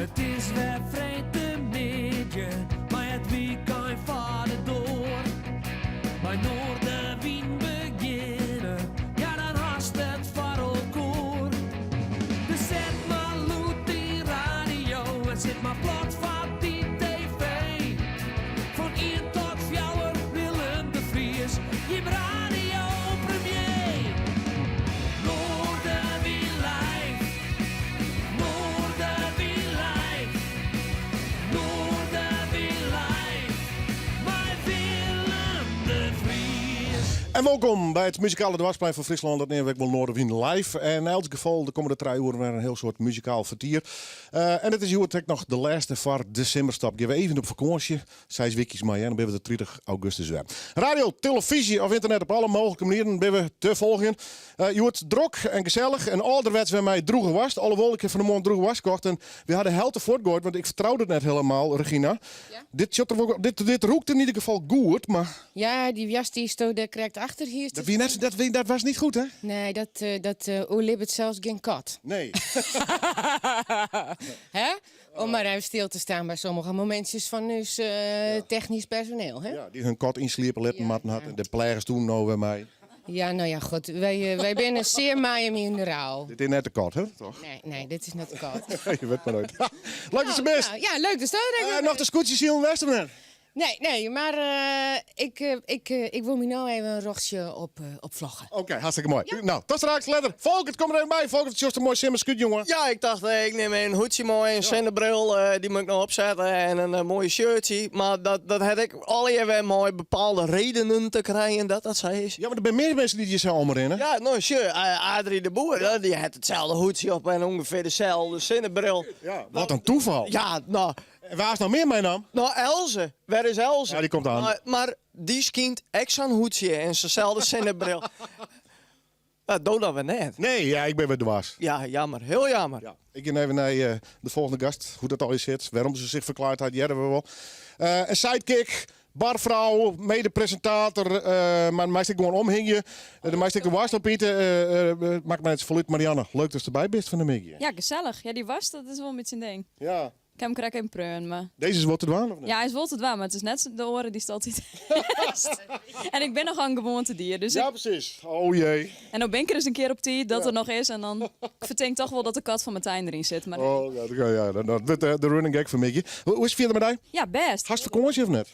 It is wer freedtemiddei, mei it wykein foar de doar. Mei Noardewyn begjinne, ja dan hast it foar elkoar. Dus set mar lûd dyn radio en sit mar plat foar dy TV. Fan ien tot fjouwer Willem de Vries, jim radiopremier. Noardewyn live, Noardewyn live, Noardewyn live, mei Willem de Vries. En wolkom by it muzikale doarpsplein fan Fryslân. Dat neame we ek wol Noardewyn Live. En yn elts gefal de kommende trije oeren wer in hiel soad muzikaal fertier. En it is hjoed ek noch de lêste foar de simmerstop. Gean we even op fakânsje. Seis wykjes mei en dan binne we der 30 augustus wer. Radio, telefyzje of ynternet op alle mooglike manieren binne we te folgjen. Hjoed drok en gesellich en âlderwets wer mei droege woarst. Alhoewol, ik ha fan 'e moarn droege woarst kocht en we ha de helte fuortgoaid, want ik fertroude it net helemaal, Regina. Ja. Dit sjocht der wol, dit, dit rûkt yn ieder gefal goed, mar. Ja, dy woarst dy'tsto dêr krekt achter hiest. Dat wie net, dat wie, dat was niet goed, hè? Nee, dat, eh, dat eh, oerlibbet sels gjin kat. Nee. Hè? Om mar even stil te stean by sommige momintsjes fan ús eh, technysk personeel, hè? Ja, dy't hun kat ynsliepe litten moatten hat en de pleagers toen no wer mei. Ja, no ja, goed. Wy, wy binne sear mei him yn de rou. Dit is net de kat, hè? Toch? Nee, nee, dit is net de kat. Je wit mar noait. Leuk dat se bist. Nou, ja, leuk dat uh, Noch de skûtsjesilen west of net? Nee, nee, mar ik, ik, ik wol my no even in rochtsje op, op vloggen. Oké, hartstikke moai. Ja. Nou, tot straks, letter. Volkert, kom der even by. Volkert, sjochst in moai simmerskut, jonge. Ja, ik tocht, ik nim even in hoedsje mei, in sinnebril, dy moat ik noch opsette en in moaie shirtsje. Mar dat, dat hat ek allegear wer mei bepaalde redenen te krijen dat dat sa is. Ja, want der binne mear minsken dy't hjir sa omrinne. Ja, no sjoch, Adrie de Boer, dy hat itselde hoedsje op en ûngefear deselde sinnebril. Ja, wat in toeval. Ja, no. En wa is noch mear meinaam? No, Else. Wêr is Else? Ja, dy komt aan. Mar dy skynt ek sa'n hoedsje en sanselde sinnebril. Dat do dan wer net. Nee, ja, ik bin wer dwers. Ja, jammer. Hiel jammer. Ja. Ik gean even nei de folgjende gast. Hoe't dat allegear sit, wêrom't se sich ferklaaid hat, hearre we wol. In sidekick, barfrou, mede-presintator, mar meist ek gewoan omhingje. Do meist ek de woarst opite. Makket my net safolle út. Marianne, leuk datst derby bist fan 'e middei. Ja, gesellich. Ja, dy woarst, dat is wol in bytsje in ding. Ja. Ik ha him krekt even preaun, mar... Dizze is wol te dwaan, of net? Ja, hy is wol te dwaan, mar it is net de oare dy'tst altyd hast. En ik bin nochal in gewoantedier, dus Ja, presys. Oh jee. En no bin ik der ris in kear op tiid dat er noch is en dan ik fertink toch wol dat de kat fan Martijn deryn sit, mar nee. Oh ja, ja, dat wurdt de running gag fan middei. Hoe is it fierder mei dy? Ja, bêst. Hast fakânsje of net?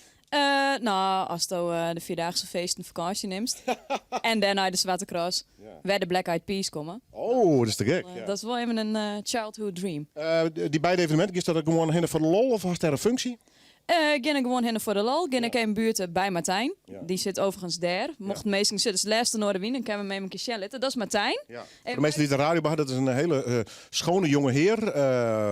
No, asto de Vierdaagse Feesten fakânsje nimst en dêrnei de Swarte Cross, wêr de Black Eyed Peas komme. Oh, dat is te gek. Dat is wol even in childhood dream. Dy beide eveneminten, giest dat gewoan hinne foar de lol of hast dêr in funksje? Ik gean der gewoan hinne foar de lol. Gean ik even buerte by Martijn. Dy sit overigens dêr. Mochten minsken sitte, is de lêste Noardewyn, dan kinne we him even in kear sjen litte. Dat is Martijn. Ja. Foar de minsken dy't de radio by ha, dat is in hiele schone jonge hear.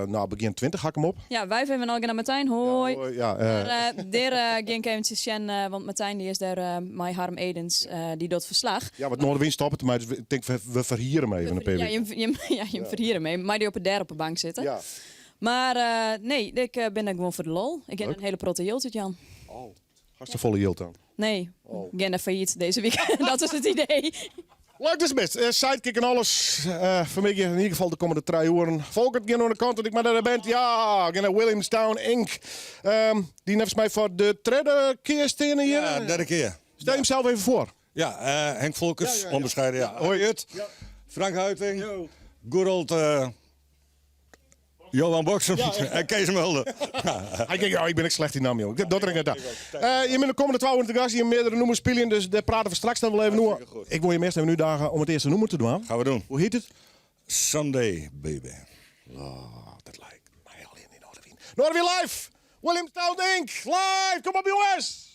No, begjin 20 ha ik him op. Ja, wy even allegear nei Martijn. Hoi. Ja, hoi, ja. Mar dêr gean ik eventsjes sjen, want Martijn dy is dêr mei Harm Edens, dy docht ferslach. Ja, want Noardewyn stoppet dermei, dus ik tink we ferhiere him even in pear wiken. Ja, jim, ja, jim ferhiere him even. Mei dy op 'e dêr op 'e bank sitte. Ja. Mar nee, ik bin dêr gewoan foar de lol. Ik gean in hiele protte jild útjaan. Oh, hast te folle jild dan? Nee, ik gean nei fallyt dizze wike. Dat is it idee. Leuk datst der bist. Sidekick en alles. Fan middei yn ieder gefal de kommende trije oeren. Volkert, gean oan de kant, want ik moat nei de band. Ja, gean nei Williamstown Inc. Dy neffens my foar de tredde kear steane hjir. Ja, derde kear. Stel jimsels even foar. Ja, Henk Volkers, onbescheiden. Ja. Hoi Ut. Frank Huiting. Good old Johan Boksem en Kees Mulder. Hy tinkt, ja, ik bin ek slecht yn nammen, jong. Dat er net ta. Jim binne de kommende twa oeren te gast, jim meardere nûmers spyljen, dus dêr prate we straks dan wol even oer. Ik wol jim earst even útdagen om it earste nûmer te dwaan. Gaan we doen. Hoe hjit it? Someday, baby. Oh, dat liket my al yn Noardewyn. Noardewyn live! Williamstown Inc. Live! Kom op jonges!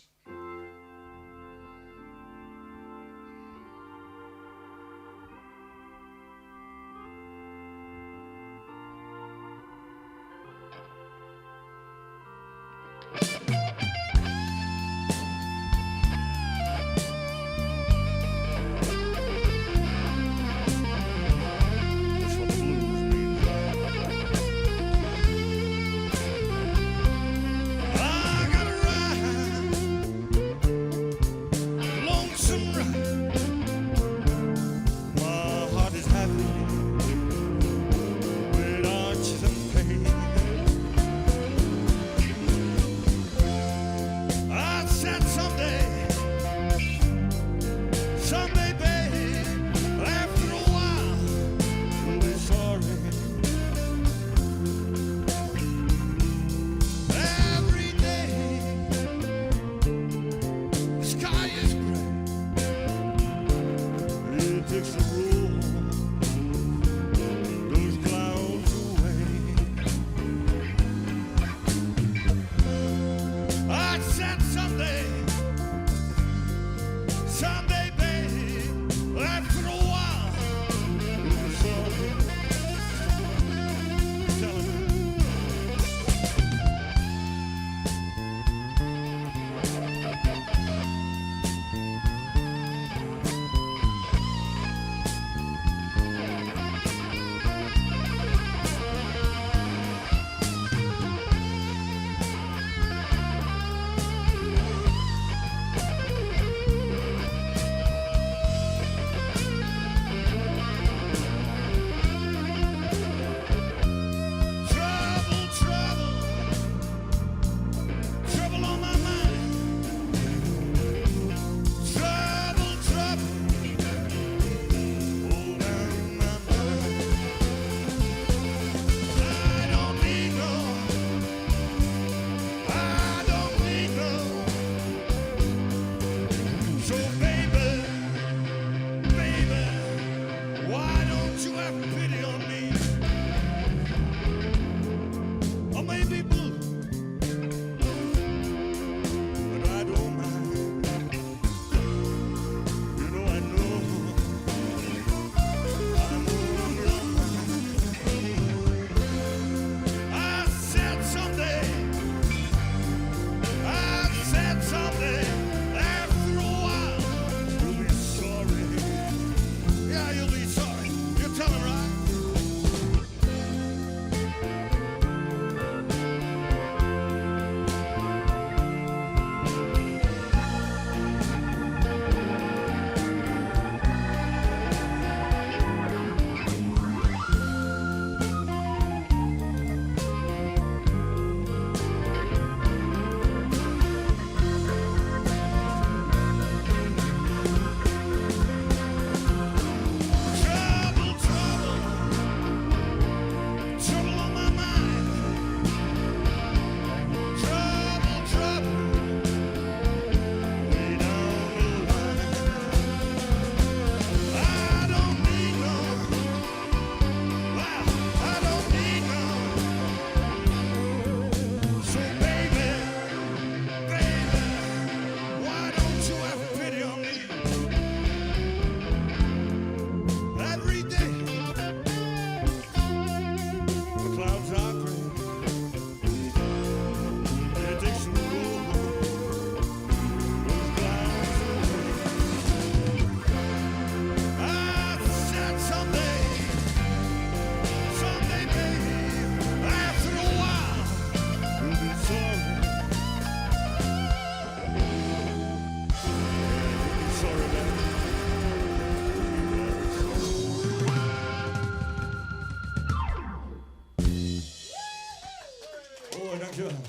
Dankjewel.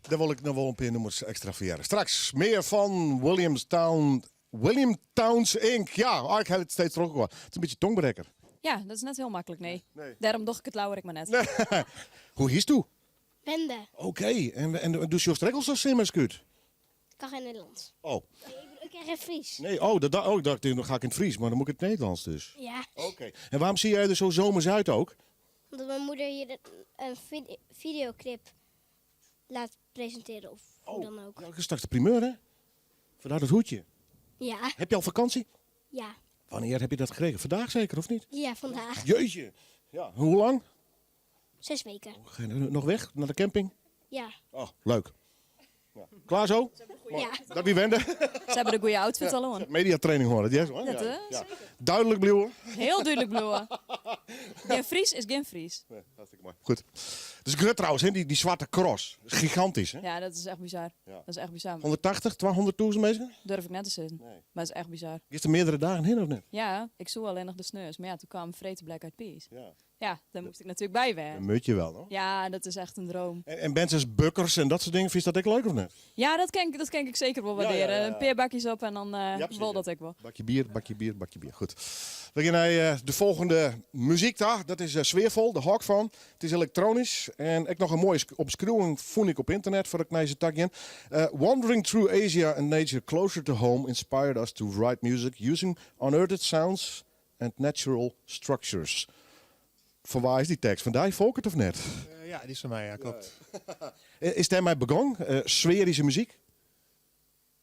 Dêr wol ik noch wol in pear nûmers ekstra foar hearre. Straks mear fan Williamstown, William Towns Inc. Ja, oh, ik ha it steeds troch elkoar. It is in bytsje tongbrekker. Ja, dat is net hiel maklik, nee. Dêrom doch ik it leaver ek mar net. Hoe hietsto? Wende. Oké, en, en do sjochst der ek al sa simmersk út? Ik kan geen Nederlands. Oh. Nee, ik bedoel, ik ken geen Fries. Nee, oh, dat, oh, ik dacht, dan ga ik in het Fries, maar dan moet ik in het Nederlands dus. Ja. Oké. En waarom zie jij er zo zomers uit ook? Omdat mijn moeder hier een videoclip laat presenteren of hoe dan ook. Ja, dat is straks de primeur, hè? Vandaar dat hoedje. Ja. Heb je al vakantie? Ja. Wanneer heb je dat gekregen? Vandaag zeker, of niet? Ja, vandaag. Jeetje. Ja, hoe lang? 6 weken. Ga je nog weg naar de camping? Ja. Oh, leuk. Ja. Klaar zo? Ja. Dat wie wende. Ze hebben de goede outfit al aan. Mediatraining hoor, dat is hoor. Dat, Ja. eh, Ja. Duidelijk bliuwen. Heel duidelijk bloeien. Geen Fries is geen Fries. Nee, hartstikke mooi. Goed. Dus grut trouwens, hè, die zwarte cross. Dat is gigantisch, hè? Ja, dat is echt bizar. Ja. Dat is echt bizar. 180, 200.000 mensen? Durf ik net te zitten. Maar het is echt bizar. Is er meerdere dagen heen of niet? Ja, ik zoek alleen nog de sneurs. Maar ja, toen kwam Vreten Black Eyed Peas. Ja. Ja, daar moest ik natuurlijk bij zijn. Een mutje wel, hoor. Ja, dat is echt een droom. En bands als Bukkers en dat soort dingen, vind je dat ook leuk of niet? Ja, dat kan ik zeker wel Ja, ja, waarderen. ja, ja. Een paar bakjes op en dan Ja, precies, wil ja. dat ik wel. Bakje bier, bakje bier, bakje bier. Goed. We gaan naar de volgende muziek daar. Dat is sfeervol, de hok van. Het is elektronisch. En ik nog een mooie omschrijving vond ik op internet voor ik naar deze tak in. Wandering through Asia and nature closer to home inspired us to write music using unearthed sounds and natural structures. Van waar is die tekst? Van die Volkert of net? Ja, die is van mij, ja, klopt. Is daar mij begonnen? Sferische muziek?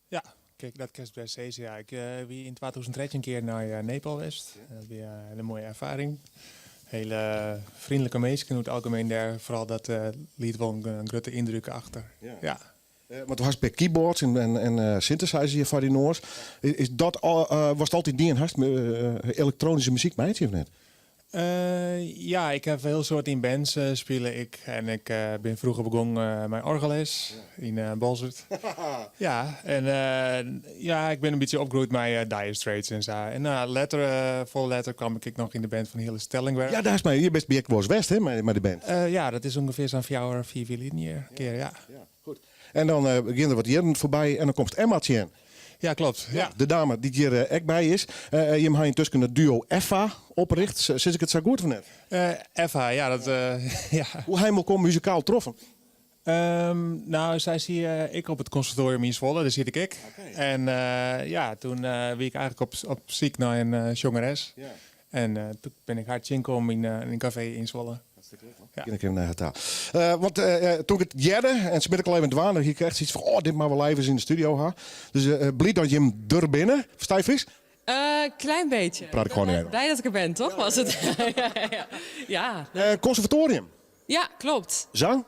Ja, kijk, dat kerst bij Cezia. Ja. Ik wie in 2013 een keer naar Nepal was. Dat was een hele mooie ervaring. Hele vriendelijke mensen in het algemeen daar. Vooral dat liet wel een grote indruk achter. Ja. Ja. Want du hast bij keyboards en synthesizer hier van die Noors. Is dat al, was het altijd die en hast, elektronische muziek, meidje of net? Ja, ik heb heel soort in bands spelen ik. En ik ben vroeger begonnen mijn orgelles in Bolsward. Ja, en ja, ik ben een beetje opgegroeid met Dire Straits en zo. En vol later kwam ik nog in de band van Hele Stellingwerf. Ja, daar is mijn, je bent bij Ekwas West, hè, met de band. Ja, dat is ongeveer zo'n 4 of 4 jaar. Keer, ja. Ja, goed. En dan beginnen er wat jaren voorbij en dan komt Emma in. Ja, klopt. Ja. De dame die hier ook bij is. Je hebt intussen het duo Effa opricht. Zit ik het zo goed van net? Effa, ja. Dat, ja. Hoe hij elkaar muzikaal troffen? Nou, zij zie ik op het conservatorium in Zwolle, daar zit ik. Ik. Oké. En toen wie ik eigenlijk op ziek naar een zangeres. Ja. En toen ben ik haar tjinkom in een café in Zwolle. Ja. Ik even naar het taal. Want toen ik het jerde en ze ben ik al even dwaan, dan had ik echt zoiets van, oh, dit maar wel even in de studio ha. Dus blij dat je hem er binnen. Versta je Fries? Klein beetje. Praat ik gewoon niet Blij dat ik er ben, toch? Was het? Ja, ja, ja. Conservatorium. Ja, klopt. Zang?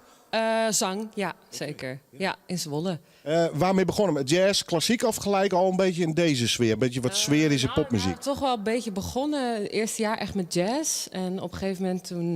Zang, ja, zeker. Ja, in Zwolle. Waarmee begonnen? Met jazz, klassiek of gelijk al een beetje in deze sfeer? Een beetje wat sferische popmuziek? Toch wel een beetje begonnen. Het eerste jaar echt met jazz. En op een gegeven moment toen...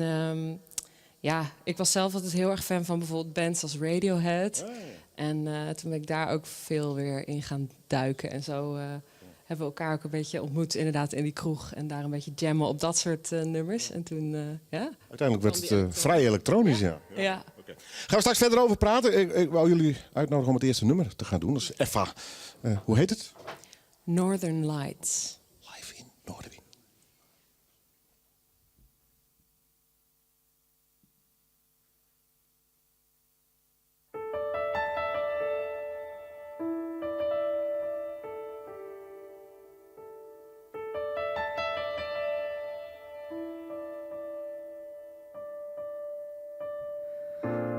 ja, ik was zelf altijd heel erg fan van bijvoorbeeld bands als Radiohead. Oh, ja. En toen ben ik daar ook veel weer in gaan duiken. En zo hebben we elkaar ook een beetje ontmoet inderdaad in die kroeg. En daar een beetje jammen op dat soort nummers. En toen, ja. Uiteindelijk werd Kwam het, die ook vrij elektronisch, ja. Ja. Ja. Oké. Gaan we straks verder over praten. Ik wou jullie uitnodigen om het eerste nummer te gaan doen. Dat is Effa. Hoe heet het? Northern Lights. Live in Noardewyn.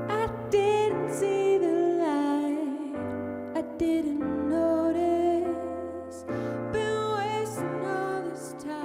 I didn't see the light, I didn't notice. Been wasting all this time.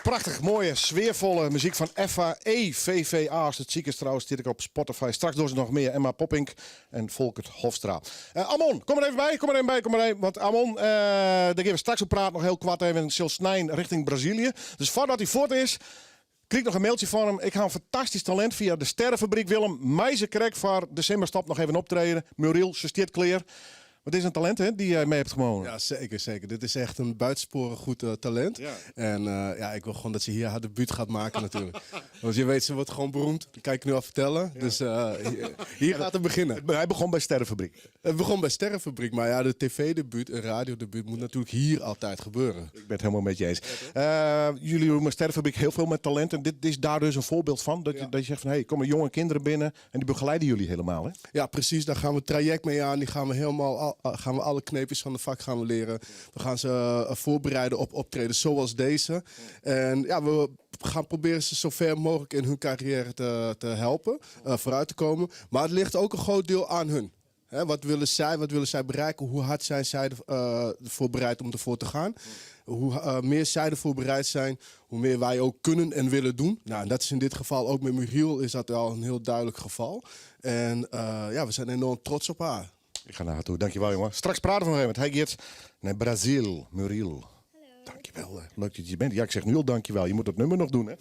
Prachtich moaie, sfearfolle muzyk fan FAEVVA. As it siik is trouwens, stiet ek op Spotify. Straks dogge se noch mear, Emma Poppink en Folkert Hofstra. Eh, Amon, kom er even by, kom er even by, kom er even. Want Amon, eh, dêr gean we straks oer praten, noch hiel koart even. Sil snein richting Brazilië. Dus foardat hy fuort is, krige ik noch in mailtsje fan him. Ik ha in fantastysk talint fia de Sterrenfabriek, Willem. Mei se krekt foar de simmerstop noch even optrede. Muriel, se stiet klear. Wat is in talint, hè, dy't jy mei hebt genomen. Ja, zeker, zeker. Dit is echt een buitensporig goed talent. En ja, ik wil gewoon dat ze hier haar debuut gaat maken natuurlijk. Want je weet, ze wordt gewoon beroemd. Dat kan ik nu al vertellen. Dus hier gaat het beginnen. Hy begûn by Sterrenfabriek. Het begon bij Sterrenfabriek, maar ja, de tv-debuut en radiodebuut moet natuurlijk hier altijd gebeuren. Ik ben het helemaal met je eens. Jullie doen met Sterrenfabriek heel veel met talent. En dit is daar dus een voorbeeld van. Dat je zegt van, hé, hey, komen jonge kinderen binnen en die begeleiden jullie helemaal, hè? Ja, precies. Daar gaan we het traject mee aan. Die gaan we helemaal gaan we alle kneepjes van de vak gaan we leren. We gaan ze voorbereiden op optreden zoals deze. En ja, we gaan proberen ze zo ver mogelijk in hun carrière te helpen, vooruit te komen. Maar het ligt ook een groot deel aan hun. Hè, wat willen zij, wat willen zij bereiken? Hoe hard zijn zij ervoor bereid om ervoor te gaan? Hoe meer zij ervoor bereid zijn, hoe meer wij ook kunnen en willen doen. Nou, en dat is in dit geval ook met Muriel is dat wel een heel duidelijk geval. En ja, we zijn enorm trots op haar. Ik ga naar haar toe. Dankjewel, jongen. Straks praten we nog even. Want hij gaat naar Brazil. Muriel. Dankjewel. Hè. Leuk dat je er bent. Ja, ik zeg nu al dankjewel. Je moet dat nummer nog doen, hè?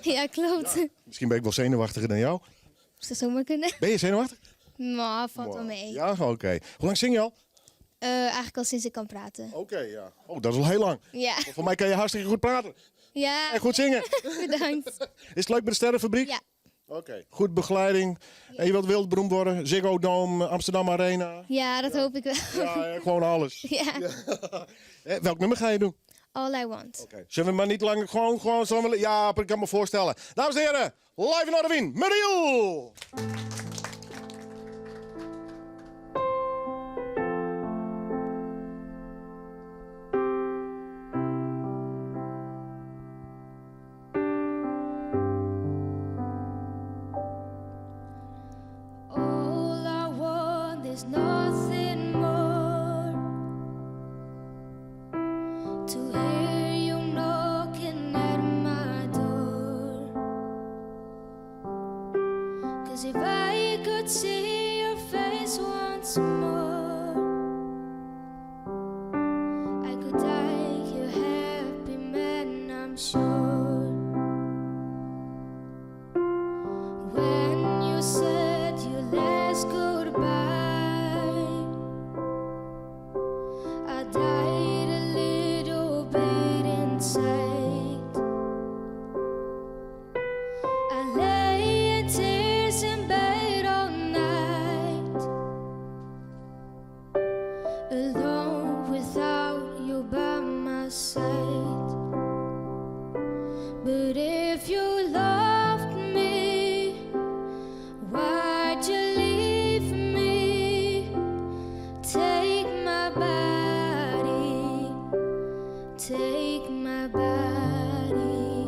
Ja, klopt. Ja. Misschien ben ik wel zenuwachtiger dan jou. Zou zomaar kunnen. Ben je zenuwachtig? Maar valt wel mee. Ja, oké. Hoe lang zing je al? Eigenlijk al sinds ik kan praten. Oké, ja. Oh, dat is al heel lang. Ja. Voor mij kan je hartstikke goed praten. Ja. En goed zingen. Bedankt. Is het leuk bij de Sterrenfabriek? Ja. Oké. Goed begeleiding. En je wilt wereldberoemd worden? Ziggo Dome, Amsterdam Arena. Ja, dat hoop ik wel. Ja, gewoon alles. Ja. Welk nummer ga je doen? All I Want. Oké. Zullen we maar niet langer gewoon, zullen we, ja, ik kan me voorstellen. Dames en heren, live in Noardewyn, Muriel! All I want is nothing more. To hear you knocking at my door. Cause if I could see your face once more, I could die a happy man, I'm sure. When you said your last goodbye, I died a little bit inside. I lay in tears in bed all night, alone without you by my side. But if you loved me, why'd you leave me? Take my body, take my body.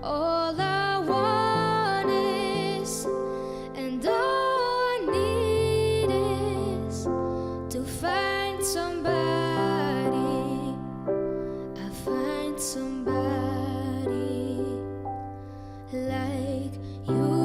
All I want is, and all I need is to find somebody. I find somebody like you.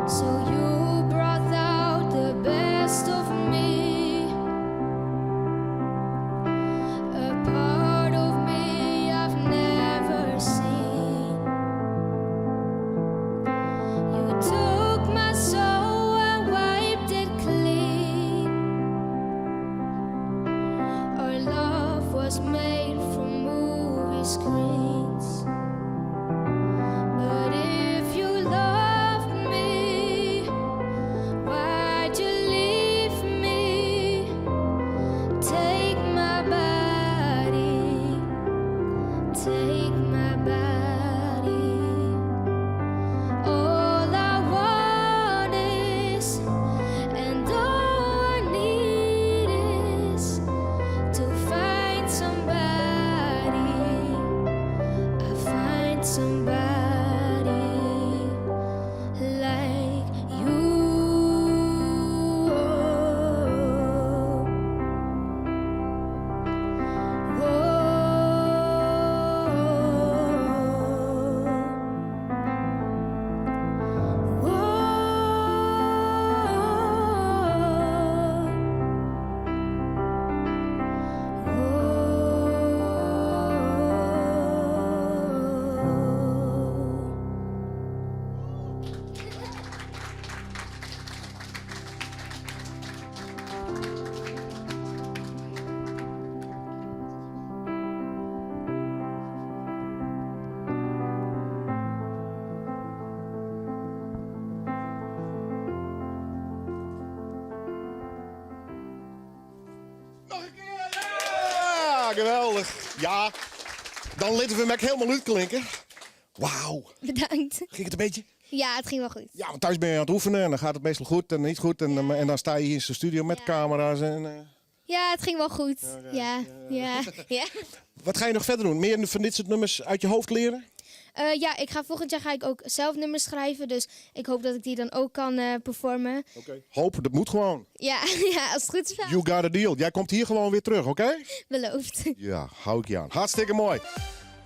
So you brought out the best of me, a part of me I've never seen. You took my soul and wiped it clean. Our love was made for movie screens. But if you loved me, Geweldich. Ja, dan litte we 'm ek hielendal útklinke. Wauw. Bedankt. Ging het een beetje? Ja, het ging wel goed. Ja, want thuis ben je aan het oefenen en dan gaat het meestal goed en niet goed. En dan sta je hier in de studio met camera's. En, Ja, het ging wel goed. Ja. Wat ga je nog verder doen? Meer van dit soort nummers uit je hoofd leren? Ja, volgend jaar ga ik ook zelf nummers schrijven. Dus ik hoop dat ik die dan ook kan performen. Oké. Hoop, dat moet gewoon. Ja, ja, als het goed is wel. You got a deal. Jij komt hier gewoon weer terug, oké? Beloofd. Ja, hou ik je aan. Hartstikke mooi.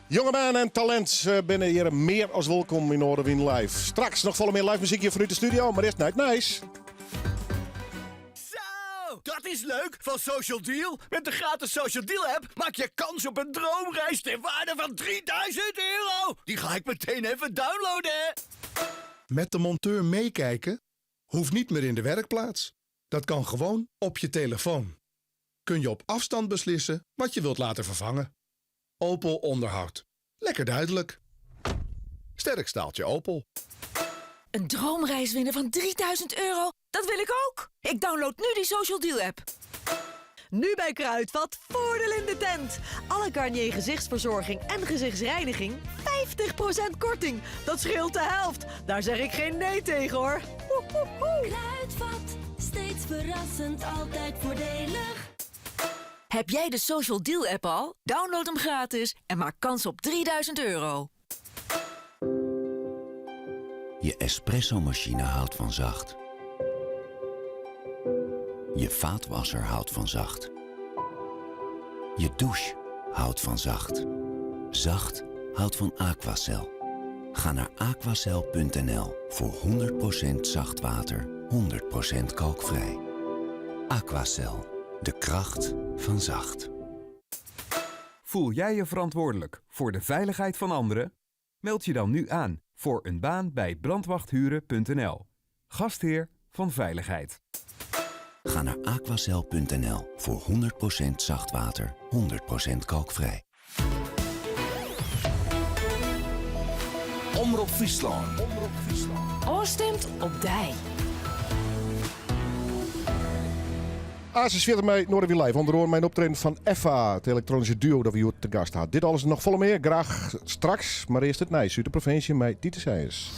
Jonge man en talent binnen hier meer als welkom in Noardewyn Live. Straks nog volle meer live muziek hier vanuit de studio, maar eerst Night Nice. Zo, dat is leuk van Social Deal. Met de gratis Social Deal app maak je kans op een droomreis ter waarde van 3000 euro. Die ga ik meteen even downloaden. Met de monteur meekijken hoeft niet meer in de werkplaats. Dat kan gewoon op je telefoon. Kun je op afstand beslissen wat je wilt laten vervangen. Opel Onderhoud. Lekker duidelijk. Sterk staaltje Opel. Een droomreis winnen van 3000 euro? Dat wil ik ook! Ik download nu die Social Deal app. Nu bij Kruidvat voordeel in de tent. Alle Garnier gezichtsverzorging en gezichtsreiniging 50% korting. Dat scheelt de helft. Daar zeg ik geen nee tegen hoor. Kruidvat, steeds verrassend, altijd voordelig. Heb jij de Social Deal app al? Download hem gratis en maak kans op 3000 euro. Je espresso-machine houdt van zacht. Je vaatwasser houdt van zacht. Je douche houdt van zacht. Zacht houdt van Aquacel. Ga naar aquacel.nl voor 100% zacht water, 100% kalkvrij. Aquacel, de kracht van zacht. Voel jij je verantwoordelijk voor de veiligheid van anderen? Meld je dan nu aan voor een baan bij brandwachthuren.nl. Gastheer van veiligheid. Ga naar aquacel.nl voor 100% zacht water, 100% kalkvrij. Omrop Fryslân. Ofstimd op dy. Asis 40 mei, Noardewyn Live. Onder oare mei in optreden fan Effa, it elektroanyske duo dat we hjir te gast ha. Dit alles en noch folle mear, graach straks. Mar earst it nijs út de provinsje mei Tiete Seijers.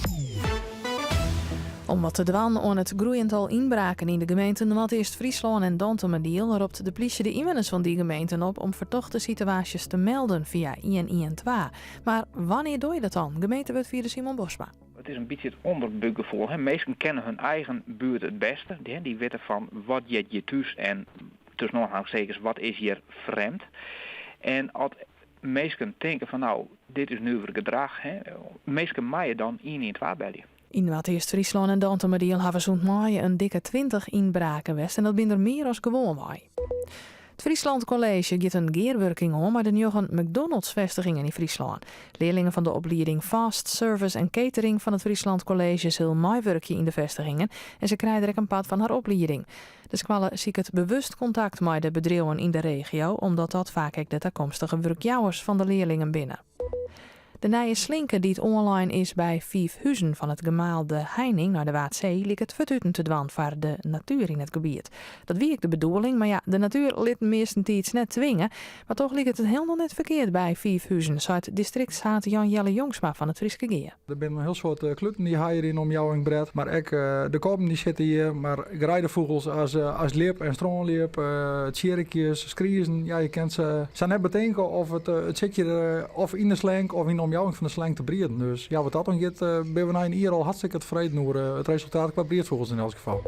Om wat te dwaan oan it groeiend tal ynbraken yn de gemeenten Noardeast-Fryslân en Dantumadiel ropt de plysje de ynwenners fan dy gemeenten op om fertochte situaasjes te melden fia 112. Mar wannear doch je dat dan? Gemeentewurdfierder Simon Bosma. It is in bytsje it ûnderbúkgefoel. Hè. Minsken kenne hun eigen buert it bêste. Die, die witte fan wat heart hjir thús en tusken oanhalingstekens wat is hjir frjemd. En as minsken tinke fan no, dit is nuver gedrach, hè, minsken meie dan 112 belje. Yn Noardeast-Fryslân en Dantumadiel hawwe sûnt maaie in dikke 20 ynbraken west en dat binne der mear as gewoanwei. It Friesland College giet in gearwurking oan mei de njoggen McDonald's-festigingen yn Fryslân. Learlingen fan de oplieding Fast Service en Catering fan it Friesland College sille meiwurkje yn de festigingen en se krije der ek in part fan har oplieding. De skoalle siket bewust kontakt mei de bedriuwen yn de regio, omdat dat faak ek de takomstige wurkjouwers fan de learlingen binne. De nije slinke dy't oanlein is by Fiifhuzen fan it gemaal De Heining nei de Waadsee liket fertuten te dwaan foar de natuer yn it gebiet. Dat wie ek de bedoeling, mar ja, de natuer lit meastentiids net twinge. Mar toch liket it hielendal net ferkeard by Fiifhuzen, seit distriktshaad Jan Jelle Jongsma fan it Fryske Gea. Der binne in hiel soad kluten dy't ha hjir yn de omjouwing bret, mar ek de kobben dy sitte hjir. Mar greidefûgels as, as ljip en strânljip, tsjirkjes, skriezen, ja, je kinne se sa net betinke of it, it sit hjir of yn de slenk of yn de omjouwing fan de slenk te brieden. Dus ja, wat dat oangiet binne we nei in jier al hartstikke tefreden oer it resultaat kwa briedfûgels yn elts gefal.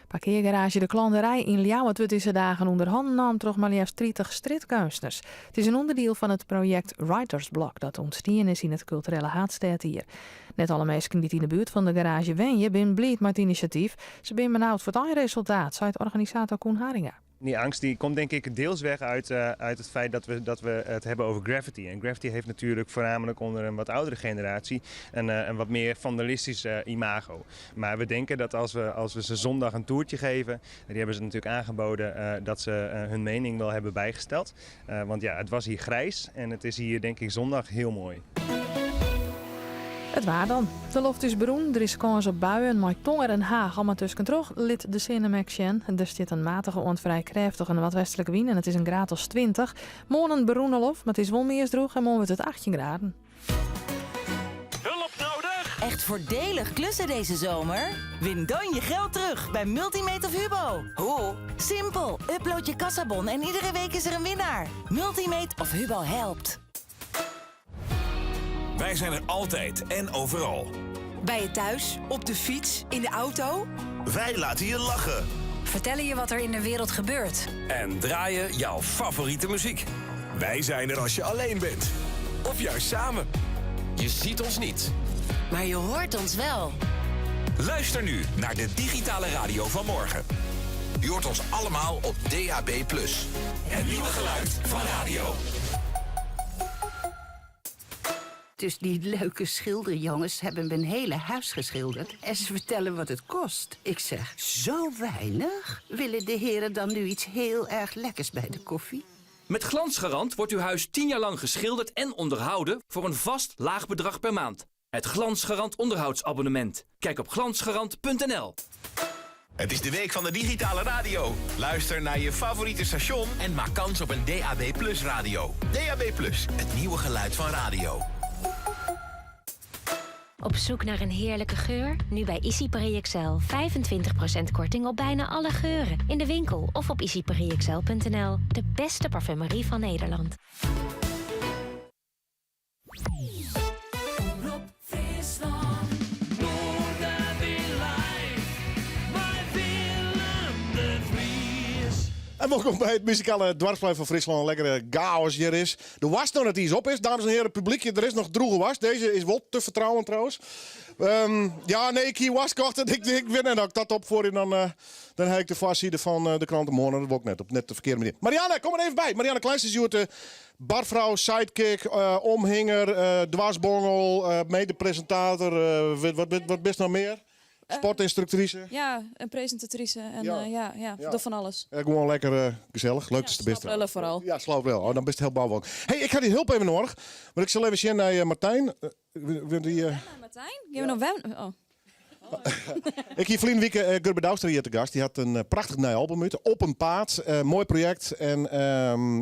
Parkeargaraazje De Klanderij yn Ljouwert wurdt dizze dagen ûnder hannen naam troch mar leafst 30 strjitkeunstners. It is in ûnderdiel fan it projekt Writers Block dat ûntstien is yn it kulturele haadstêdjier. Net alle minsken dy't yn de buert fan de garaazje wenje binne bliid mei it inisjatyf. Se binne benaud foar it einresultaat, seit organisator Koen Haringa. Die angst die komt denk ik deels weg uit, uit het feit dat we het hebben over graffiti. En graffiti heeft natuurlijk voornamelijk onder een wat oudere generatie een wat meer vandalistisch imago. Maar we denken dat als we ze zondag een toertje geven, die hebben ze natuurlijk aangeboden dat ze hun mening wel hebben bijgesteld. Want ja, het was hier grijs en het is hier denk ik zondag heel mooi. It waar dan. De loft is berûn, der is kâns op buien mei tonger en hagel, mar tuskentroch lit de sinne him ek sjen. Der stiet in matige oant frij krêftige noardwestlike wyn en it is in graad as 20. Moarn in berûne loft, mar it is wol meast drûch en moarn wurdt it 18 graden. Hulp nodig? Echt voordelig klussen deze zomer? Win dan je geld terug bij Multimate of Hubo. Hoe? Simpel. Upload je kassabon en iedere week is er een winnaar. Multimate of Hubo helpt. Wij zijn er altijd en overal. Bij je thuis, op de fiets, in de auto. Wij laten je lachen. Vertellen je wat er in de wereld gebeurt. En draaien jouw favoriete muziek. Wij zijn er als je alleen bent. Of juist samen. Je ziet ons niet. Maar je hoort ons wel. Luister nu naar de digitale radio van morgen. Je hoort ons allemaal op DAB+. Het nieuwe geluid van radio. Dus die leuke schilderjongens hebben mijn hele huis geschilderd. En ze vertellen wat het kost. Ik zeg, zo weinig? Willen de heren dan nu iets heel erg lekkers bij de koffie? Met Glansgarant wordt uw huis 10 jaar lang geschilderd en onderhouden voor een vast laag bedrag per maand. Het Glansgarant onderhoudsabonnement. Kijk op glansgarant.nl. Het is de week van de digitale radio. Luister naar je favoriete station en maak kans op een DAB Plus radio. DAB Plus, het nieuwe geluid van radio. Op zoek naar een heerlijke geur? Nu bij Easy Paris XL 25% korting op bijna alle geuren. In de winkel of op easyparisxl.nl. De beste parfumerie van Nederland. Omrop Fryslân. Noardewyn live. Mei Willem de Vries. En welkom bij het muzikale Dwarsplein van Fryslân. Lekkere chaos hier is. De was nog net iets op is, dames en heren, publiekje. Er is nog droege was. Deze is wel te vertrouwen trouwens. Ja, nee, ik hier was kocht. En ik win en ook dat op voor je. Dan heb ik de voorzijde van de krant morgen. Dat wil ik net op net de verkeerde manier. Marianne, kom er even bij. Marianne Kleins is hier de barvrouw, sidekick, omhinger, dwarsbongel, medepresentator. Wat best nog meer? Sportinstructrice. Ja, een presentatrice en ja, ja, doe van alles. Ja, gewoon lekker gezellig. Leuk dat ze er best Slaaplullen vooral. Ja, slaap wel. Oh, dan best heel bouwwalk. Hey, ik ga die hulp even nodig. Maar ik zal even zien naar Martijn. Wil die, Martijn? Geef me nog wel. Oh. Ik hier verleden week Gurbe Douwstra hier te gast. Die had een prachtig nieuw album uit. Op een paad. Mooi project. En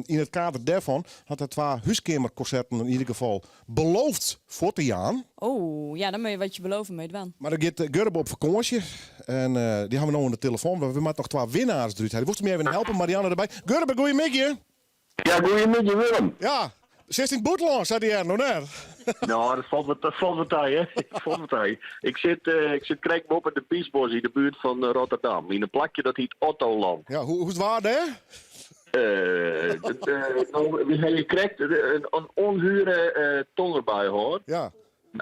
in het kader daarvan had hij twee huiskamerconcerten in ieder geval beloofd voor te gaan. Oh, ja, dan moet je wat je beloven mee doen. Maar dan gaat Gurbe op vakantie. En die hebben we nou aan de telefoon. We maken nog twee winnaars eruit. Hij moest me even helpen. Marianne erbij. Gurbe, goeiemiddag. Ja, goeiemiddag Willem. Ja, 16 Boetland, zei die er nog net. Nou, dat valt wat bij, hè. Dat valt wat bij. Ik zit krek op in de Biesbos in de buurt van Rotterdam. In een plakje dat heet Ottoland. Ja, hoe is het waar, hè? Nou, we hebben krek een onhure tongerbui, hoor. Ja.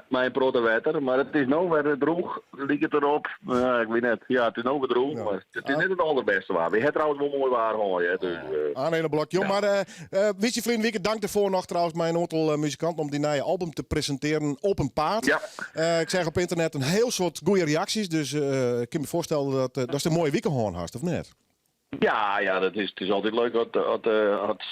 Mijn protowetter, maar het is nou weer droog, lijkt het erop. Ja, ik weet net. Ja, het is nou weer droog, maar het is net het allerbeste waar. We hebben trouwens wel mooi waar, hoor, hè, dus. Aan een blok, joh. Ja. Maar weet je, vriend Wieke, dank ervoor nog trouwens mijn aantal muzikanten om die nieuwe album te presenteren op een paard. Ja. Ik zeg op internet een heel soort goede reacties, dus ik kan me voorstellen dat is een mooie weekendhoorn haast, of net? Ja, ja, het is altijd leuk dat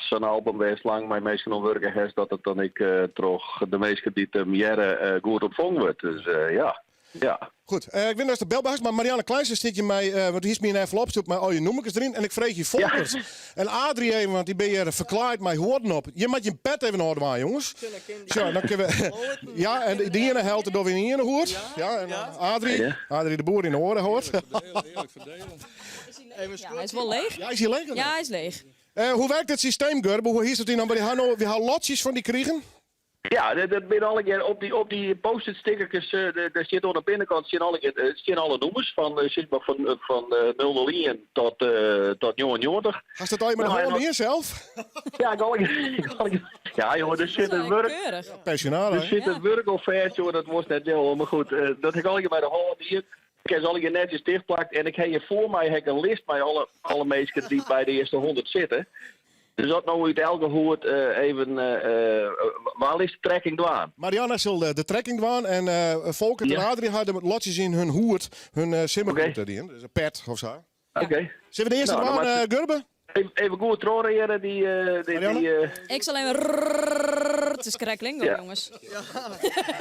zo'n album best lang mijn meesten nog werken heeft, dat het dan ik toch de meeste die het jaren goed ontvangen wordt. Dus ja, ja. Goed, ik ben dus de belbaas, maar Marianne Kleijsen zit je mij, want die is me in envelop, zoekt mij al je noem ik eens erin en ik vreeg je Volkert. Ja. En Adrie even, want die ben je verklaard mij hoorden op. Je moet je pet even houden, maar, jongens. Zo, dan kunnen we Ja, en die ene helpt er door weer in de hoort. Ja, en Adrie, Ja. Adrie de Boer in de oren hoort. Ja, hij is wel leeg. Ja, is hij leeg? Ja, hij is leeg. Hoe werkt het systeem, Gurbe? Hoe is het hier nou? We hebben nou, we lotjes van die kriegen. Ja, dat ben alle keer op die post-it stickertjes, daar zit aan de binnenkant zijn alle keer zijn alle nummers van zeg maar van nul nul één tot 99. Gaat dat al je met de Nou, en handen dan hier zelf? Ja, ik al ik al ja, jongen, er zit een werk. Keurig. Ja, pensionaar, Er hè? zit een werk al vast, jongen, dat was net heel, maar goed, dat ik al keer bij de handen hier. Ik heb ze alle keer netjes dichtplakt en ik heb hier voor mij heb ik een list met alle mensen die bij de eerste 100 zitten. Dus dat nou uit elke hoort even, waar is de trekking dwaan? Marianne zal de trekking dwaan en Volkert en Ja. Adrie hadden lotjes in hun hoert, hun simmerhoed erin. Dus een pet of zo. Oké. Zullen we de eerste Nou, dan dwaan, maakt Gurbe? Even goed troreren, die, Marianne? die Ik zal even rrrr Het is correct lingo, Ja. jongens.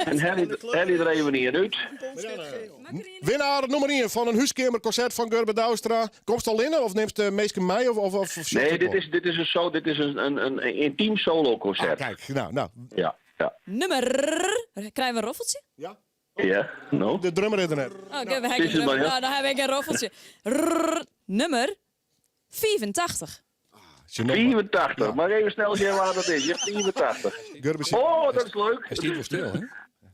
En helje der even ien út. Winnaar nûmer 1 fan in húskeamerkonsert fan Gurbe Douwstra. Komst allinne of nimst de minsken mei? Of, of, of Nee, dit is, dit is een, so, dit is een, een, een intiem solo-concert. Ah, kijk, nou, nou. Ja, ja. Nummer. Krijgen we een roffeltje? Ja. Ja, no. De drummer is er net. Oh, ik heb Het een is er maar, ja. Nou, dan heb ik een roffeltje. Rrr, nummer 85. 84, maar even snel zeggen waar dat is. Je hebt 84. Oh, dat is leuk. Hij staat wel stil, hè?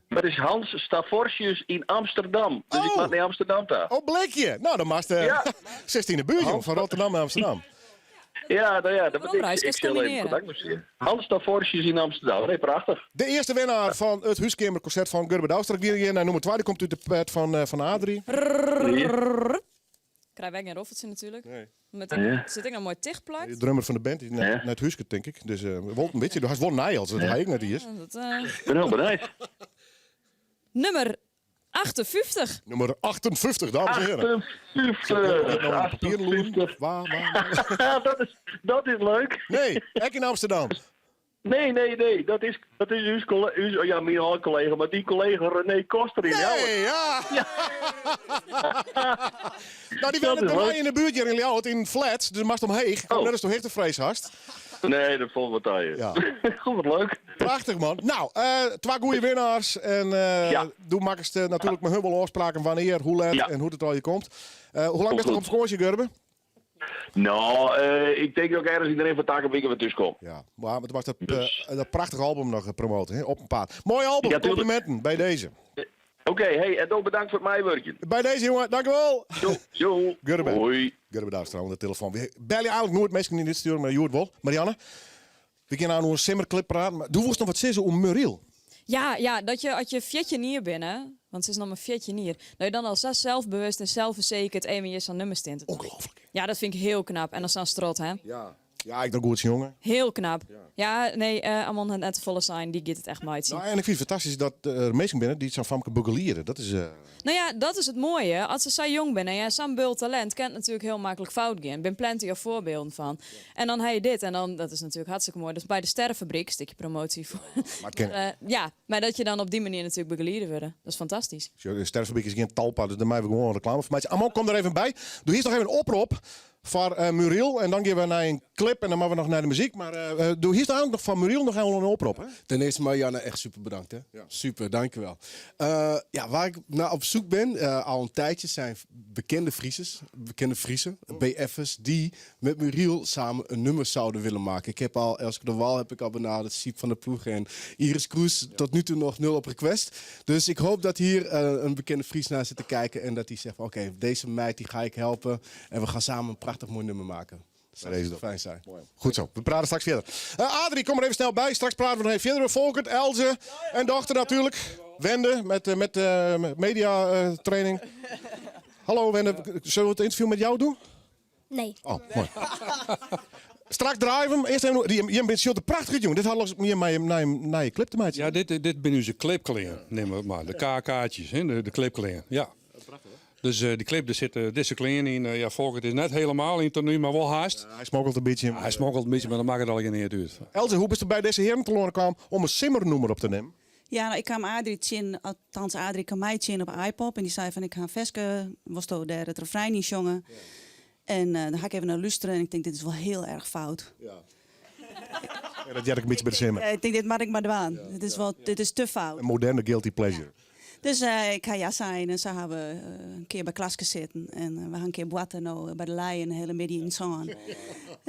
Dat is Hans Stavorsius in Amsterdam. Dus ik maak naar Amsterdam daar. Oh, blikje. Nou, dan maakt de Ja. 16e buurt, jong, van Rotterdam naar Amsterdam. Ja, nou ja, dat Droomreis, ik, ik kan zal even combineren. contact met ze. Hans Stavorsius in Amsterdam. Nee, prachtig. De eerste winnaar van het huiskamerconcert van Gurbe Douwstra. Ik hier naar nummer 2. Die komt uit de pet van, eh, van Adrie. Krijg wij geen roffeltje natuurlijk. Nee. Met Ja. Zit ik nou mooi dichtplakt? De drummer van de band die naar, naar het huiske, denk ik. Dus eh Wolt een beetje. Hij is wel Nijels, dat hij ik net hier is. Ja, dat, eh, Ik ben heel benieuwd. Nummer 58. Nummer 58, dames en heren. 58. Nou, op papier loeren. Waar, waar, dat, is, dat is leuk. Nee, ek in Amsterdam. Nee, nee, nee. Dat is, dat is uw collega, uw, ja, mijn collega, maar die collega René Koster in Ljouwert. Nee, ja. Nou, die Dat werden is bij mij leuk. in de buurt hier in Ljouwert in flats. Dus mast omheen. Ik kom net als toen hechte hast. Nee, dat vond wat aan je. Ja. Goed, wat leuk. Prachtig, man. Nou, eh twee goede winnaars. En eh doe makkers natuurlijk met hun wel afspraken wanneer, hoe laat Ja. en hoe het al je komt. Eh, hoe lang Komt ben je nog goed. op vakantie, Gurbe? Nou, eh, ik denk ook ergens iedereen van Takenwieken weekend weer thuis komt. Ja, maar het was dat, eh, dat prachtige album nog promoten, hè? Op een paard. Mooi album, Ja, tuurlijk. complimenten bij deze. Oké, hey, en ook bedankt voor het mijwerkje. Bij deze, jongen, dank u wel. Jo, jo. Gurbe. Hoi. Gurbe daar trouwens de telefoon. We Bel je eigenlijk nooit mensen die dit sturen, maar Joert wel. Marianne, we gaan nou een simmerclip praten. Maar doe woest nog wat zeggen om Muriel. Ja, ja, dat je als je fjetje nier binnen, want ze is nog maar fjetje nier, dat je dan al zo zelfbewust en zelfverzekerd een je zo'n nummer stint. Ongelooflijk. Ja, dat vind ik heel knap. En dan staan strot, hè? Ja. Ja, ik doe goed, jongen. Heel knap. Ja, nee, eh Amon had net de volle zijn, die gaat het echt mooi zien. Nou, en ik vind het fantastisch dat eh, er mensen binnen die zo'n famke begeleiden. Dat is... eh, Nou ja, dat is het mooie. Als ze zo jong bent en jij zo'n bul talent, kent natuurlijk heel makkelijk fout gaan. Ik ben plenty of voorbeelden van. En dan heb je dit en dan, dat is natuurlijk hartstikke mooi. Dus bij de Sterrenfabriek, stukje promotie voor. Maar het ken- Eh, ja, maar dat je dan op die manier natuurlijk begeleiden worden. Dat is fantastisch. De Sterrenfabriek is geen talpa, dus daar maken we gewoon reclame voor. Maar Amon, kom er even bij. Doe hier nog even een oproep voor eh, Muriel. En dan gaan we naar een clip en dan gaan we nog naar de muziek. Maar eh, eh, doe hier eigenlijk nog van Muriel nog even een oproep. Hè? Ten eerste Marianne, echt super bedankt. Hè? Super, dankjewel. Eh ja, waar ik naar op zoek ben, eh, al een tijdje, zijn bekende Friesers, bekende Friesen, BF'ers, die met Muriel samen een nummer zouden willen maken. Ik heb al Elske de Wal heb ik al benaderd, Siep van der Ploeg en Iris Kroes. Tot nu toe nog nul op request. Dus ik hoop dat hier eh, een bekende Fries naar zit te kijken en dat die zegt van oké, deze meid die ga ik helpen en we gaan samen een prachtig mooi nummer maken. Dat zou Deze fijn zijn. Goed zo, we praten straks verder. Eh, Adrie, kom er even snel bij. Straks praten we nog even verder met Volkert, Elze en dochter natuurlijk. Wende met, eh, met eh, media eh, training. Hallo Wende, zullen we het interview met jou doen? Nee. Oh, mooi. Straks draaien we hem. Eerst even, die, je bent zo de prachtige jongen. Dit had los meer naar je, naar je, naar je clip te maken. Ja, dit, dit ben nu zijn clipklingen, neem we maar. De KK'tjes, hè, de, de clipklingen. Ja. Dus eh, die clip, daar zitten deze klingen in. Eh, ja, Volkert is net helemaal in tot nu, maar wel haast. hij smokkelt een beetje. hij smokkelt een beetje, maar dan maakt het al geen niet uit. Elze, hoe bist u bij deze heren te loren kwam om een simmernummer op te nemen? Ja, nou, ik kwam Adrie tjin, althans Adrie kwam mij tjin op iPop en die zei van ik ga een veske, was toch daar het refrein niet jongen. En eh, dan ga ik even naar luisteren en ik denk dit is wel heel erg fout. Ja. Ja, dat jij ik een beetje bij de simmer. Eh, ik denk dit maak ik maar dwaan. dit is wel, dit is te fout. Een moderne guilty pleasure. Dus eh, ik ga ja zijn en ze hebben eh, een keer bij Klaske zitten en eh, we gaan een keer boaten nou, bij de lei en de hele middag in zon. Dat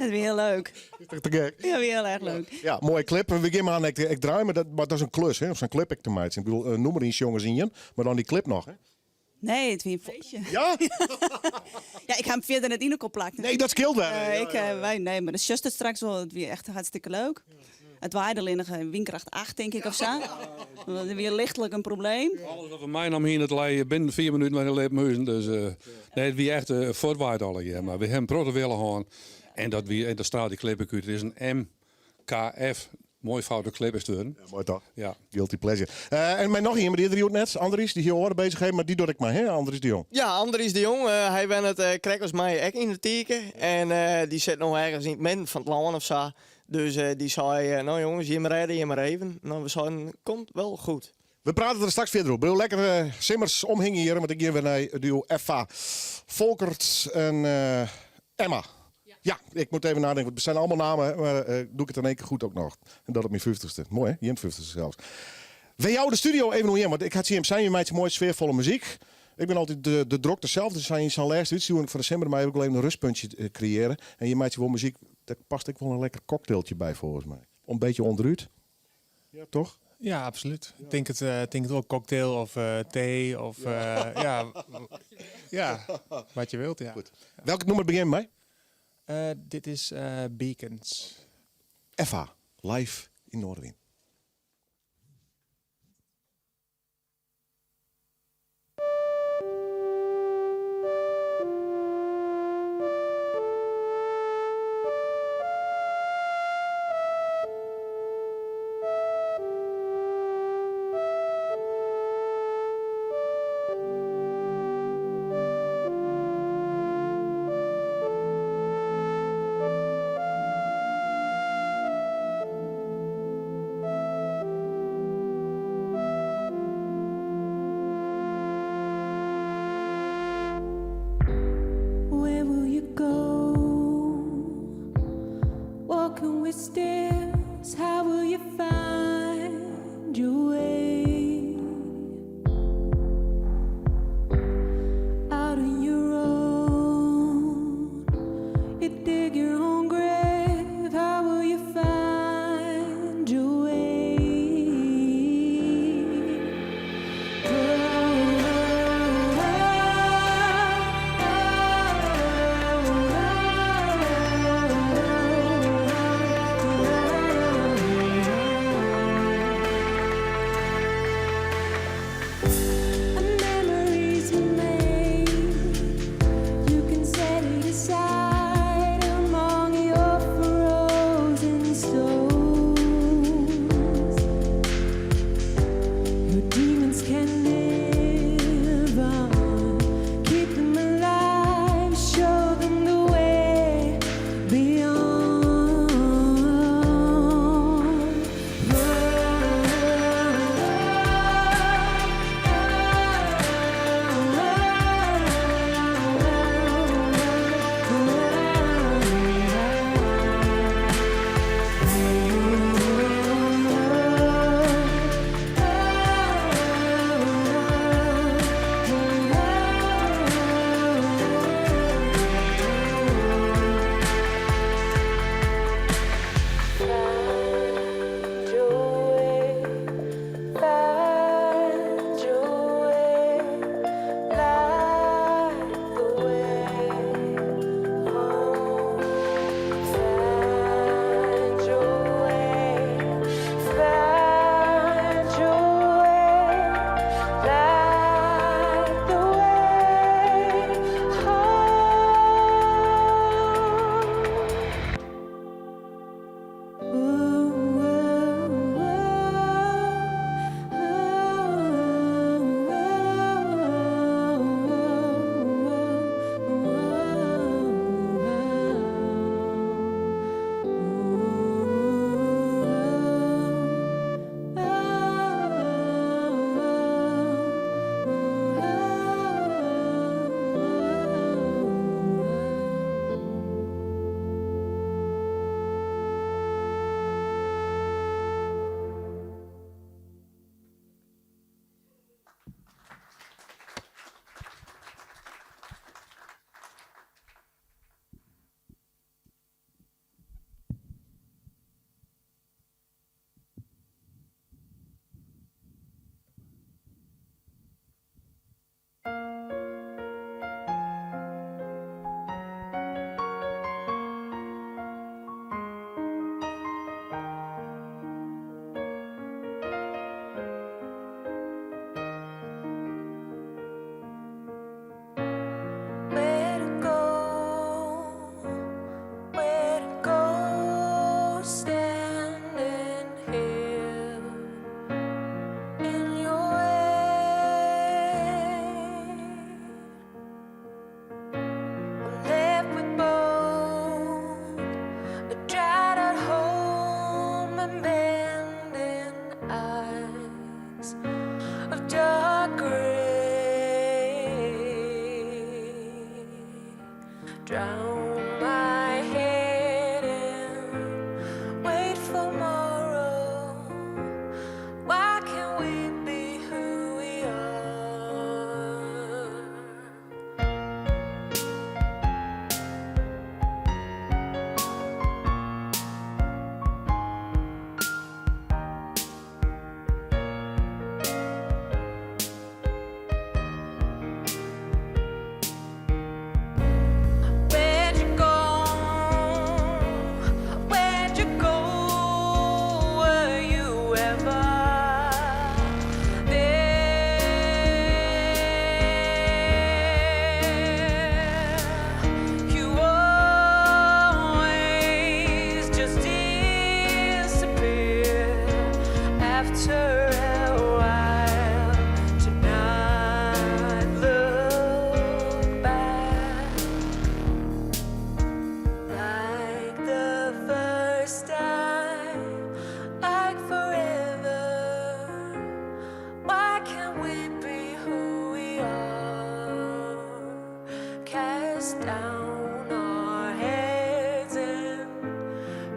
is weer heel leuk. Te gek. Ja, weer heel erg leuk. Ja, mooie clip. We gaan maar aan, ik, ik draai, maar dat, maar dat is een klus, hè? Of zo'n clip ik te maken. Ik bedoel, eh, noem maar eens jongens in je, maar dan die clip nog, hè? Nee, het is weer een feestje. Ja? ja, ik ga hem verder net in de kop plakken. Nee, dat scheelt wel. Eh, ik, eh, wij, nee, maar dat is just het straks wel. Het weer echt hartstikke leuk. Het waaide alleen nog een windkracht 8, denk ik, of zo. Dat is weer lichtelijk een probleem. Alles wat van mij nam hier in het leien binnen 4 minuten met de leepmuizen. Dus eh, nee, het wie echt uh, voortwaait al ja. Maar we hebben protte willen gaan. En dat, wie, en dat straalt die clip ook uit. Het is een MKF. Mooi foute clip is het worden. Ja, mooi toch? Ja. Guilty pleasure. Eh, en mijn nog iemand die er net, Andries, die hier horen bezig heeft, maar die doe ik maar, hè? Andries de Jong. Ja, Andries de Jong, eh, hij bent het uh, als mij ook in de teken. En eh, die zit nog ergens in het midden van het land of zo. Dus dy sei, no jonges, jim rêde jim mar even. No, we seinen, komt wel goed. We prate der straks fierder oer. Bliuw lekker simmers omhingjen hjir, want ik gean wer nei it duo Effa Folkert en Emma. Ja, ik moet even nadenken, want het zijn allemaal namen, maar doe ik het in één keer goed ook nog. En dat op mijn 50ste. Mooi hè? Jim 50ste zelfs. Wij jou de studio even nog in, want ik had zien zijn je meid mooie sfeervolle muziek. Ik ben altijd de drokte zelf, dus zijn zo'n laatste uitsturing van december, maar ik wil even een rustpuntje creëren. En je maakt je wel muziek, daar past ik wel een lekker cocktailtje bij volgens mij. Om een beetje onderuit. Ja, toch? Ja, absoluut. Ik denk het wel cocktail of thee of, ja, ja, wat je wilt, ja. Goed. Welk nummer begin je mee? Dit is Beacons. Effa, live in Noardewyn. Drown my head and wait for tomorrow. Why can't we be who we are? Where'd you go? Where'd you go? Were you ever there? You always just disappear after a while. Tonight, look back. Like the first time, like forever. Why can't we be who we are? Cast down our heads and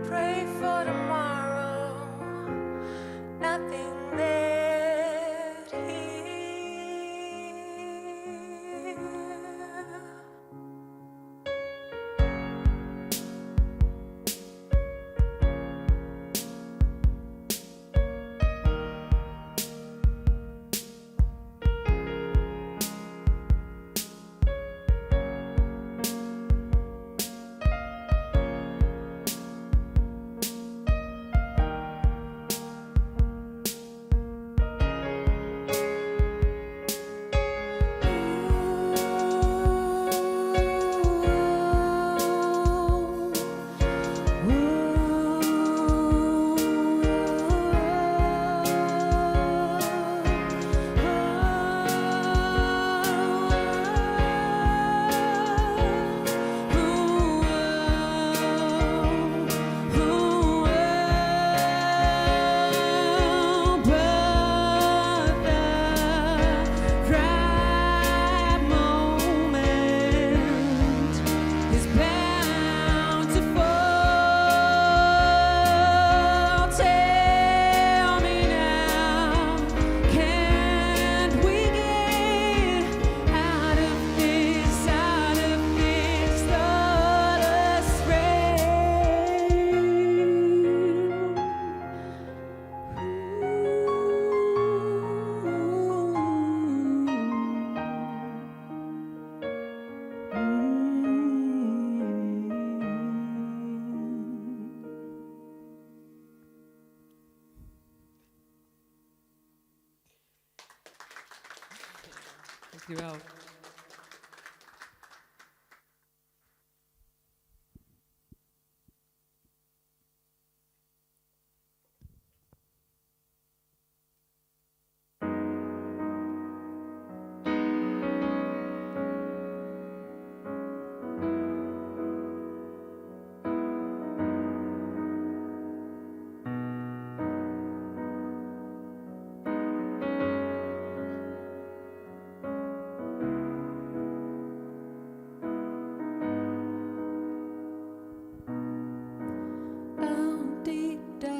pray for tomorrow. Nothing left here. Is bound to fall. Tell me now, can't we get out of this, out of this thoughtless frame? Dankjewel. I'll deep dive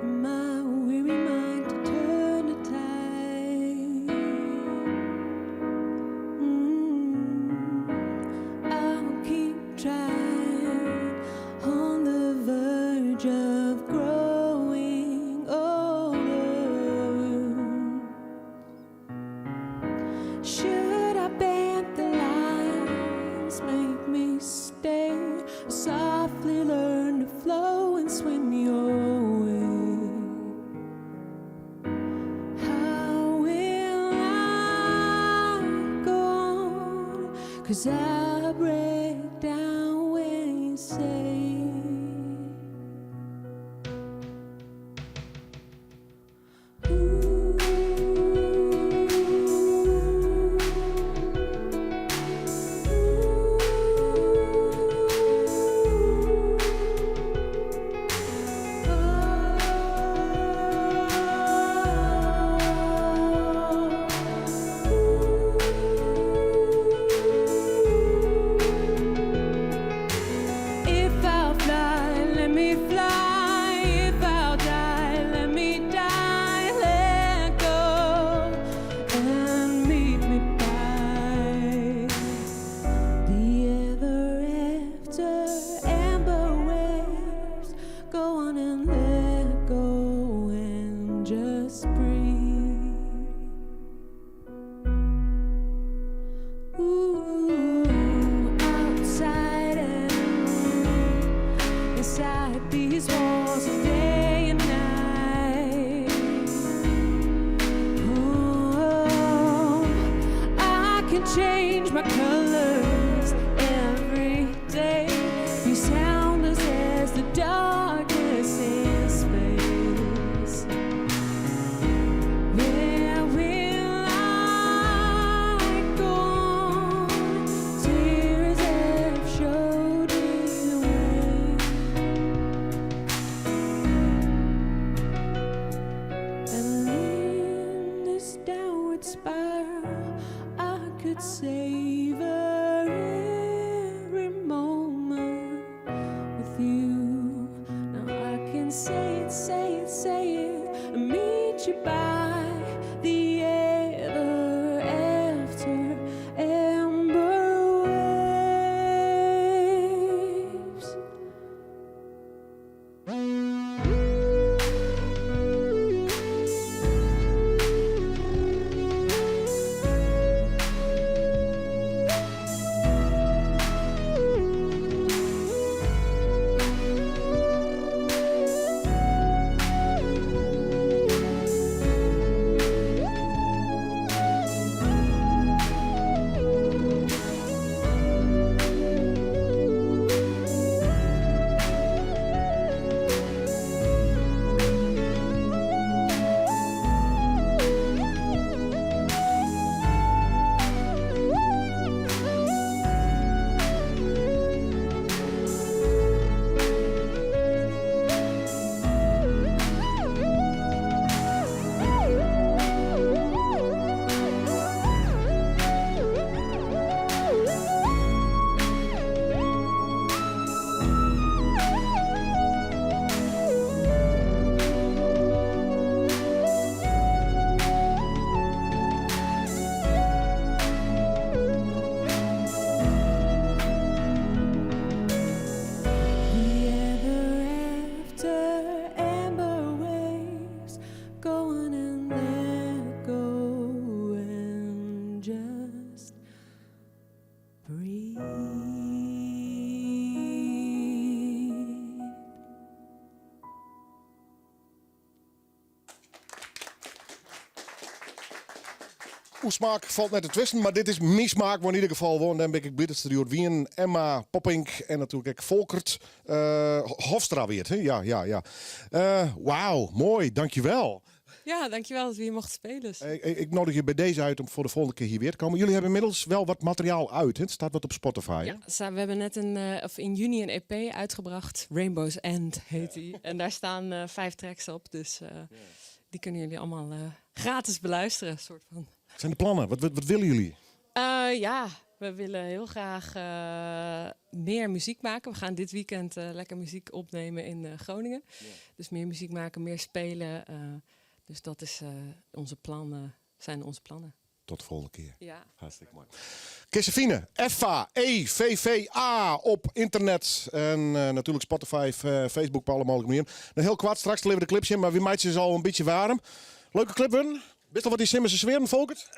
in my weary mind to turn the tide. I'll keep trying on the verge of growing older. Should I bend the lines, make me stay? Softly learn to flow and swim your way. How will I go on? 'Cause I break down when you say. Ooh. Ooh, outside and inside these walls of day and night. Oh, I can change my colors every day. Be soundless as the darkness in space. Where will I go? Tears have showed me the way. And in this downward spiral, I could savor every moment with you. Now I can say it, say it, say it, and meet you by the ever after amber waves. The ever after amber waves go on and let go and just breathe. Oer smaak falt net te twisten, mar dit is myn smaak wol yn ieder gefal. Want dêr bin ik bliid dat se der hjoed wienen. Emma Poppink en natuerlik ek Folkert Hofstra wie it, hè? Ja, ja, ja. Wauw, moai, dankjewel. Ja, dankjewel dat we hier mochten spelen. Ik nodig je bij deze uit om voor de volgende keer hier weer te komen. Jullie hebben inmiddels wel wat materiaal uit, hè? Het staat wat op Spotify. Ja, we hebben net of in juni een EP uitgebracht. Rainbow's End heet die. En daar staan 5 tracks op. Dus die kunnen jullie allemaal gratis beluisteren, soort van. Wat zijn de plannen? Wat willen jullie? Ja, we willen heel graag meer muziek maken. We gaan dit weekend lekker muziek opnemen in Groningen. Dus meer muziek maken, meer spelen. Dus dat is onze plannen, zijn onze plannen. Tot de volgende keer. Ja. Hartstikke mooi. Kissefine, F A E V V A op internet. En natuurlijk Spotify, Facebook, op alle mogelijke manieren. Een heel kwart, straks leveren de clips in, maar wie maakt ze al een beetje warm. Leuke clip, Wim. Wist al wat die Simmerse sfeer, Folkert?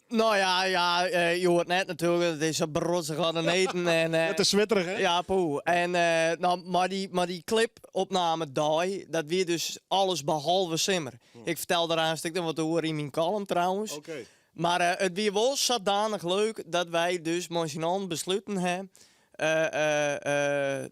Nou ja, ja, je hoort net natuurlijk, het is een brotzig aan het eten. En Het is zwitterig, hè? Ja, poeh. En nou, maar die, maar die clipopname daar, dat weer dus alles behalve Simmer. Ik vertel daar een stuk wat hoor in mijn column trouwens. Maar het weer was zodanig leuk dat wij dus met besluiten hebben.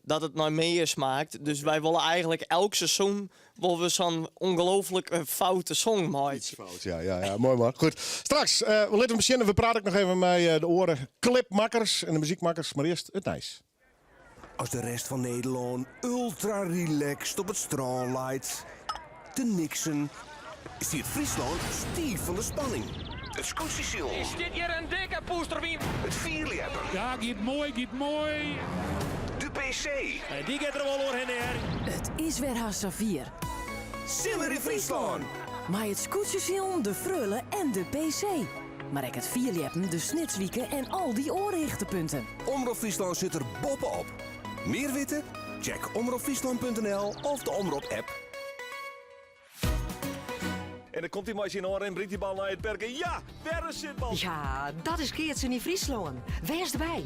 Dat het naar meer smaakt. Dus wij willen eigenlijk elk seizoen willen we zo'n ongelooflijk foute song maken. Iets fout, ja, ja, ja, mooi man. Goed, straks, we laten beginnen. We praten ook nog even met de oren clipmakkers en de muziekmakkers. Maar eerst het nieuws. Als de rest van Nederland ultra relaxed op het strand lijkt te niksen, is hier Friesland stief van de spanning. Het Skûtsjesilen. Is dit hier een dikke poesterwien? Het vierlepper. Ja, giet mooi, giet mooi. De PC. En die gaat er wel doorheen, hè. Het is weer haast 4. Simmer in Friesland. Maar het Skûtsjesilen, de Freule en de PC. Maar ik het vierleppen, de Snitswieken en al die oorrichtenpunten. Omrop Friesland zit er bovenop. Meer weten? Check omropfriesland punt N L of de Omrop app. En dan komt hy mei syn oanrin, bringt die bal nei it perk. En ja, wer in sitbal. Ja, dat is keatsen yn Fryslân. Wês derby.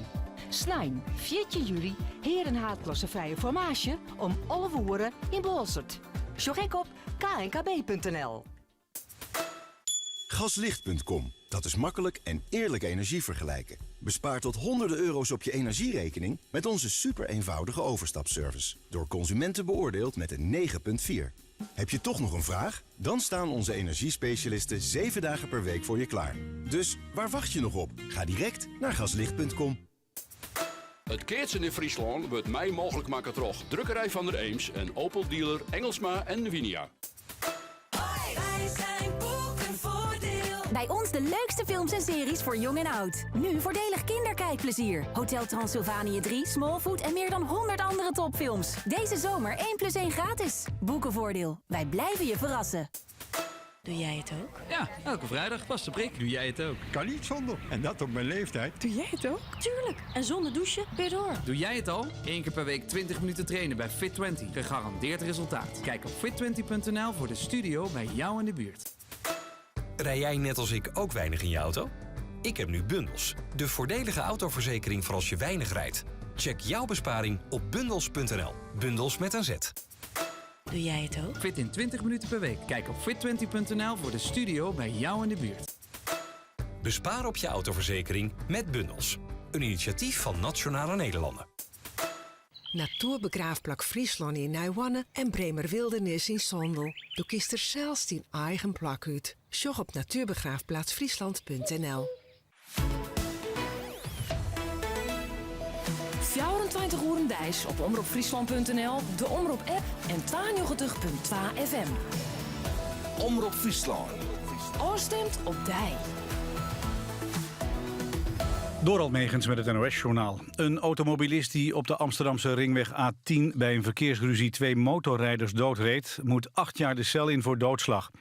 Snein 14 july, Hearen haadklasse frije formaasje om 11 oere yn Boalsert. Sjoch ek op knkb.nl. Gaslicht.com. Dat is makkelijk en eerlijk energie vergelijken. Bespaar tot honderden euro's op je energierekening met onze super eenvoudige overstapservice. Door consumenten beoordeeld met een 9,4. Heb je toch nog een vraag? Dan staan onze energiespecialisten 7 dagen per week voor je klaar. Dus waar wacht je nog op? Ga direct naar gaslicht.com. It keatsen yn Fryslân wurdt mei mooglik makke troch Drukkerij Van der Eems en Opel dealer Engelsma en Winia. Wij zijn Boekenvoordeel. Bij ons de leukste films en series voor jong en oud. Nu voordelig kinderkijkplezier. Hotel Transylvanië 3, Smallfoot en meer dan 100 andere topfilms. Deze zomer 1 plus 1 gratis. Boekenvoordeel. Wij blijven je verrassen. Doe jij het ook? Ja, elke vrijdag was de prik. Doe jij het ook? Kan niet zonder. En dat op mijn leeftijd. Doe jij het ook? Tuurlijk. En zonder douchen weer door. Doe jij het al? Eén keer per week 20 minuten trainen bij Fit20. Gegarandeerd resultaat. Kijk op fit20.nl voor de studio bij jou in de buurt. Rij jij net als ik ook weinig in je auto? Ik heb nu Bundels, de voordelige autoverzekering voor als je weinig rijdt. Check jouw besparing op bundels.nl. Bundels met een Z. Doe jij het ook? Fit in 20 minuten per week. Kijk op fit20.nl voor de studio bij jou in de buurt. Bespaar op je autoverzekering met Bundels. Een initiatief van Nationale Nederlanden. Natoerbegraafplak Fryslân yn Nijhoarne en Bremer Wildernis yn Sondel. Do kiest der sels dyn eigen plak út. Sjoch op natuurbegraafplaatsfriesland.nl. 24 oeren deis op omropfryslan.nl, de Omrop-app en 92.2 FM. Omrop Fryslân. Ofstimd op dy. Dorald Megens met het NOS-journaal. Een automobilist die op de Amsterdamse ringweg A10 bij een verkeersruzie twee motorrijders doodreed, moet acht jaar de cel in voor doodslag.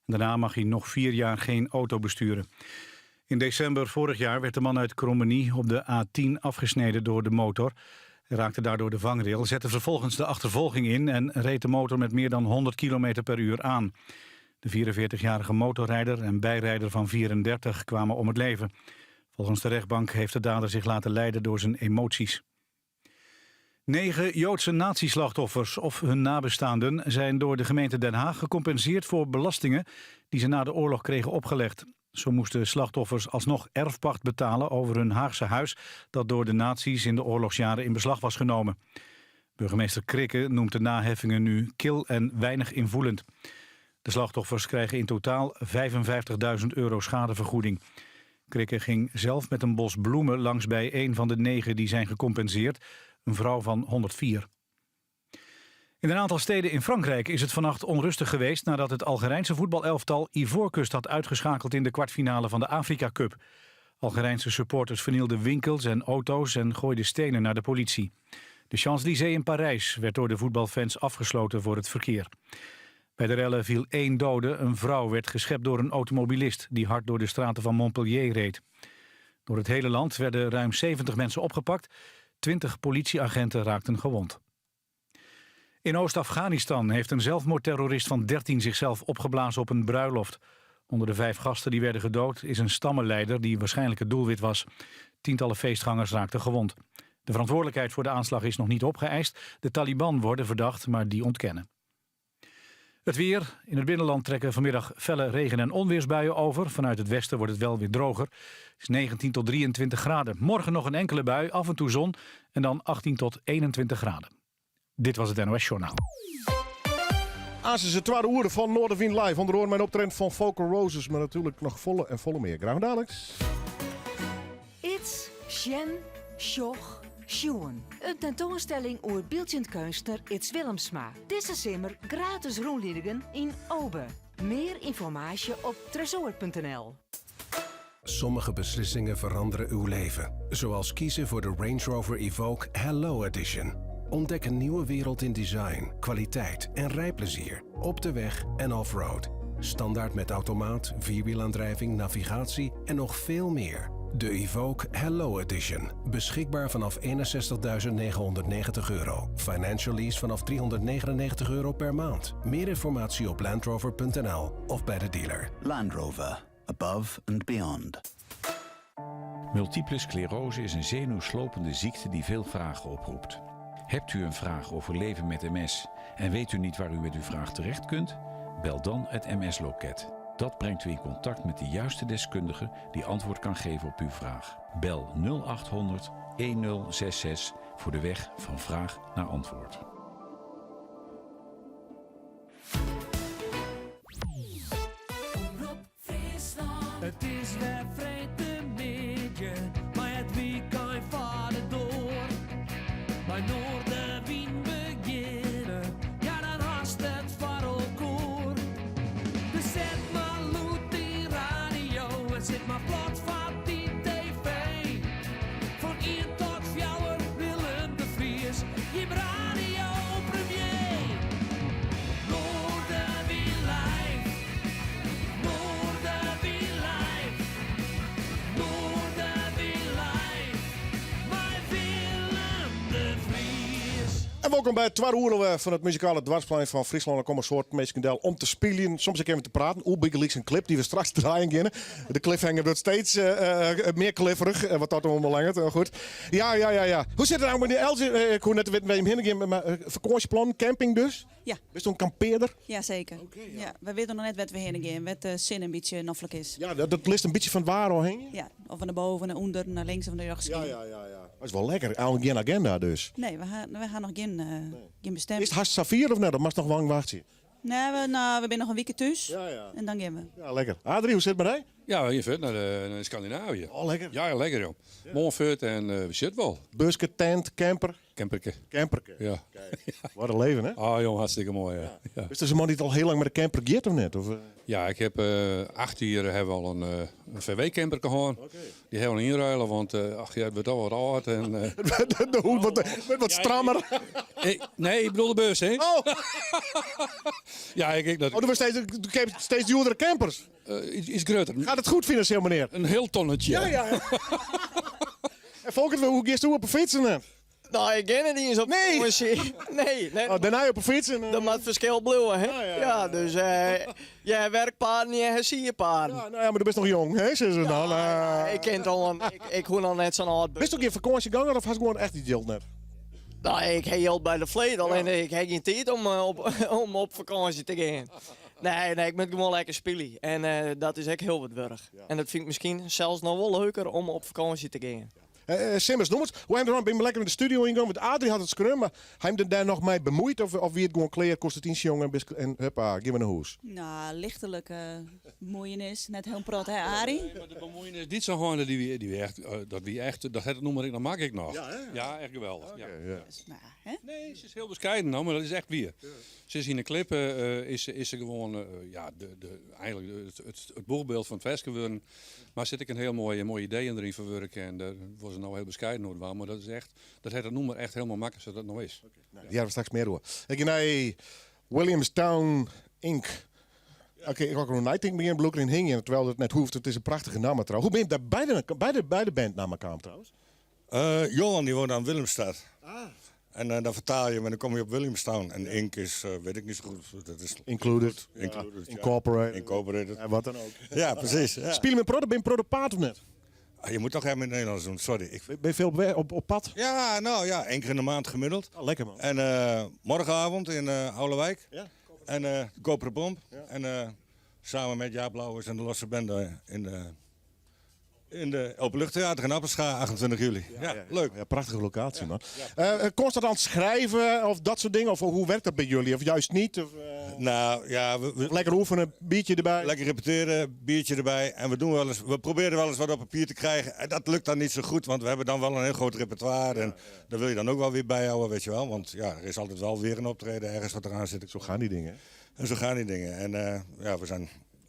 Daarna mag hij nog vier jaar geen auto besturen. In december vorig jaar werd de man uit Krommenie op de A10 afgesneden door de motor. Hij raakte daardoor de vangrail, zette vervolgens de achtervolging in en reed de motor met meer dan 100 km per uur aan. De 44-jarige motorrijder en bijrijder van 34 kwamen om het leven. Volgens de rechtbank heeft de dader zich laten leiden door zijn emoties. Negen Joodse natieslachtoffers of hun nabestaanden zijn door de gemeente Den Haag gecompenseerd voor belastingen die ze na de oorlog kregen opgelegd. Zo moesten slachtoffers alsnog erfpacht betalen over hun Haagse huis dat door de nazi's in de oorlogsjaren in beslag was genomen. Burgemeester Krikke noemt de naheffingen nu kil en weinig invoelend. De slachtoffers krijgen in totaal 55.000 euro schadevergoeding. Krikke ging zelf met een bos bloemen langs bij een van de negen die zijn gecompenseerd, een vrouw van 104. In een aantal steden in Frankrijk is het vannacht onrustig geweest nadat het Algerijnse voetbalelftal Ivoorkust had uitgeschakeld in de kwartfinale van de Afrika Cup. Algerijnse supporters vernielden winkels en auto's en gooiden stenen naar de politie. De Champs-Élysées in Parijs werd door de voetbalfans afgesloten voor het verkeer. Bij de rellen viel één dode. Een vrouw werd geschept door een automobilist die hard door de straten van Montpellier reed. Door het hele land werden ruim 70 mensen opgepakt. 20 politieagenten raakten gewond. In Oost-Afghanistan heeft een zelfmoordterrorist van 13 zichzelf opgeblazen op een bruiloft. Onder de vijf gasten die werden gedood is een stammenleider die waarschijnlijk het doelwit was. Tientallen feestgangers raakten gewond. De verantwoordelijkheid voor de aanslag is nog niet opgeëist. De Taliban worden verdacht, maar die ontkennen. Het weer. In het binnenland trekken vanmiddag felle regen- en onweersbuien over. Vanuit het westen wordt het wel weer droger. Het is 19 tot 23 graden. Morgen nog een enkele bui, af en toe zon. En dan 18 tot 21 graden. Dit was het NOS Journaal. Aas is het tweede uur van Noardewyn Live. Onder oren mijn optreden van Vocal Roses. Maar natuurlijk nog volle en volle meer. Graag dadelijk. Ids, Sjen, Sjoch, Sjoen. Een tentoanstelling oer byldzjend keunstner Ids Willemsma. Dizze simmer gratis rûnliedingen yn Obe. Mear ynformaasje op tresoar.nl. Sommige beslissingen veranderen uw leven. Zoals kiezen voor de Range Rover Evoque Hello Edition. Ontdek een nieuwe wereld in design, kwaliteit en rijplezier. Op de weg en off-road. Standaard met automaat, vierwielaandrijving, navigatie en nog veel meer. De Evoque Hello Edition. Beschikbaar vanaf 61.990 euro. Financial lease vanaf 399 euro per maand. Meer informatie op landrover.nl of bij de dealer. Land Rover. Above and beyond. Multiple sclerose is een zenuwslopende ziekte die veel vragen oproept. Hebt u een vraag over leven met MS en weet u niet waar u met uw vraag terecht kunt? Bel dan het MS-loket. Dat brengt u in contact met de juiste deskundige die antwoord kan geven op uw vraag. Bel 0800 1066 voor de weg van vraag naar antwoord. It is wer freedtemiddei, mei it wykein foar de doar. By Noardewyn begjinne, ja dan hast it foar elkoar. Dus set mar lûd dyn radio en sit mar plat foar dyn TV. Fan ien tot fjouwer Willem de Vries, jim radiopremier. Noardewyn live, Noardewyn live, Noardewyn live, mei Willem de Vries. En wolkom by it twadde oere fan it muzikale doarpsplein fan Fryslân. Der komme in soad minsken del om te spyljen, soms ek even te praten. Oer bygelyks in klip dy't we straks draaien geane. De cliffhanger wurdt steeds mear clifferich, wat dat oanbelanget. Goed. Ja, ja, ja, ja. Hoe sit it no mei dy Eltje? Ik hoech net te witten wêr't jim hinne gean, mar fakânsjeplannen, camping dus? Ja. Bist in kampearder? Ja, seker. Ja, we witte noch net wêr't we hinne gean, wêr't de sinne in bytsje noflik is. Ja, dat litst in bytsje fan it waar ôfhingje? Ja, of nei boven, nei ûnder, nei links of nei rjochts. Ja, ja, ja, ja. Dat is wol lekker. Eigentlik gjin agenda dus? Nee, we ha, we ha noch gjin, gjin bestemming. Is it hast safier of net? Of moatst noch lang wachtsje? Nee, we, no, we binne noch in wike thús. Ja, ja. En dan gean we. Ja, lekker. Adrie, hoe sit it mei dy? Ja, we gean fuort nei, de, nei Skandinavië. Oh, lekker. Ja, lekker joh. Ja. Moarn fuort en we sitte wol. Buske, tent, camper? Camperke. Camperke. Ja. Kijk, wat in leven, hè? Ah, jong, hartstikke moai. Ja. Ja. Is dus in man dy't al hiel lang mei de camper giet of net? Of? Ja, ik heb 8 jier hebben we al in VW-camper gehad. Dy hawwe we ynruile, want ach ja, it wurdt al wat âld. En, de hûd wurdt wat strammer. Nee, ik bedoel de bus, hè? Oh! ja, ik, dat... Oh, do wurdst steeds, do steeds djoerdere campers? Iets grutter. Gaat it goed finansjeel, menear? In hiel tonnetje. Ja, ja. En Folkert, hoe giest op 'e fytsen? No, ik gean net iens op Nee! fakânsje. Nee, nee. Oh, dêrnei op 'e fyts? En, Dat moat ferskil bliuwe, hè? Ja, ja, ja. dus je werkpaarden, je sierpaarden. Ja, no ja, mar do bist noch jong, hè, sizze se dan. Ik kin it al, ik hoech noch net sa'n âld. Bist do gjin fakânsjegonger of hast gewoan echt it jild net? No, ik ha jild by de fleet, allinnich ik ha gjin tiid om op fakânsje te gean. Nee, nee, ik moat gewoan lekker spylje. En dat is ek hiel wat wurdich. En dat fyn ik miskien sels noch wol leuker om op fakânsje te gean. Simmers nûmers. Hoe ha bin lekker yn de studio yngongen? Want Adrie hat it skreaun, mar ha jim der dêr noch mei bemuoid? Of wie it gewoan klear, koest it ynsjonge en huppa, gean we nei hûs? No, lichtelike bemuoienis. Net hiel protte, hè Arie? Nee, mar de bemuoienis dy't se hâlde, dy wie, dy wie echt, dat wie echt, dat hat it nûmer ek noch makke ek noch. Ja, hè? Ja, echt geweldich. Ja. ja. Dus, no, hè? Nee, se is hiel beskeiden, no, mar dat is echt wier. Se is yn de klip, is, is se gewoan, ja, de, eigentlik it boechbyld fan it ferske wurden. Mar sit ek in hiel moai, moai idee deryn ferwurke en dêr wol se no hiel beskeiden oer dwaan, mar dat is echt, dat hat it nûmer echt hielendal makke sa't it no is. No, dêr hawwe we straks mear oer. Ik gean nei Williamstown Inc. Oké, ik wol neitinken begjin bliuw ik deryn hingjen, terwijl it net hoecht. It is in prachtige namme trouwens. Hoe bin je dêr by de bandnamme kaam trouwens? Johan die woont aan Willemstad. En dan fertaal je, mar dan kom je op Williamstown. En Inc is, weet ik niet zo goed. Dat is Included. Included, ja. Incorporated. Incorporated. En wat dan ook. Ja, precies. Ja. Speel je met Proto, ben je Proto Paard of net? Ah, je moet toch even in het Nederlands doen, sorry. Ik... Ben je veel op pad? Ja, nou ja, één keer in de maand gemiddeld. Oh, lekker man. En morgenavond in Haulerwijk. Ja. En Koperen Pomp. Ja. En samen met Jaap Lauwers en de Losse Bende in de Openluchttheater in Appelscha, 28 juli. Ja, leuk. Ja, prachtige locatie, man. Constant aan het schrijven of dat soort dingen? Of hoe werkt dat bij jullie? Of juist niet? Of Nou, ja, we lekker oefenen, biertje erbij. Lekker repeteren, biertje erbij. En we, doen wel eens, we proberen wel eens wat op papier te krijgen. En dat lukt dan niet zo goed, want we hebben dan wel een heel groot repertoire. En daar wil je dan ook wel weer bijhouden, weet je wel. Want ja, er is altijd wel weer een optreden ergens wat eraan zit. Zo gaan die dingen. En zo gaan die dingen. En ja, we zijn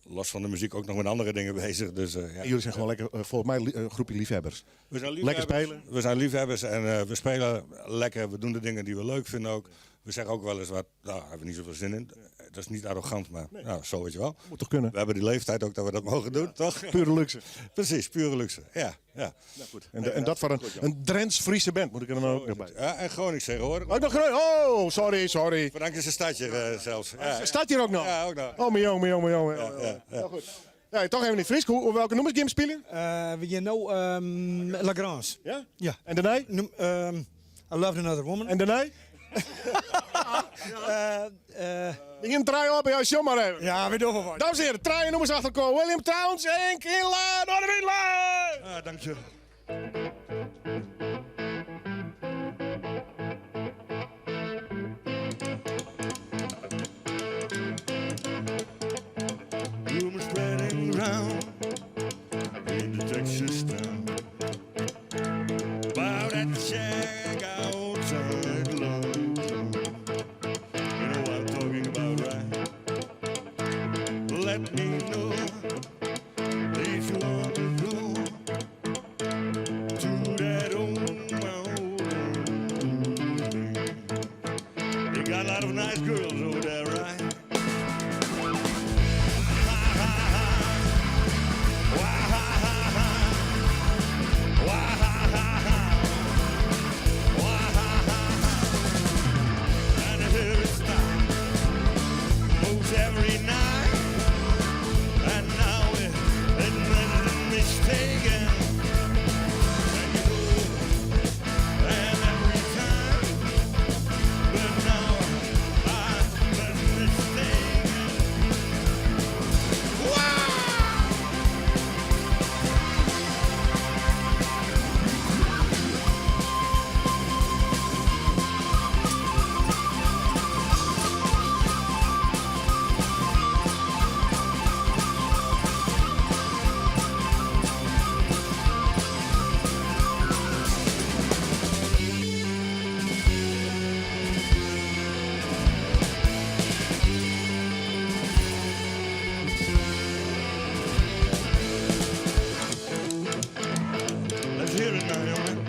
los van de muziek ook nog met andere dingen bezig. Dus, ja. En jullie zijn gewoon lekker, volgens mij, een groepje liefhebbers. We zijn Lekker liefhebbers. spelen. We zijn liefhebbers en we spelen lekker. We doen de dingen die we leuk vinden ook. We zeggen ook wel eens wat, nou, daar hebben we niet zoveel zin in. Dat is niet arrogant, maar nou, zo weet je wel. Moet toch kunnen? We hebben die leeftijd ook dat we dat mogen doen, toch? Pure luxe. Precies, pure luxe. Ja, ja. Nou, goed. En dat voor een Drents-Friese band, moet ik er dan ook nog bij. Ja, en Gronings tegenwoordig. Ook nog Groningen? Oh, sorry, sorry. Frank is een stadje zelfs. Ja. Staat hier ook nog? Ja, ook nog. Oh, mijn jong, mijn jong, mijn jong. Ja, ja, ja. Nou, goed. Nee, toch even niet Fries. Welke nummers gaan we spelen? We gaan nou La Grange. Ja? Ja. En daarna? I Loved Another Woman. En daarna? We gaan trein op, ja, sjom maar even. Ja, we doen wel wat. Dames en heren, trein nummers achter elkaar. William Towns en Killa Noardewyn live! Ah, dank je. Rumors spreading round in the Texas town about that shack outside London. You know what I'm talking about, right? Let me know if you want to go to that old mountain. They got a lot of nice girls over there, right? And I hear it stop most every night. And now it made a mistake. And you go, and every time. But now I've been mistaken. Wow! Let's hear it now, jongen.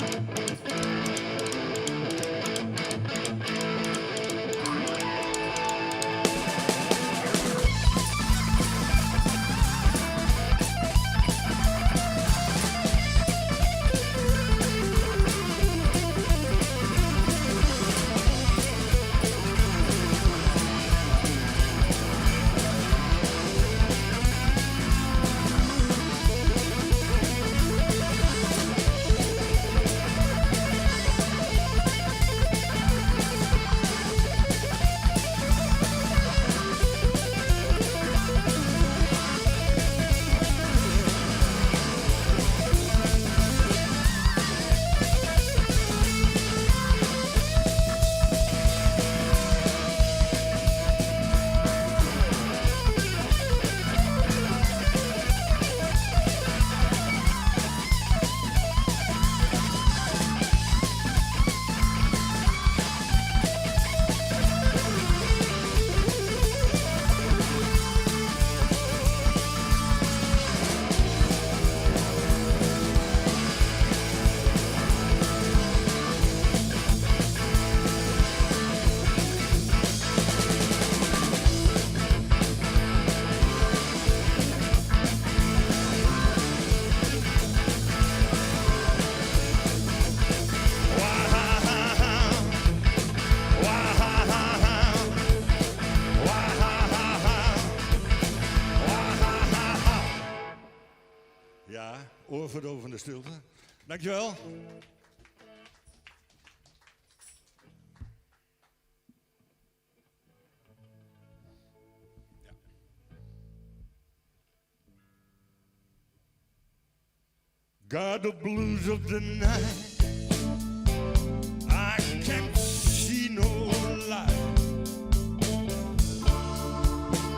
Ja, oorverdovende stilte. Dankjewel. Got the blues of the night. I can't see no light.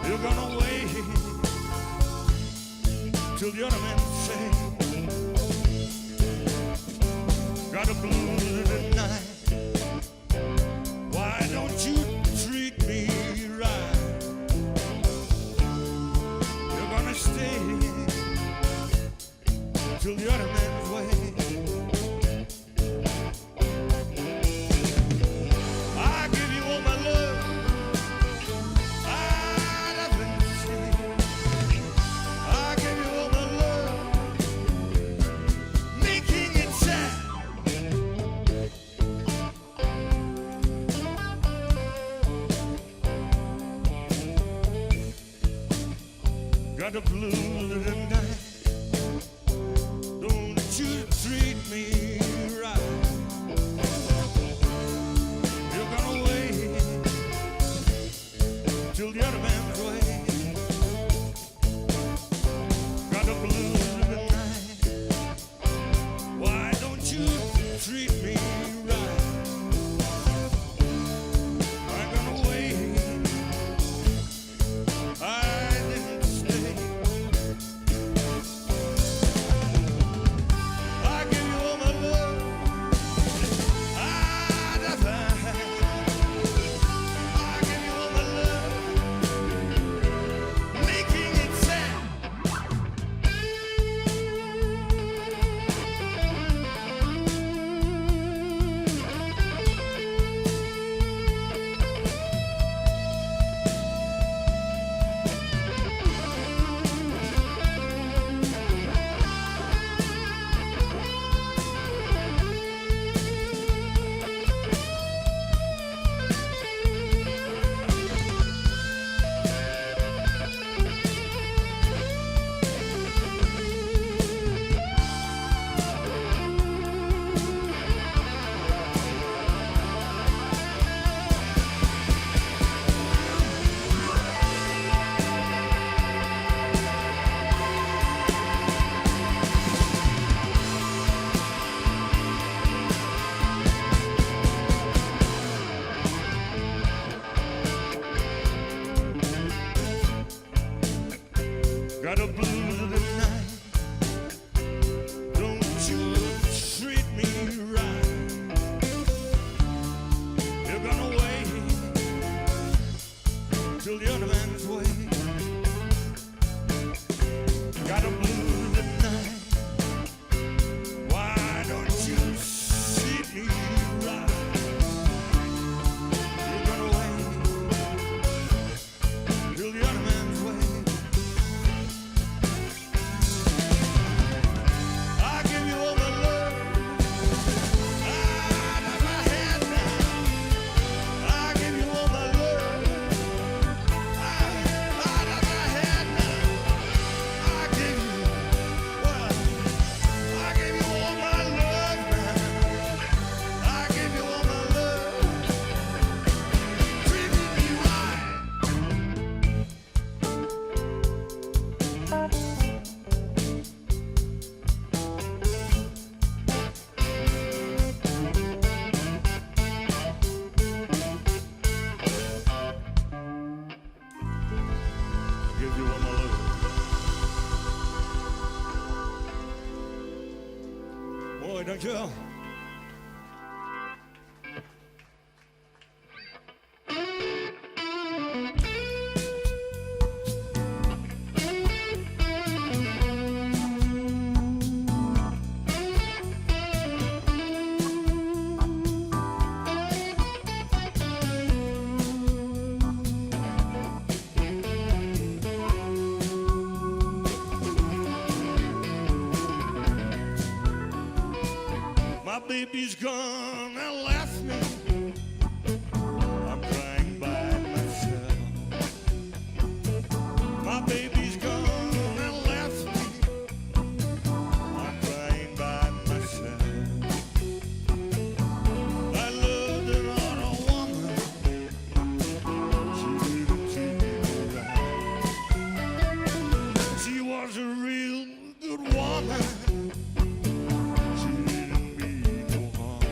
You're gonna wait till the other men say, Got the blues of the night. Why don't you treat me right? You're gonna stay till the other man's way. I give you all my Got the blues of the night. Don't you treat me right. You're gonna wait till the other man's way. Got the blues of the night. Why don't you treat me right? I'm gonna wait. I didn't stay. I give you all my love. I I give you all my love, making it sad. Got the blues of the night. Don't you treat me right. You're gonna wait till the other man's way. Got the blues of the night. Why don't you treat me right? You're gonna wait till the other man's way. I give you all my love. Out of my head now. I give you all my love. Out of my head now. I give you, well, I give you all my love now. I give you all my love. Treat me right. I give you all my love. Mooi, dankjewel. My baby's gone and left me. I'm crying by myself. My baby's gone and left me. I'm crying by myself. I loved another woman. She didn't treat me right. She was a real good woman. She didn't mean no harm.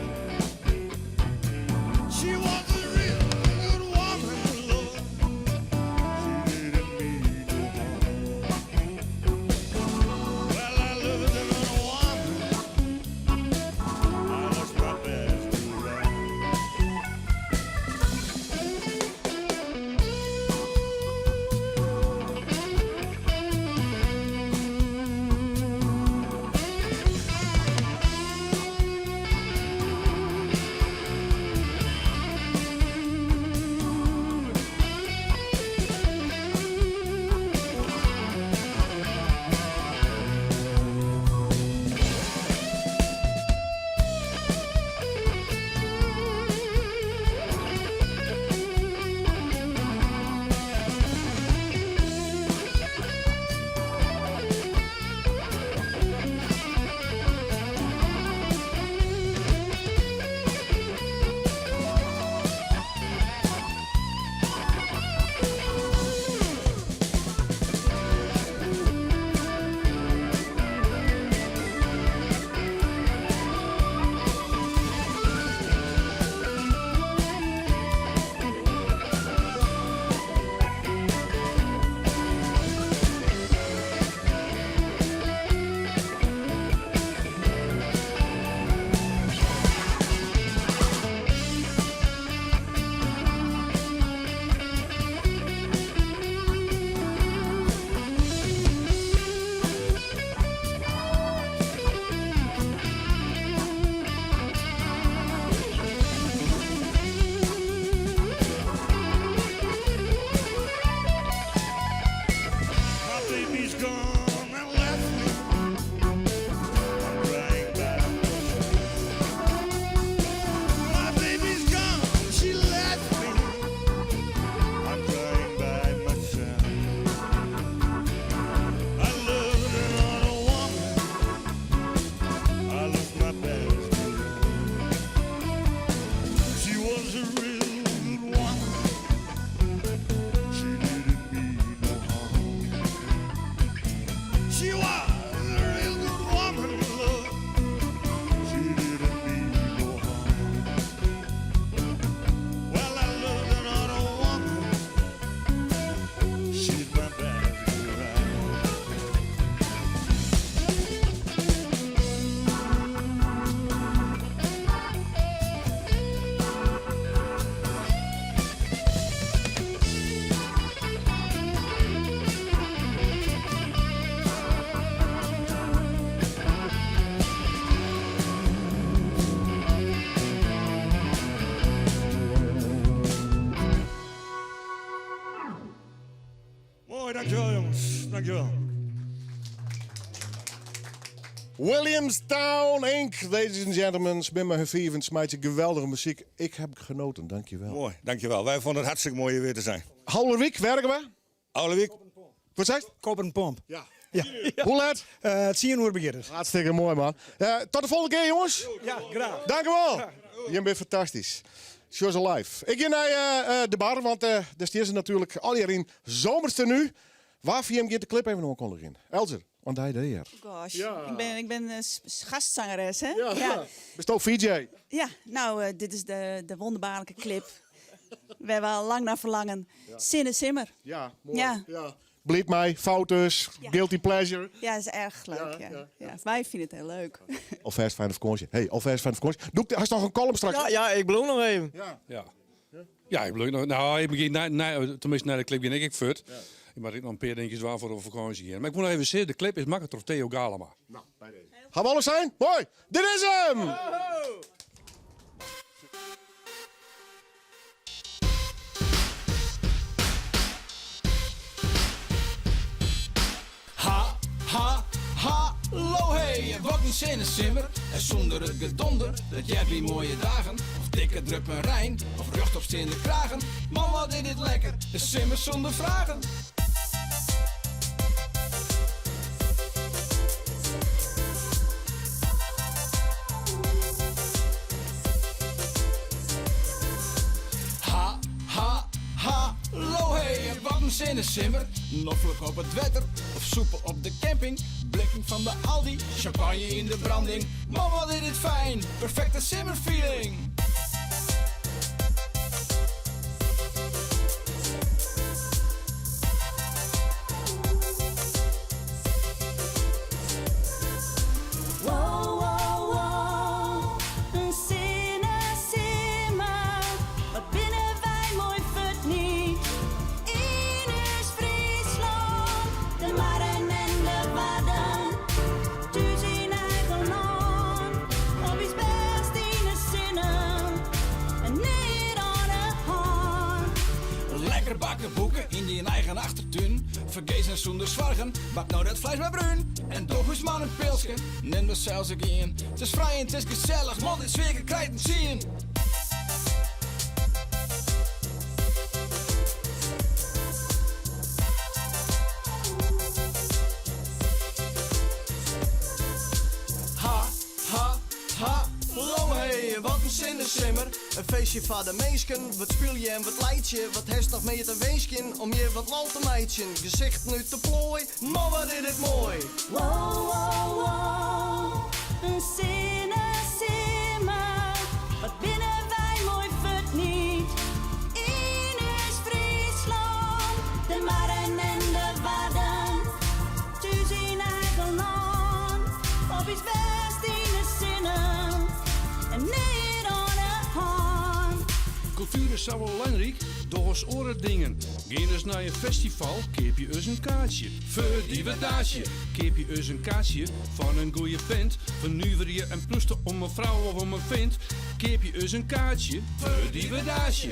dankjewel jongens. Dankjewel. Williamstown Inc. Ladies and gentlemen, Smimma hun Vivens, smijt je geweldige muziek. Ik heb genoten, dankjewel. Mooi, dankjewel. Wij vonden het hartstikke mooi hier weer te zijn. Houlerwiek, werken we? Houlerwiek. Wat zei je? Koper en pomp. Ja. ja. Hoe laat? Het zien uur begint het. Hartstikke mooi, man. Tot de volgende keer, jongens. Ja, graag. Dank u wel. Je bent fantastisch. Shows alive. Ik ga naar de bar, want daar staan ze natuurlijk al hier in zomerste nu. Waar via hem gaat de clip even aankondigen? Elzer, want hij deed hier. Gosh, ik ben gastzangeres, hè? Ja. Ja. Bist ook VJ? Ja, nou, dit is de wonderbaarlijke clip. We hebben al lang naar verlangen. Zinne Simmer. Ja, mooi. Ja. Ja. Bleed mij, fout dus, guilty pleasure. Ja, is erg leuk. Ja, ja. Wij vinden het heel leuk. Alvast fijne vakantie. Hey, alvast fijne vakantie. Doe ik de, had je nog een column straks? Ja, ja, ik bedoel nog even. Ja. Ja. Ja, ik bedoel nog. Nou, ik begin na, na, tenminste naar de clip ben ik fut. Ik maak nog een paar dingetjes waar voor de vakantie hier. Maar ik moet nog even zeggen, de clip is makkelijk door Theo Galama. Nou, bij deze. Gaan we alles zijn? Mooi. Dit is hem! Ha, ha, ha, lo hey, en wat een zinnen simmer. En zonder het gedonder, dat jij bij mooie dagen. Of dikke druppen Rijn, of rechtopstaande kragen. Man, wat is dit lekker, de simmer zonder vragen. Ha, ha, ha, lo hey, en wat een zinnen simmer. Noffelijk op het wetter, of soepen op de camping. Blikking van de Aldi, champagne in de branding. Man, wat is dit fijn, perfecte simmerfeeling. Wow, wow, wow, een zinne simmer. Wat binnen wij mooi fut niet. In is Friesland, de Maren en de Wadden. Thuis in eigen land, op iets best in de zinnen. En niet aan de hand. Lekker bakken boeken in die eigen achtertuin. Vergeet en zonder zorgen, bak nou dat vlees maar bruin. En doch eens maar een pilsje, neem er zelfs ook in. Het is vrij en het is gezellig, man, dit zweer krijgt een zin. Ha, ha, ha, lo hey, wat een zinnesimmer. Een feestje van de meesken, wat speel je en wat leid je? Wat heeft nog meer te weesken om je wat lal te meidjen? Gezicht nu te plooi, maar wat is dit mooi. Wow, wow, wow, een zinne simmer. Wat binnen wij mooi fut niet. In is Friesland, de Maren en de Wadden. Thuis in eigen land, op iets best in de zinnen. En niet aan de hand. Cultuur is zo wel belangrijk, door ons oren dingen. Ga eens naar je festival, keep je eens een kaartje. Verdieverdage, keep je eens een kaartje van een goeie vent. Vernuver je en pluste om een vrouw of om een vent. Keep je eens een kaartje, verdieverdage.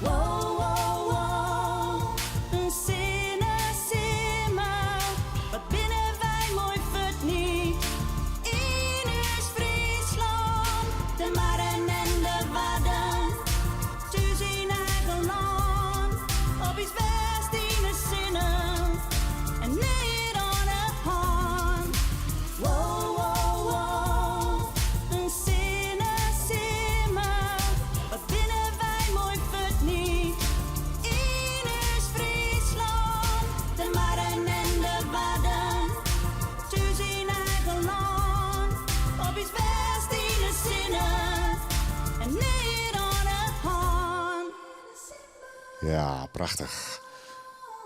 Wow, wow, wow, een zinne simmer. Wat binnen wij mooi fut niet. In is Friesland, de Maren en de Wadden. Thuis in eigen land, op iets best in de zinnen. En niet aan de hand. Wow, wow, wow, een zinne simmer. Wat binnen wij mooi fut niet. In is Friesland, de Maren en de Wadden. Thuis in eigen land, op iets best in de zinnen. En niet aan de hand. Ja, prachtig.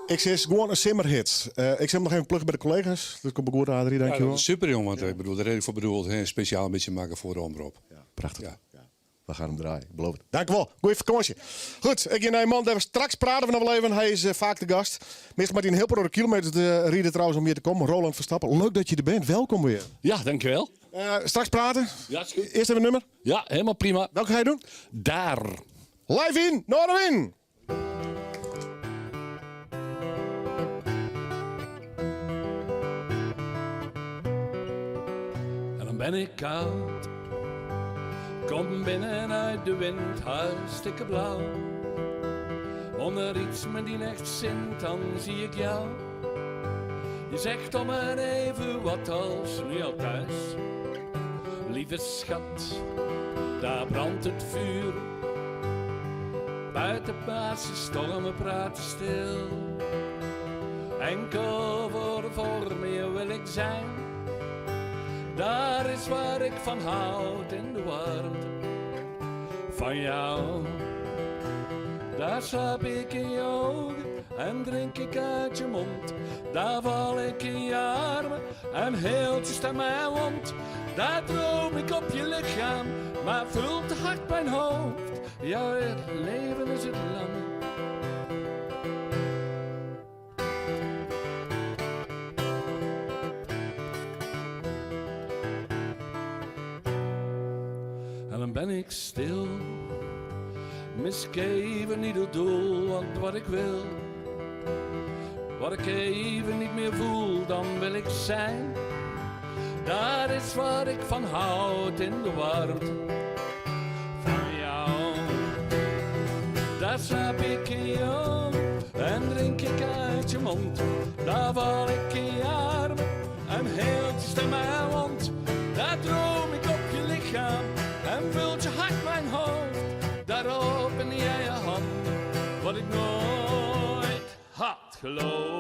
Ik zit gewoon een simmerhit. Ik zet hem nog even pluggen bij de collega's. Dat komt goed, Adrie, Ja, dankjewel. dat is super, jongen. Want ik bedoel, de reden voor bedoeld, hè, speciaal een beetje maken voor de omroep. Ja, prachtig. Ja. We gaan hem draaien, ik beloof het. Dank u wel. Goeie vakantie. Goed, ik ga naar een man, daar straks praten we nog wel even. Hij is vaak de gast. Meestal maar hij een heel paar kilometer te rijden trouwens om hier te komen. Roland Verstappen, leuk dat je er bent. Welkom weer. Ja, dankjewel. Straks praten. Ja, is goed. Eerst even een nummer. Ja, helemaal prima. Welke ga je doen? Daar. Live in, Noardewyn. Dan ben ik koud. Kom binnen uit de wind, hartstikke blauw. Onder iets me die echt zint, dan zie ik jou. Je zegt om en even wat als nu al thuis. Lieve schat, daar brandt het vuur. Buiten pasen stormen praten stil. Enkel voor de vorm hier wil ik zijn. Daar is waar ik van houd in de warmte van jou. Daar slaap ik in je ogen en drink ik uit je mond. Daar val ik in je armen en heelt je stem mijn wond. Daar droom ik op je lichaam, maar vult te hard mijn hoofd. Ja, het leven is het lang. En dan ben ik stil. Mis ik even niet het doel, want wat ik wil. Wat ik even niet meer voel, dan wil ik zijn. Daar is waar ik van houd in de warmte van jou. Daar slaap ik in jou en drink ik uit je mond. Daar val ik in je armen en heelt je stem mijn wond. Daar droom ik op je lichaam en vult je hart mijn hoofd. Daar open jij je handen, wat ik nooit had geloofd.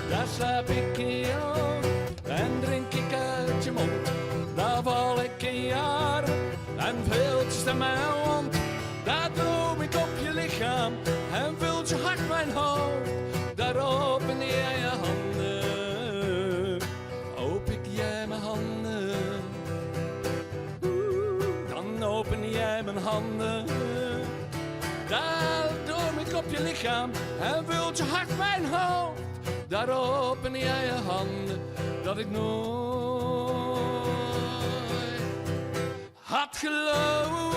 Daar slaap ik in jou en drink ik uit je mond. Daar val ik in je armen en vult je stem mijn wond. Daar droom ik op je lichaam en vult je hart mijn hoofd. Daar open jij je handen, open jij mijn handen. Oeh, dan open jij mijn handen. Daar droom ik op je lichaam en vult je hart mijn hoofd. Daar open jij je handen, dat ik nooit had geloofd.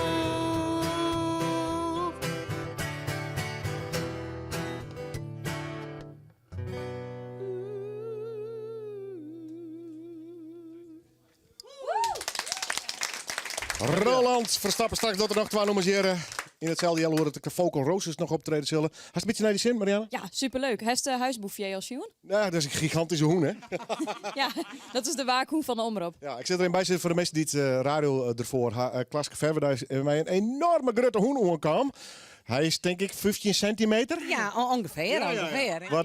Roland Verstappen straks dat er nog twee nummers hier in hetzelfde jaar horen dat de Vocal Roses nog optreden zullen. Hast een beetje naar die zin, Marianne? Ja, superleuk. Hij is de huisboefje als Sjoen. Ja, dat is een gigantische hoen, hè? Ja, dat is de waakhoen van de omroep. Ja, ik zit erin bij zitten voor de mensen die het radio ervoor. Ha, Klaske Verwerda is mij een enorme grote hoen oorkwam. Hij is denk ik 15 centimeter. Ja, ongeveer, ongeveer. Wat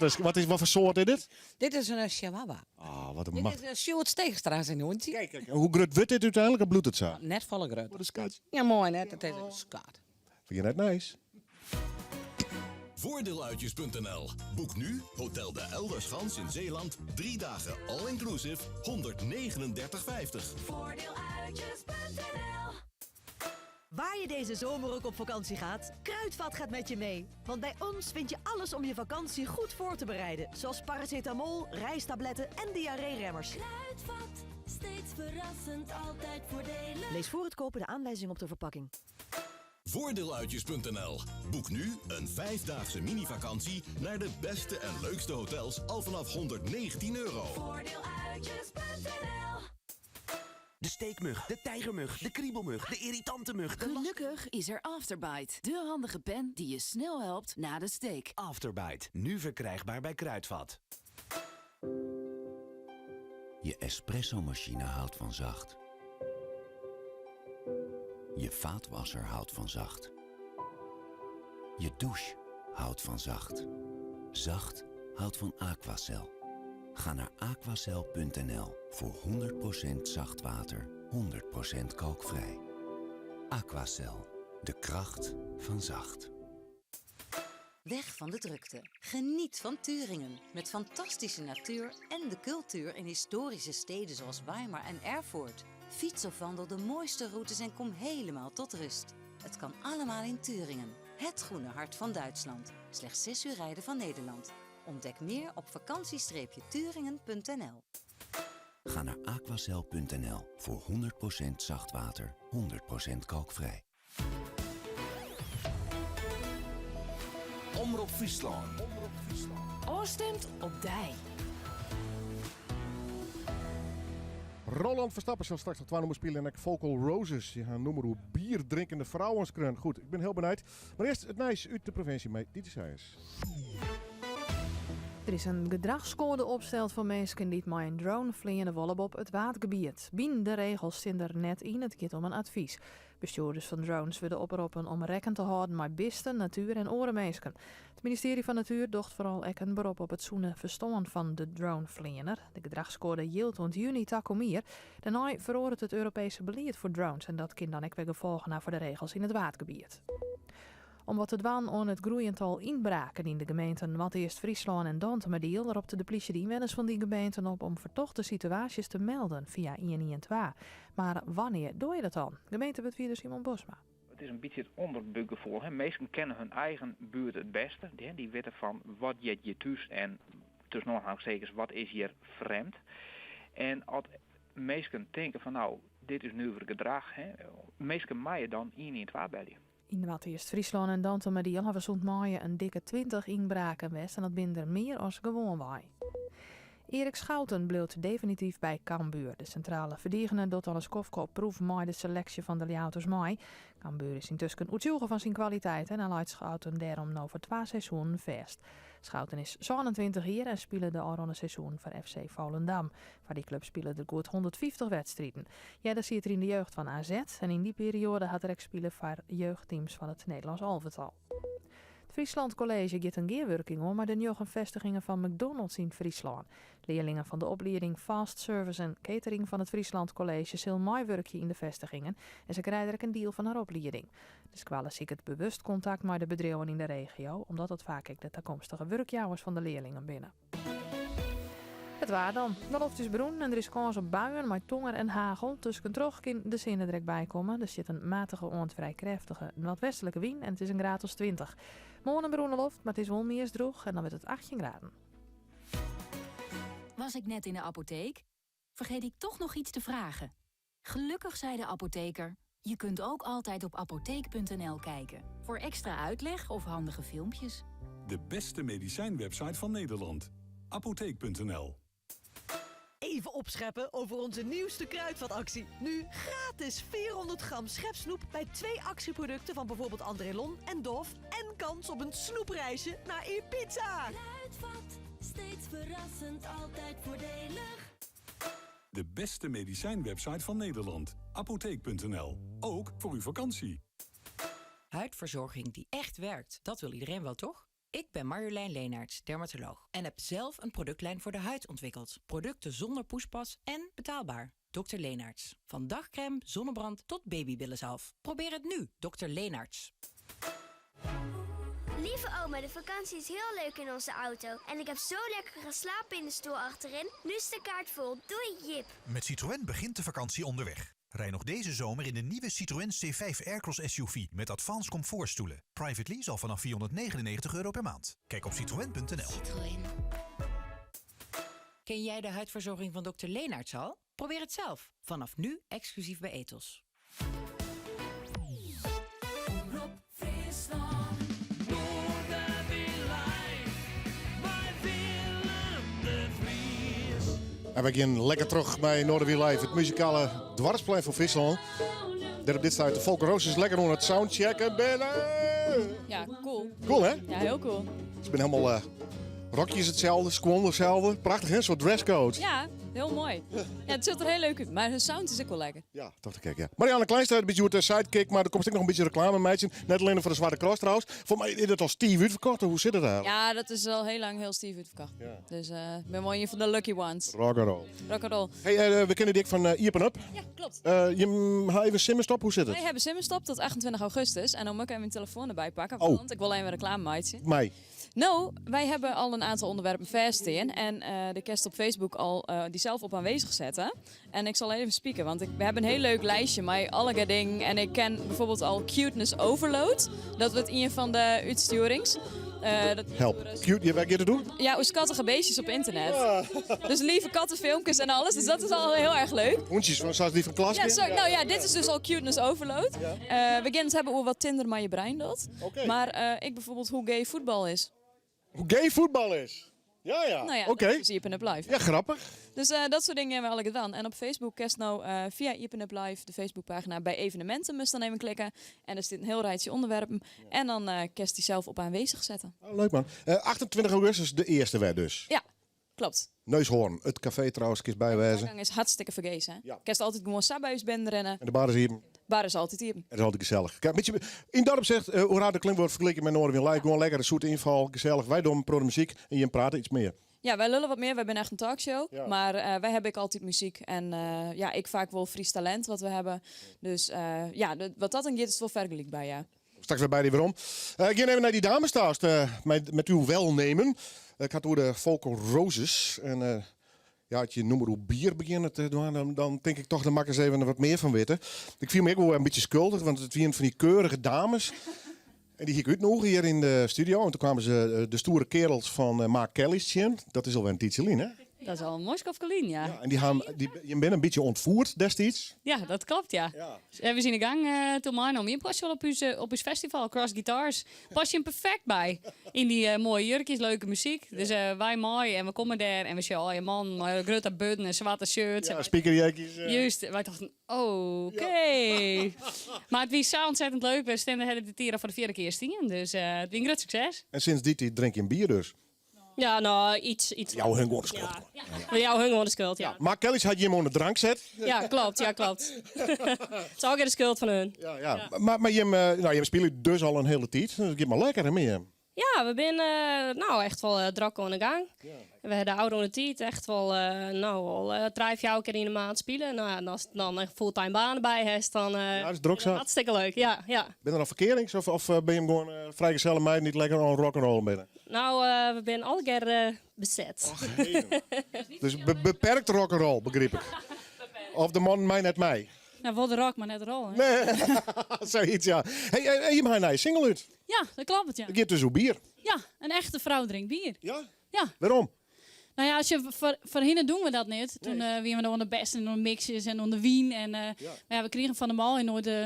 voor soort is dit? Dit is een chihuahua. Ah, wat een Dit macht. is een Sjoerd Steegstra zijn hondje. Kijk, kijk. En hoe groot wordt dit uiteindelijk? Het bloedt het zo. Net volle groot. Wat een schat. Ja, mooi net. Het is een schat. Vind je net nice? Voordeeluitjes.nl. Boek nu Hotel de Elderschans in Zeeland. 3 dagen all-inclusive 139,50. Voordeeluitjes.nl Waar je deze zomer ook op vakantie gaat, Kruidvat gaat met je mee. Want bij ons vind je alles om je vakantie goed voor te bereiden. Zoals paracetamol, rijstabletten en diarree-remmers. Kruidvat, steeds verrassend, altijd voordelig. Lees voor het kopen de aanwijzing op de verpakking. Voordeeluitjes.nl. Boek nu een 5-daagse mini-vakantie naar de beste en leukste hotels al vanaf 119 euro. Voordeeluitjes.nl De steekmug, de tijgermug, de kriebelmug, de irritante mug. De Gelukkig is er Afterbite, de handige pen die je snel helpt na de steek. Afterbite, nu verkrijgbaar bij Kruidvat. Je espresso-machine houdt van zacht. Je vaatwasser houdt van zacht. Je douche houdt van zacht. Zacht houdt van Aquacel. Ga naar aquacel punt N L voor 100% zacht water, 100% kalkvrij. Aquacel, de kracht van zacht. Weg van de drukte. Geniet van Thüringen. Met fantastische natuur en de cultuur in historische steden zoals Weimar en Erfurt. Fiets of wandel de mooiste routes en kom helemaal tot rust. Het kan allemaal in Thüringen. Het groene hart van Duitsland. Slechts 6 uur rijden van Nederland. Ontdek meer op vakantie-turingen.nl. Ga naar aquacel.nl voor 100% zacht water, 100% kalkvrij. Omrop Fryslân. Ofstimd op dy. Roland Verstappen sil straks noch twa nûmers spylje en ek Vocal Roses. Dy ha in nûmer oer bierdrinkende frouwen skreaun. Goed, ik bin hiel benijd. Mar earst it nijs út de provinsje mei Diety Sijens. Der is in gedrachskoade opsteld foar minsken dy't mei in drone fleane wolle boppe it Waadgebiet. Binende regels stean der net yn, it giet om in advys. Bestjoerders fan drones wurde oproppen om rekken te hâlden mei bisten, natuer en oare minsken. It ministearje fan Natuer docht foaral ek in berop op it sûne ferstân fan de dronefleaner. De gedrachskoade jildt oant juny takom jier. Dêrnei feroaret it Europeeske belied foar drones en dat kin dan ek wer gefolgen ha foar de regels yn it Waadgebiet. Om wat te dwaan oan it groeiend tal ynbraken yn de gemeenten Noardeast-Fryslân en Dantumadiel ropt de plysje de ynwenners fan dy gemeenten op om fertochte situaasjes te melden fia 112. Mar wannear doar je dat dan? Gemeentewurdfierder Simon Bosma. It is in bytsje it ûnderbúkgefoel. Minsken kenne hun eigen buert it bêste. Dy witte fan wat heart hjir thús en tusken oanhalingstekens wat is hjir frjemd. En as minsken tinke fan no, dit is nuver gedrach, minsken meie dan 112 belje. Yn Noardeast-Fryslân en Dantumadiel hawwe sûnt maaie in dikke 20 ynbraken west en dat binne der mear as gewoanwei. Erik Schouten bliuwt definityf by Cambuur. De sintrale ferdigener docht al in skoftke op proef mei de seleksje fan de Ljouwerters mei. Cambuur is yntusken oertsjûge fan syn kwaliteit en leit Schouten dêrom no foar twa seizoenen fêst. Schouten is 27 jier en spile de ôfrûne seizoenen foar FC Volendam. Foar dy klup spile er goed 150 wedstriden. Earder siet er yn de jeugd fan AZ en yn dy perioade hat er ek spile foar jeugdteams fan it Nederlânsk alvetal. It Friesland College giet in gearwurking oan mei de njoggen festigingen fan McDonald's yn Fryslân. Learlingen fan de oplieding Fast Service en Catering fan it Friesland College sil meiwurkje yn de festigingen en se krije der ek in diel fan har oplieding. De skoalle siket bewust kontakt mei de bedriuwen yn de regio, omdat dat faak ek de takomstige wurkjouwers fan de learlingen binne. It waar dan. De loft is berûn en der is kâns op buien mei tonger en hagel. Tuskentroch kin de sinne der ek by komme. Der stiet in matige oant frij krêftige noardwestlike wyn en it is in graad as 20. Moarn in berûne loft, mar it is wol meast drûch en dan wurdt it 18 graden. Was ik net in de apotheek? Vergeet ik toch nog iets te vragen? Gelukkig zei de apotheker: Je kunt ook altijd op apotheek.nl kijken voor extra uitleg of handige filmpjes. De beste medicijnwebsite van Nederland. Apotheek.nl Even opscheppen over onze nieuwste kruidvatactie. Nu gratis 400 gram schepsnoep bij twee actieproducten van bijvoorbeeld Andrélon en Dove. En kans op een snoepreisje naar Ibiza. Kruidvat, steeds verrassend, altijd voordelig. De beste medicijnwebsite van Nederland. Apotheek.nl. Ook voor uw vakantie. Huidverzorging die echt werkt, dat wil iedereen wel, toch? Ik ben Marjolein Leenaerts, dermatoloog. En heb zelf een productlijn voor de huid ontwikkeld. Producten zonder poespas en betaalbaar. Dr. Leenaerts. Van dagcrème, zonnebrand tot babybillenzalf. Probeer het nu, Dr. Leenaerts. Lieve oma, de vakantie is heel leuk in onze auto. En ik heb zo lekker geslapen in de stoel achterin. Nu is de kaart vol. Doei, Jip. Met Citroën begint de vakantie onderweg. Rij nog deze zomer in de nieuwe Citroën C5 Aircross SUV met advanced comfortstoelen. Private lease al vanaf 499 euro per maand. Kijk op citroën.nl. Citroën. Ken jij de huidverzorging van Dr. Leenaerts al? Probeer het zelf. Vanaf nu exclusief bij Etos. Omrop Fryslân, Noardewyn live, mei Willem de Vries. En we gean lekker troch mei Noardewyn Live, it muzikale doarpsplein fan Fryslân. Dêr op dit stuit de Vocal Roses lekker oan it soundchecken binne. Ja, cool. Cool, hè? Ja, hiel cool. Se binne hielendal eh, rokjes itselde, skuon itselde. Prachtich, hè? In soart dresscode. Ja, hiel moai. Ja, it sjocht der hiel leuk út, mar de sound is ek wol lekker. Ja, tocht ik ek, ja. Marianne Kleinstra, in bytsje de sidekick, mar der komst ek noch in bytsje reklame meitsjen. Net allinnich foar de Swarte Cross trouwens. Foar my is it al stiif útferkocht, hoe sit it eigentlik? Ja, dat is al hiel lang hiel stiif útferkocht. Dus eh, ik bin wol ien fan de lucky ones. Rock and roll. Rock and roll. Hey, eh, we kenne dy ek fan eh, Iepen Up. Ja, klopt. Eh, je ha even simmerstop, hoe sit it? Wy hawwe simmerstop tot 28 augustus. En dan moat ik even myn telefoan derby pakke, Oh. want ik wol even reklame meitsje. Mei. No, wy hawwe al in oantal ûnderwerpen fêststean en eh, de kinst op Facebook al eh, dysels op oanwêzich sette. En ik sil even spieken, want ik, we hawwe in hiel leuk listje mei allegear dingen. En ik ken bygelyks al Cuteness Overload. Dat wurdt ien fan de útstjoerings. Dat Help. Cute, ja, wêr giet it oer? Ja, oer skattige beestjes op internet. Dus lieve kattenfilmpjes en alles. Dus dat is al heel erg leuk. Hûntsjes, sa as dy fan Klaske? Ja, zo, nou ja, dit is dus al cuteness overload. We gaan het hebben over wat Tinder mei je brein docht. Maar ik bijvoorbeeld hoe gay voetbal is. Hoe gay voetbal is? Ja, ja. Nou ja, Oké. dat is Iepen Up Live. Ja, grappig. Dus dat soort dingen hebben we alle gedaan. En op Facebook kerst nou via Iepen Up Live, de Facebookpagina, bij evenementen moest dan even klikken. En er zit een heel rijtje onderwerpen. En dan kerst die zelf op aanwezig zetten. Oh, leuk man. 28 augustus de eerste werd dus. Ja, klopt. Neushoorn, het café trouwens, kist bijwijzen. De gang is hartstikke vergezen. Hè? Kerst altijd gewoon sabbuis ben rennen. En de bar is hier. Bar is altijd hier. Het is altijd gezellig. Kijk, een beetje, in dat opzicht, hoe raar de klim wordt vergeleken met Noardewyn Live. Gewoon lekker een zoete inval, gezellig. Wij doen pro de muziek en je praat iets meer. Ja, wij lullen wat meer. Wij zijn echt een talkshow. Ja. Maar wij hebben ik altijd muziek. En ja, ik vaak wel Fries talent wat we hebben. Dus ja, wat dat dan gaat, is het wel vergelijk bij, ja. Straks weer bij die waarom. Ik ga even naar die dames thuis, met uw welnemen. Ik had over de Vocal Roses. En ja, als je noemt hoe bier beginnen te doen, dan denk ik toch, daar mag ik eens even wat meer van weten. Ik viel me ook wel een beetje schuldig, want het waren van die keurige dames. En die ging ik uitnodigen hier in de studio. En toen kwamen ze de stoere kerels van Mark Kelly's zien. Dat is alweer een tijdje hè? Dat is al een mooi skofkelien, ja. Ja, en die gaan, die, je bent een beetje ontvoerd destijds. Ja, dat klopt, ja. Dus, we zijn in de gang toen mij nog. Je past wel op uw festival, Cross Guitars. Pas je hem perfect bij. In die mooie jurkjes, leuke muziek. Dus wij mooi en we komen daar en we zeggen, oh ja man, maar grote butten en zwarte shirts. Ja, speakerjekjes. Juist, wij dachten, oké. Maar het was zo ontzettend leuk. We stonden de het hier al voor de vierde keer stien. Dus het was een groot succes. En sinds die tijd drink je een bier dus. Ja, nou, iets Jouw hun gewoon de schuld. Ja. Maar jouw hun gewoon de schuld, ja. Maar Kelly's had je hem onder de drank zet. Ja, klopt, ja, klopt. Het is ook weer de schuld van hun. Ja, ja. Maar je, nou, je speelt dus al een hele tijd. Dus het gaat maar lekker, hè, met je? Ja, we zijn nou, echt wel druk aan de gang. We hebben de oude de tijd echt wel, nou, al drie, vier keer in de maand spelen. Nou, en als het dan een fulltime baan bij is, dan Ja, dat is druk zat. hartstikke leuk. Ja, ja. Ben er al verkerings of ben je hem gewoon vrijgezelle meid niet lekker aan rock'n'roll binnen? Nou, we zijn alle keer bezet. Och, dus beperkt rock'n'roll, begreep ik. Of de man mij net mij. Nou, wel de rock, maar net rol. Hè? Nee, zoiets, ja. Hey, en je hebt een nieuwe single uit. Ja, dat klopt, ja. Het gaat dus om bier. Ja, een echte vrouw drinkt bier. Ja? Ja. Waarom? Nou ja, als je voorheen doen we dat niet. Toen waren we nog onder de best en onder mixjes en onder wien. En, Maar ja, we kregen van de mal en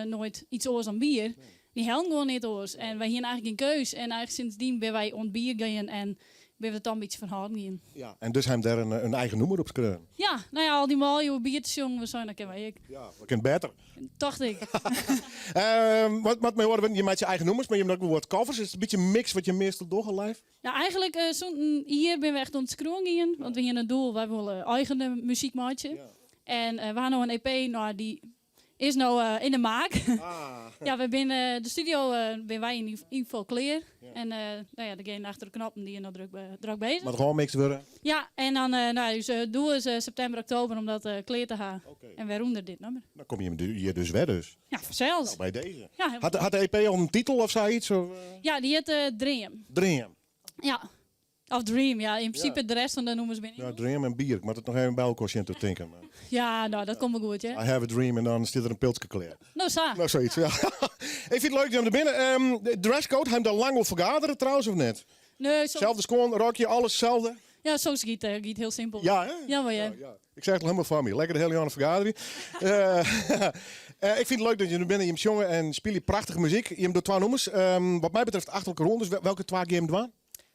nooit iets oors dan bier. Die helden gewoon niet oors. En wij hier eigenlijk geen keus. En eigenlijk sindsdien ben wij ont bier gaan en ben we het dan een beetje van houden gaan. Ja. En dus hebben daar een eigen noemer op geschreven. Ja, nou ja, al die mooie biertjes jongen, we zijn, dat kennen wij ik. Ja, we kennen beter. Dacht ik. Wat mij horen, je maakt je eigen nummers, maar je hebt ook wel wat covers. Is het een beetje een mix wat je meestal doet live? Nou, eigenlijk zo'n hier ben we echt ontskroon gegaan, want we hier een doel, wij willen eigen muziek maken. En we hebben nog een EP, nou, die is nou in de maak. Ja, we zijn, de studio ben wij in ieder geval klaar. En nou ja, degene achter de knoppen die is nog druk bezig. Maar het gewoon mixed worden? Ja, en dan nou, dus doel is september, oktober om dat klaar te halen. En waaronder dit nummer. Dan kom je hier dus weer dus. Ja, vanzelf. Nou, bij deze. Ja, helemaal Had de EP al een titel of zoiets? Of? Ja, die heet Dream. Dream. Ja. Of Dream, ja. In principe de rest van de noemers ben ik. Ja, Dream en bier. Ik moet het nog even bij elkaar zien te denken. Maar. Ja, nou, dat komt wel goed, hè. I have a dream en dan zit er een pilsje klaar. Nou, zo. Nou, zoiets, ja. Ik vind het leuk dat je er binnen. De dresscode, hebben we daar lang op vergaderen trouwens of net? Nee, zo... Zelfde schoon, rokje, alles hetzelfde? Ja, zo schiet, giet heel simpel. Ja, hè? Ja, maar ja. Ja, Ik zeg het al helemaal van me. Lekker de hele jaar vergaderen. Ik vind het leuk dat je er bent en je hebt jongen en speel je prachtige muziek. Je hebt door twee nummers. Wat mij betreft achter elkaar rond. Dus welke twee game doen?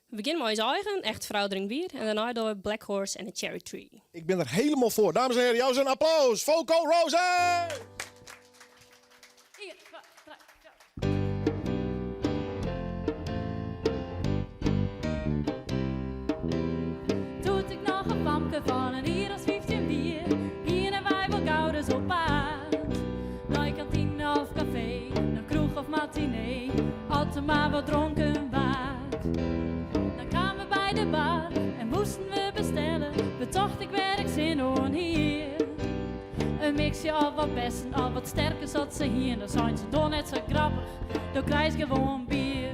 We beginnen met ons eigen, echt vrouw drinkt bier. En daarna door Black Horse en de Cherry Tree. Ik ben er helemaal voor. Dames en heren, jou zijn applaus. Vocal Rose! Hier, twa, drie, vier. Doet ik nog een famke van een hier als 15 bier. Hier en wij wel gouders op paard. Naar kantine of café, naar kroeg of matinee. Altijd maar wat dronken waard. Dan kwamen we bij de bar en moesten we bestellen. Betocht ik werk zin on hier. Een mixje al wat bessen, al wat sterker zat ze hier. Dan zijn ze door net zo grappig, dan krijg je gewoon bier.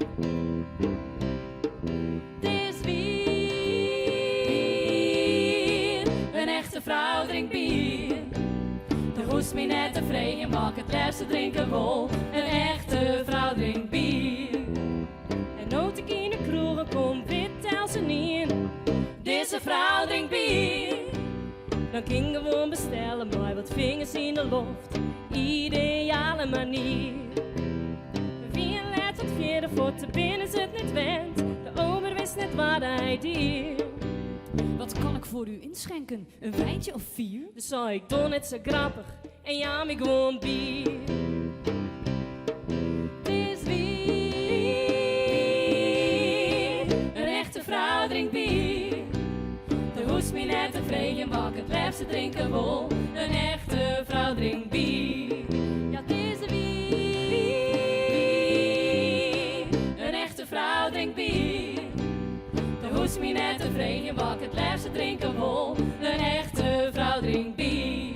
Het is weer een echte vrouw drinkt bier. De hoest me net tevreden, maar ik het liefste drinken wol. Een echte vrouw drinkt bier. En no't ik yn de kroegen kom, wit eltsenien, dizze frou drinkt bier. Dan kin gewoan bestelle mei wat fingers yn de loft, ideale manier. We wienen let wat fierder fuort, dêr binne se it net wend. De ober wist net wat hy die. Wat kan ik voor u inschenken? Een wijntje of vier? Dus sei ik, doch net sa grappich en jou my gewoan bier. 't Is wier, in echte frou drinkt bier. Do hoechst my net te freegjen wat ik it leafste drinke wol. In echte frou drinkt bier. Ja, 't is wier, in echte frou drinkt bier. Do hoechst my net te freegjen wat ik it leafste drinke wol. In echte frou drinkt bier.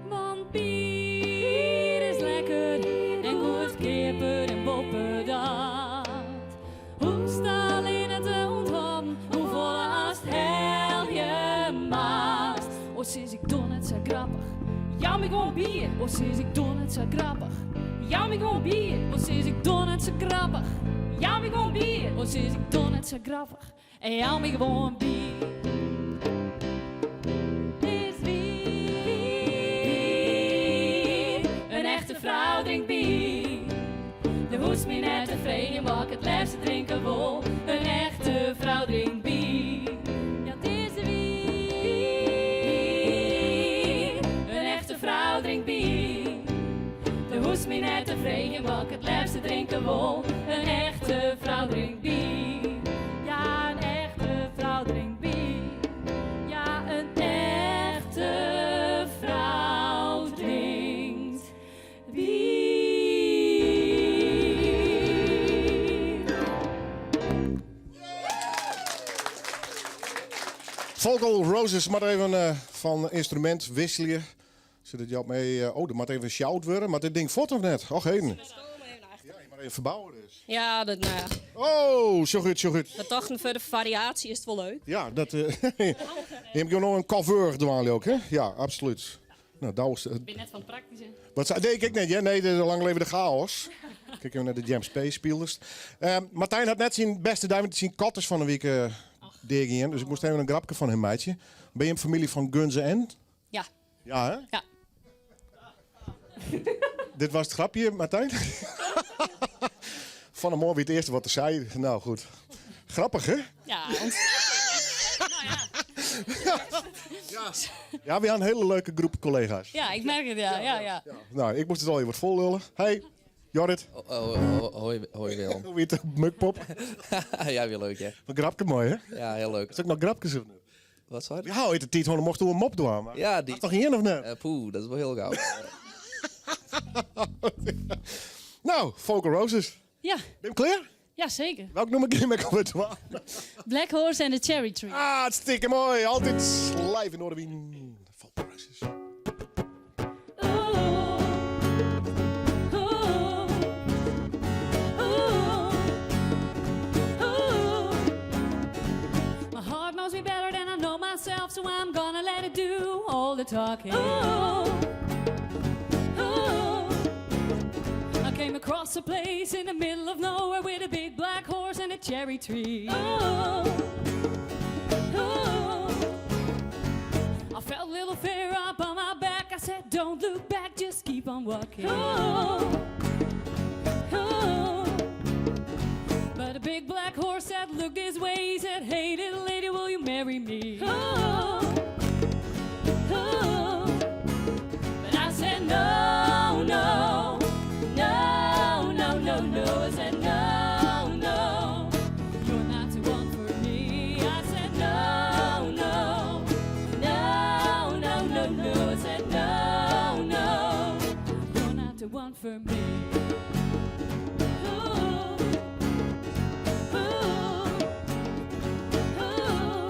Want bier is lekker en goedkeaper en boppedat. Hoechst allinne te ûnthâlden hoefolle ast helje moatst. Oars sis ik doch net sa grappich. Jou my gewoan bier. Oars sis ik doch net sa grappich. Jou my gewoan bier. Oars sis ik doch net sa grappich. Jou my gewoan bier. Oars sis ik doch net sa grappich. En jou my gewoan bier. 't Is wier, in echte frou drinkt bier. Do hoechst my net te freegjen wat ik it leafste drinke wol. In echte frou drinkt bier. Ja, 't is wier, in echte frou drinkt bier. Do hoechst my net te freegjen wat ik it leafste drinke wol. In echte frou drinkt bier. Ja, in echte frou drinkt bier. Ja, in echte frou drinkt bier. Vocal Roses moat even eh, fan ynstrumint wikselje. Sit it jout my. eh, oh, der moat even sjouwd wurde. Moat dit ding fuort of net? Och, heden. Ja, je moat even ferbouwe dus. Ja, dat, nou ja. Oh, sjoch út, sjoch út. We tochten foar de fariaasje is it wol leuk. Ja, dat. eh je hebt gewoon in cover dwaan ek, hè? Ja, absoluut. Nou, daar is, Ik bin net fan it praktyske. Wat zei, nee, ik net, ja. Nee, de lang leve de chaos. Kijk even nei de Jam Space spilers. Martijn hat net syn bêste dei want syn kat is fan 'e wike deagien. Dus ik moast even in grapke fan him meitsje. Binne jim famylje fan Guns N? Ja. Ja, hè? Ja. Dit was it grapke, Martijn? Fan 'e moarn wie it earste wat er sei. Nou goed. Grappich, hè? Ja, ont- nou ja. Ja, we hebben een hele leuke groep collega's. Ja, ik merk it, ja. ja, ja. Nou, ik moast it al even wat vol lullen. Hey, Jorrit. Oh, oh, oh, hoi, hoi Willem. Hoe wie it, Mukpop? ja, weer leuk hè. Wat grapke moai, hè? Ja, heel leuk. Is ek noch grapkes of net? Wat sorry? Ja, uit de tiid gewoon mocht een mop doen. Maar Ja, die... Hast toch ien of net? Eh, poeh, dat is wel heel gau. Nou, Vocal Roses. Ja. Ben je klaar? Ja, zeker. Welk nummer gean ik alwer dwaan? Black Horse and the Cherry Tree. Ah, hartstikke moai. Altyd live yn Noardewyn. Vocal Roses. Ooh, ooh, ooh, ooh. My heart knows me better than I know myself, so I'm gonna let it do all the talking. Ooh, ooh. I came across a place in the middle of nowhere with a big black horse and a cherry tree. Ooh, ooh. I felt a little fear up on my back. I said, Don't look back, just keep on walking. Ooh, ooh. But the big black horse said, Look this way. He said, Hey, little lady, will you marry me? Ooh, ooh. But I said, No, no, no, no, no, no. I said, No, no, you're not the one for me. I said, No, no, no, no, no, no. I said, No, no, you're not the one for me. Ooh, ooh, ooh.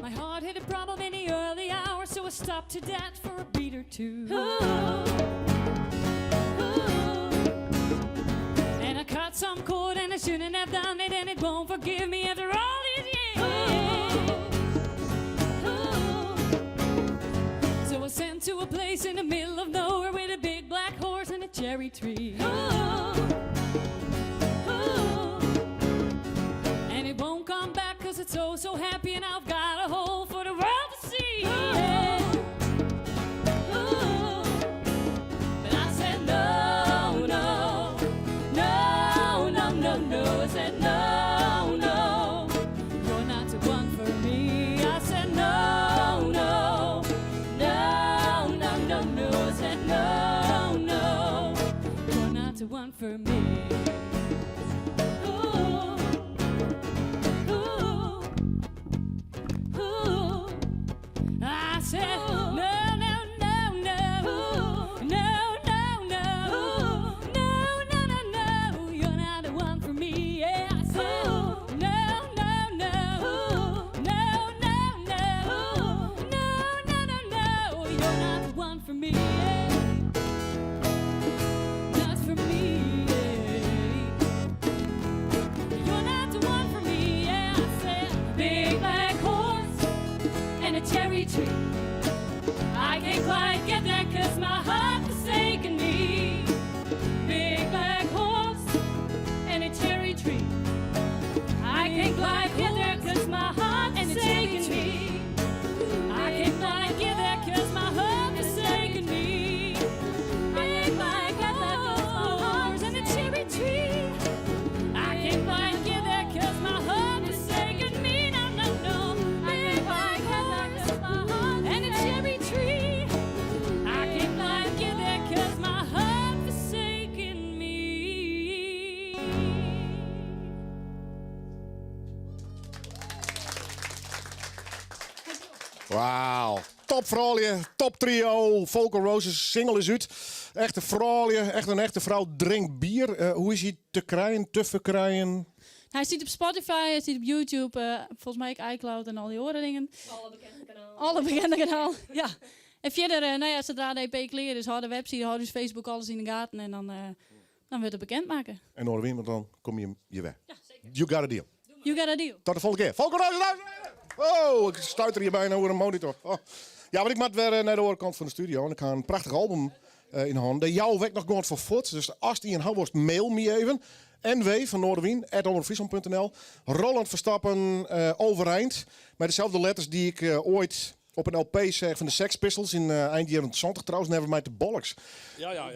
My heart hit a problem in the early hours, so I stopped to dance for a beat or two. Ooh, ooh. And I cut some cord and I shouldn't have done it, and it won't forgive me after all these years. Ooh, ooh. So I sent to a place in the middle of nowhere with a tree. Ooh, ooh. And it won't come back cause it's oh so happy and I've got a hole for the world to see. Yeah. Ooh. But I said no, no, no, no, no, no. I said no, no, you're not the one for me. I said no, no, no, no, no, no. I said no, no, you're not the one for me. Ooh, ooh, ooh. I said no, no, no, no, no, no, no, no, no, no, no. You're not the one for me. Yeah, I said no, no, no, no, no, no, no, no, no, no. You're not the one for me. Yeah. Not for me. Yeah. You're not the one for me. Yeah, I said big black horse and a cherry tree. I can't quite get there cause my heart forsaken me. Big black horse and a cherry tree. I can't quite get there cause my heart forsaken me. I can't quite get there cause my heart forsaken me. Big black horse and a cherry tree. I can't quite get there cause my heart forsaken me. No, no, no. Big black horse and a cherry tree. I can't quite get there cause my heart forsaken me. Wauw. Top froulju, top trio, Vocal Roses, single is út. Echte froulju, echt in echte frou drinkt bier. Hoe is hy te krijen, te ferkrijen? Hy stiet op Spotify, hy stiet op YouTube, folgens my ek iCloud en al dy oare dingen. Alle bekende kanalen. Alle bekende kanalen, ja. En fierder, nou ja, sadree't de EP klear is, hâld de webside, hâld ús Facebook alles yn de gaten en dan wurdt it bekend makke. En Noardewyn, want dan komme je hjir wer. You got a deal. You got a deal. Tot de folgjende kear. Vocal Roses, dames en heren! Oh, ik stuiter hjir byna oer in monitor. Oh. Ja, want ik moat wer nei de oare kant fan de studio en ik ha in prachtich album yn 'e hannen. De jou ik noch gewoan foar fuort. Dus ast ien ha wolst, mail my even. NW fan Noardewyn, at omropfriesland.nl. Roland Verstappen Overeind. Mei deselde letters dy't ik oait op in LP seach fan de Sex Pistols yn ein jierren 70 trouwens, Nevermind the Bollocks. Ja.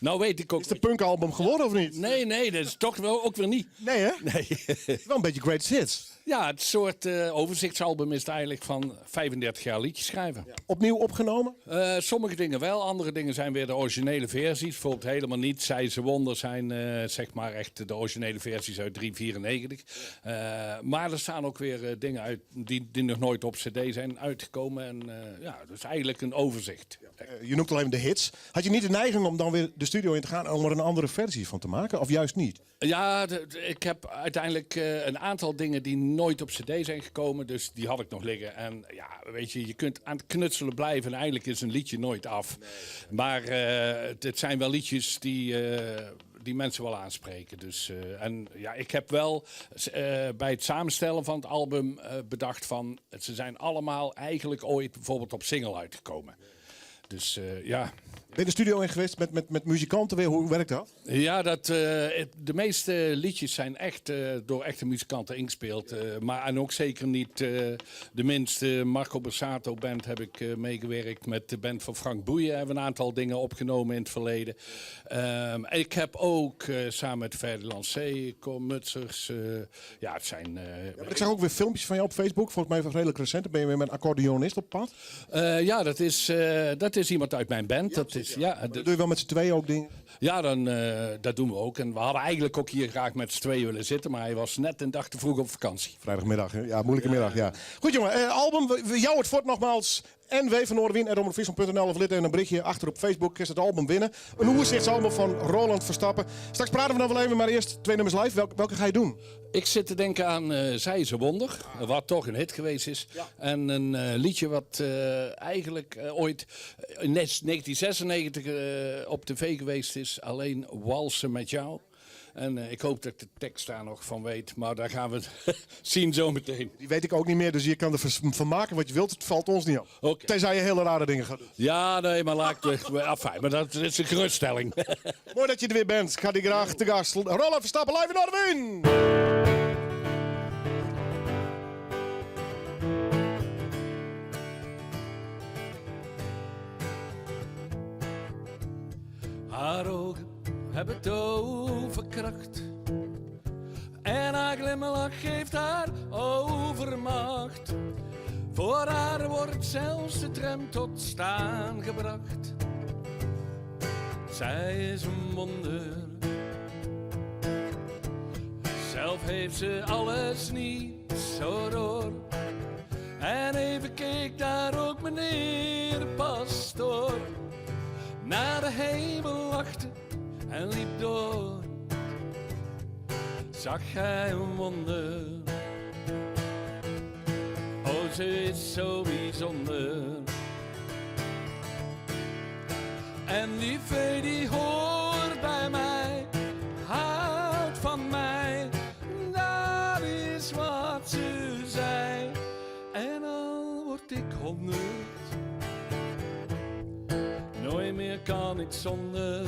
Nou weet ik ook. Is het een punkalbum geworden of niet? Nee, dat is toch wel ook weer niet. Nee, hè? Nee. Wel een beetje greatest hits. Ja, het soort overzichtsalbum is het eigenlijk van 35 jaar liedjes schrijven. Ja. Opnieuw opgenomen? Sommige dingen wel, andere dingen zijn weer de originele versies. Bijvoorbeeld Helemaal Niet, Zij is een Wonder zijn echt de originele versies uit 394. Maar er staan ook weer dingen uit die nog nooit op cd zijn uitgekomen. En ja, dat is eigenlijk een overzicht. Ja. Je noemt al even de hits. Had je niet de neiging om dan weer de studio in te gaan om er een andere versie van te maken? Of juist niet? Ja, ik heb uiteindelijk een aantal dingen die nooit op cd zijn gekomen. Dus die had ik nog liggen. En ja, weet je, je kunt aan het knutselen blijven en eigenlijk is een liedje nooit af. Nee. Maar het zijn wel liedjes die mensen wel aanspreken. Dus, en ja, ik heb wel bij het samenstellen van het album bedacht van... ze zijn allemaal eigenlijk ooit bijvoorbeeld op single uitgekomen. Dus ja. Ben je de studio in geweest met muzikanten weer? Hoe werkt dat? Ja, de meeste liedjes zijn echt door echte muzikanten ingespeeld. Maar en ook zeker niet de minste. Marco Borsato band heb ik meegewerkt. Met de band van Frank Boeijen hebben we een aantal dingen opgenomen in het verleden. Ik heb ook samen met Ferdy Lancé, Cor Mutsers. Ja, het zijn, Ja, maar ik zag ook weer filmpjes van jou op Facebook. Volgens mij redelijk recent. Dan ben je weer met een accordeonist op pad. Ja, dat is iemand uit mijn band. Ja, dat precies, is, ja. ja, Maar dat de doe je wel met z'n tweeën ook dingen? Ja, dat doen we ook. En we hadden eigenlijk ook hier graag met z'n tweeën willen zitten. Maar hij was net een dag te vroeg op vakantie. Vrijdagmiddag, hè? Ja, moeilijke middag, ja. Goed, jongen. Album, jou het fort nogmaals. NW van Noardewyn, at omroep punt N L of lid en een berichtje achter op Facebook. Is het album winnen. Een oerzichtsalbum van Roland Verstappen. Straks praten we nog wel even, maar eerst 2 nummers live. Welke ga je doen? Ik zit te denken aan Zij is een Wonder, wat toch een hit geweest is. En een liedje wat eigenlijk ooit in 1996 op tv geweest is. Alleen Walsen met jou. En eh, ik hoop dat ik de tekst daar nog van weet, maar daar gaan we zien zometeen. Die weet ik ook niet meer, dus je kan er van maken wat je wilt. Het valt ons niet op. Oké. Tenzij je hele rare dingen gaat doen. Ja, nee, maar laat ik... Afijn, maar dat is een geruststelling. Mooi dat je er weer bent. Ik ga die graag te gast. Rolf Verstappen live in Noardewyn! Haar ogen hebben toverkracht. En haar glimlach geeft haar overmacht. Voor haar wordt zelfs de tram tot staan gebracht. Zij is een wonder. Zelf heeft ze alles niet zo door. En even keek daar ook meneer Pastoor. Naar de hemel lachte en liep door. Zag hij een wonder. Oh, ze is zo bijzonder. En die vee die hoort bij mij, houdt van mij. Dat is wat ze zei. En al word ik 100, nooit meer kan ik zonder.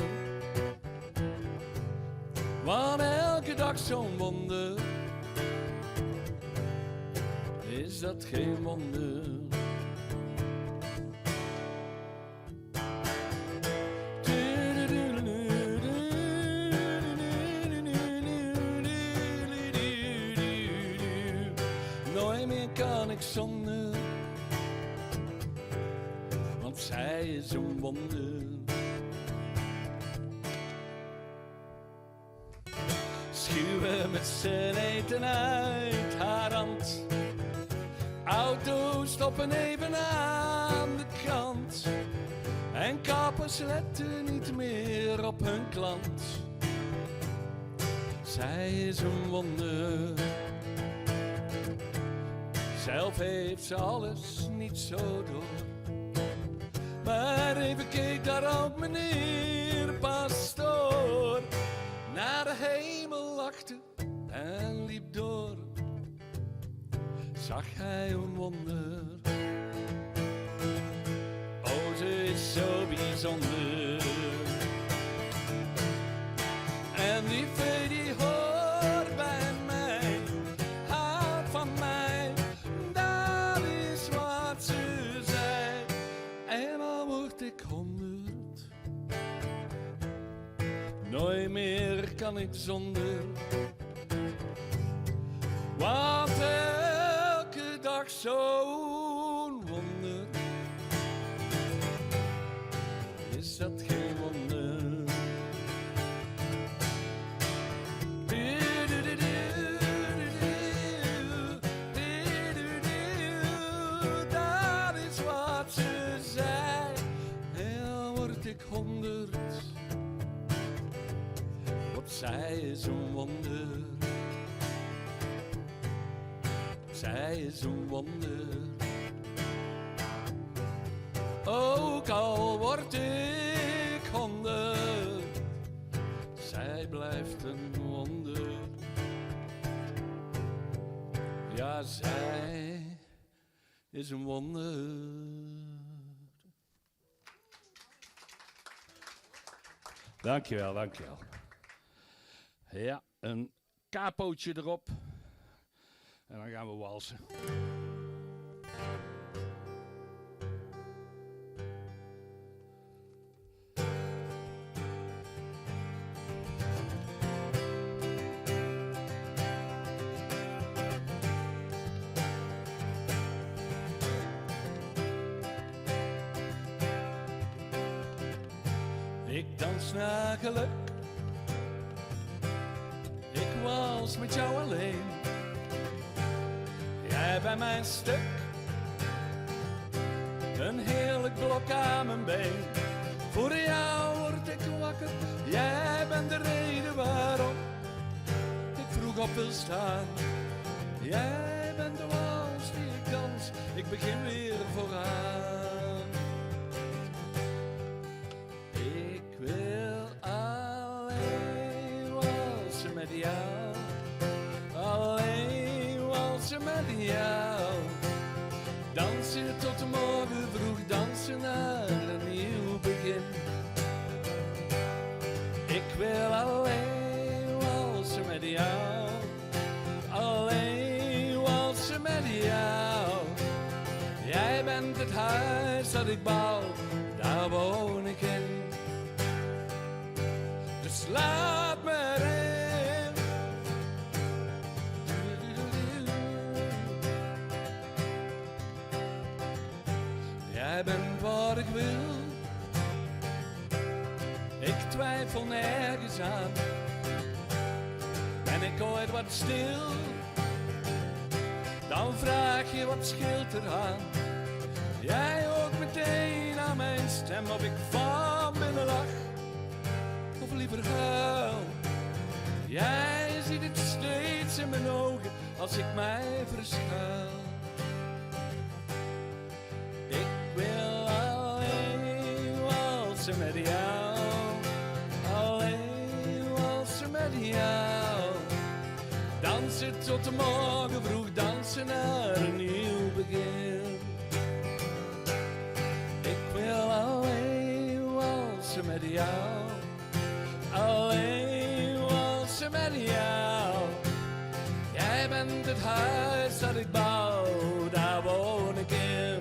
Want elke dag zo'n wonder, is dat geen wonder? Nooit meer kan ik zonder, want zij is een wonder. Schuwen met z'n eten uit haar hand. Auto's stoppen even aan de kant. En kappers letten niet meer op hun klant. Zij is een wonder. Zelf heeft ze alles niet zo door. Maar even keek daar ook meneer Pastoor. Naar de hemel lachte en liep door. Zag hij een wonder. Oh, ze is zo bijzonder. En die vee die hoort bij mij, houdt van mij. Dat is wat ze zei. En al word ik 100, nooit meer kan ik zonder. Want elke dag zo'n wonder. Is dat geen wonder? Dat is wat ze zei. En al word ik 100. Want zij is een wonder. Zij is een wonder. Ook al word ik 100, zij blijft een wonder. Ja, zij is een wonder. Dankjewel, dankjewel. Ja, een capootje erop. En dan gaan we walsen. Ik dans naar geluk. Ik wals met jou alleen. Jij bij mijn stuk. Een heerlijk blok aan mijn been. Voor jou word ik wakker. Jij bent de reden waarom ik vroeg op wil staan. Jij bent de wals die ik dans. Ik begin weer vooraan. Ik wil alleen walsen. dat ik bou, daar woon ik in. Dus laat me erin. Jij bent wat ik wil. Ik twijfel nergens aan. Ben ik ooit wat stil? Dan vraag je wat scheelt er aan. Jij hoort meteen aan mijn stem of ik van binnen lach of liever huil. Jij ziet het steeds in mijn ogen als ik mij verschuil. Ik wil alleen walsen met jou, alleen walsen met jou. Dansen tot de morgen vroeg, dansen naar een nieuw begin. Ik wil alleen walsen met jou, alleen walsen met jou. Jij bent het huis dat ik bouw, daar woon ik in.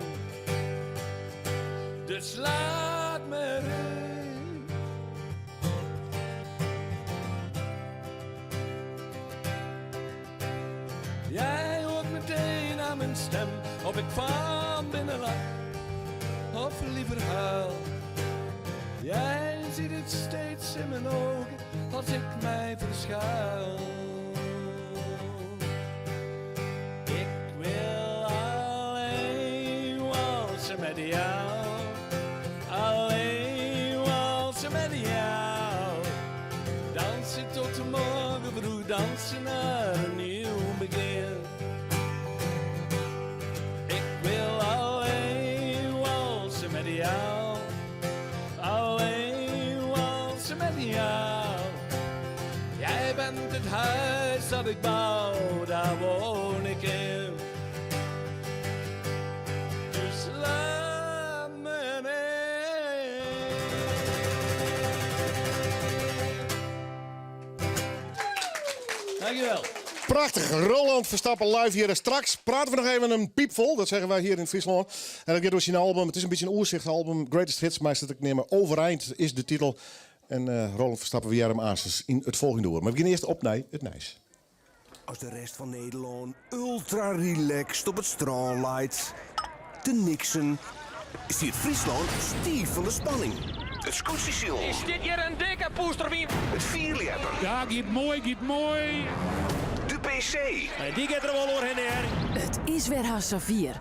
Dus laat me erin. Jij hoort meteen aan mijn stem of ik van binnen lach of liever huil. Jij ziet het steeds in mijn ogen als ik mij verschuil. Ik wil alleen walsen met jou, alleen walsen met jou. Dansen tot de morgen vroeg, dansen naar een nieuw begin. Ik wil alleen walsen met jou, alleen walsen met jou. Jij bent het huis dat ik bouw, daar woon ik in. Dus laat me in. Dankjewel. Prachtig, Roland Verstappen live hier. En straks praten we nog even een piepvol, dat zeggen wij hier in Friesland. En dat gaat door zijn album. Het is een beetje een oerzichtalbum. Greatest Hits, maar zit ik nemen overeind is de titel. En eh, Roland Verstappen weer hem aanstes in het volgende uur. Maar we beginnen eerst op naar het Nijs. Als de rest van Nederland ultra relaxed op het strand leit te niksen, is hier Friesland stief van de spanning. Het skûtsjesilen. Is dit hier een dikke poesterwien? Het fierljeppen. Ja, giet moai, giet moai. De PC. Die gaat er wel doorheen, hè. Het is weer hast vier.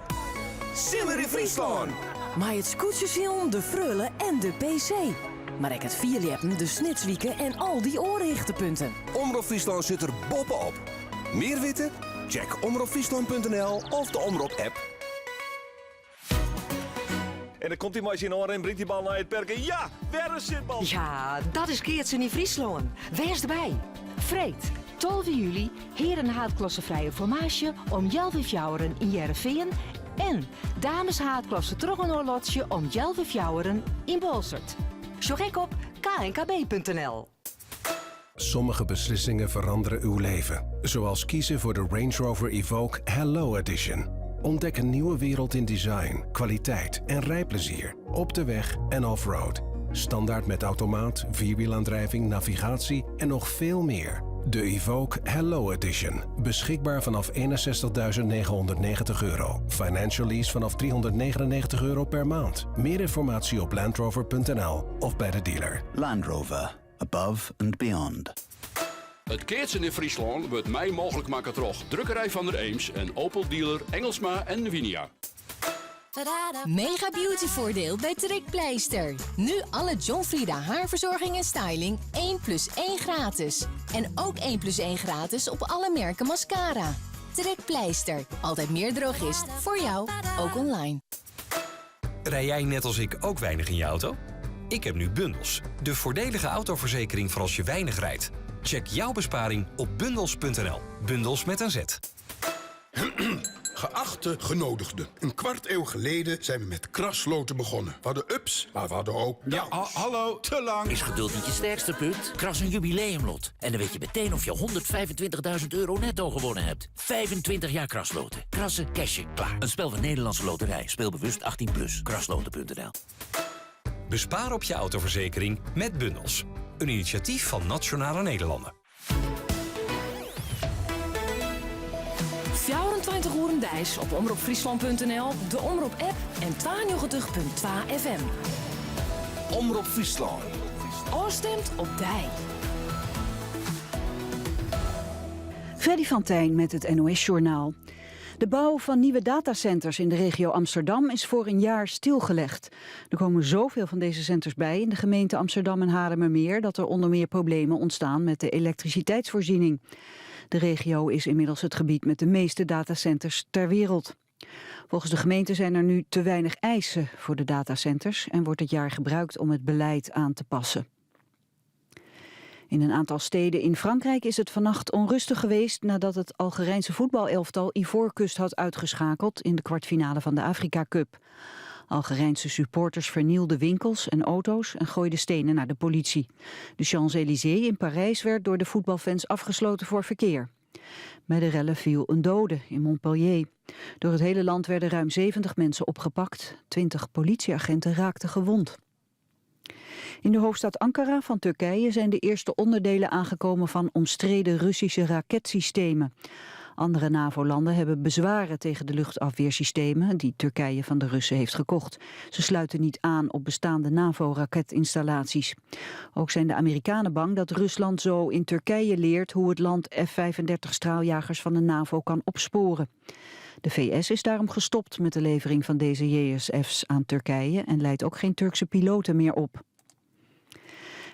Simmer in Friesland. Maar het skûtsjesilen, de Freule en de PC. Maar ik het fierljeppen, de Snitswike en al die oare Omrop Friesland zit er boppe-op. Meer weten? Check omropfriesland.nl of de Omrop-app. En dan komt hij maar in oor en brengt die bal naar het perken. Ja, weer een zitbal. Ja, dat is keatsen in Friesland. Wees erbij. Freed, 12 juli, heren haadklasse vrije formaasje om healwei fjouweren yn Hearrenfean en dames haadklasse trochinoarlotsje om healwei fjouweren yn Boalsert. Sjoch ek op knkb.nl. Sommige beslissingen veranderen uw leven. Zoals kiezen voor de Range Rover Evoque Hello Edition. Ontdek een nieuwe wereld in design, kwaliteit en rijplezier. Op de weg en off-road. Standaard met automaat, vierwielaandrijving, navigatie en nog veel meer. De Evoque Hello Edition. Beschikbaar vanaf 61.990 euro. Financial lease vanaf 399 euro per maand. Meer informatie op landrover.nl of bij de dealer. Land Rover. Above and beyond. Het keatsen in Friesland wordt mei mooglik makke troch Drukkerij van der Eems en Opel dealer Engelsma en Winia. Mega beauty voordeel bij Trekpleister. Nu alle John Frieda haarverzorging en styling 1 plus 1 gratis. En ook 1 plus 1 gratis op alle merken mascara. Trekpleister. Altijd meer drogist. Voor jou, ook online. Rij jij net als ik ook weinig in je auto? Ik heb nu Bundels, de voordelige autoverzekering voor als je weinig rijdt. Check jouw besparing op bundels.nl. Bundels met een Z. Geachte genodigden, een kwart eeuw geleden zijn we met krasloten begonnen. We hadden ups, maar we hadden ook Ja, hallo, te lang. Is geduld niet je sterkste punt? Kras een jubileumlot. En dan weet je meteen of je 125.000 euro netto gewonnen hebt. 25 jaar krasloten. Krassen, cashen, klaar. Een spel van Nederlandse Loterij. Speel bewust 18+. Plus. Krasloten.nl Bespaar op je autoverzekering met Bundels. Een initiatief van Nationale Nederlanden. 24 oeren deis op omropfriesland.nl, de Omrop app en 92.2 FM. Omrop Fryslân. Ofstimd op dy. Freddy van Tijn met het NOS-journaal. De bouw van nieuwe datacenters in de regio Amsterdam is voor een jaar stilgelegd. Er komen zoveel van deze centers bij in de gemeente Amsterdam en Haarlemmermeer... dat er onder meer problemen ontstaan met de elektriciteitsvoorziening. De regio is inmiddels het gebied met de meeste datacenters ter wereld. Volgens de gemeente zijn er nu te weinig eisen voor de datacenters... en wordt het jaar gebruikt om het beleid aan te passen. In een aantal steden in Frankrijk is het vannacht onrustig geweest nadat het Algerijnse voetbalelftal Ivoorkust had uitgeschakeld in de kwartfinale van de Afrika Cup. Algerijnse supporters vernielden winkels en auto's en gooiden stenen naar de politie. De Champs-Élysées in Parijs werd door de voetbalfans afgesloten voor verkeer. Bij de rellen viel een dode in Montpellier. Door het hele land werden ruim 70 mensen opgepakt. 20 politieagenten raakten gewond. In de hoofdstad Ankara van Turkije zijn de eerste onderdelen aangekomen van omstreden Russische raketsystemen. Andere NAVO-landen hebben bezwaren tegen de luchtafweersystemen die Turkije van de Russen heeft gekocht. Ze sluiten niet aan op bestaande NAVO-raketinstallaties. Ook zijn de Amerikanen bang dat Rusland zo in Turkije leert hoe het land F-35 straaljagers van de NAVO kan opsporen. De VS is daarom gestopt met de levering van deze JSF's aan Turkije en leidt ook geen Turkse piloten meer op.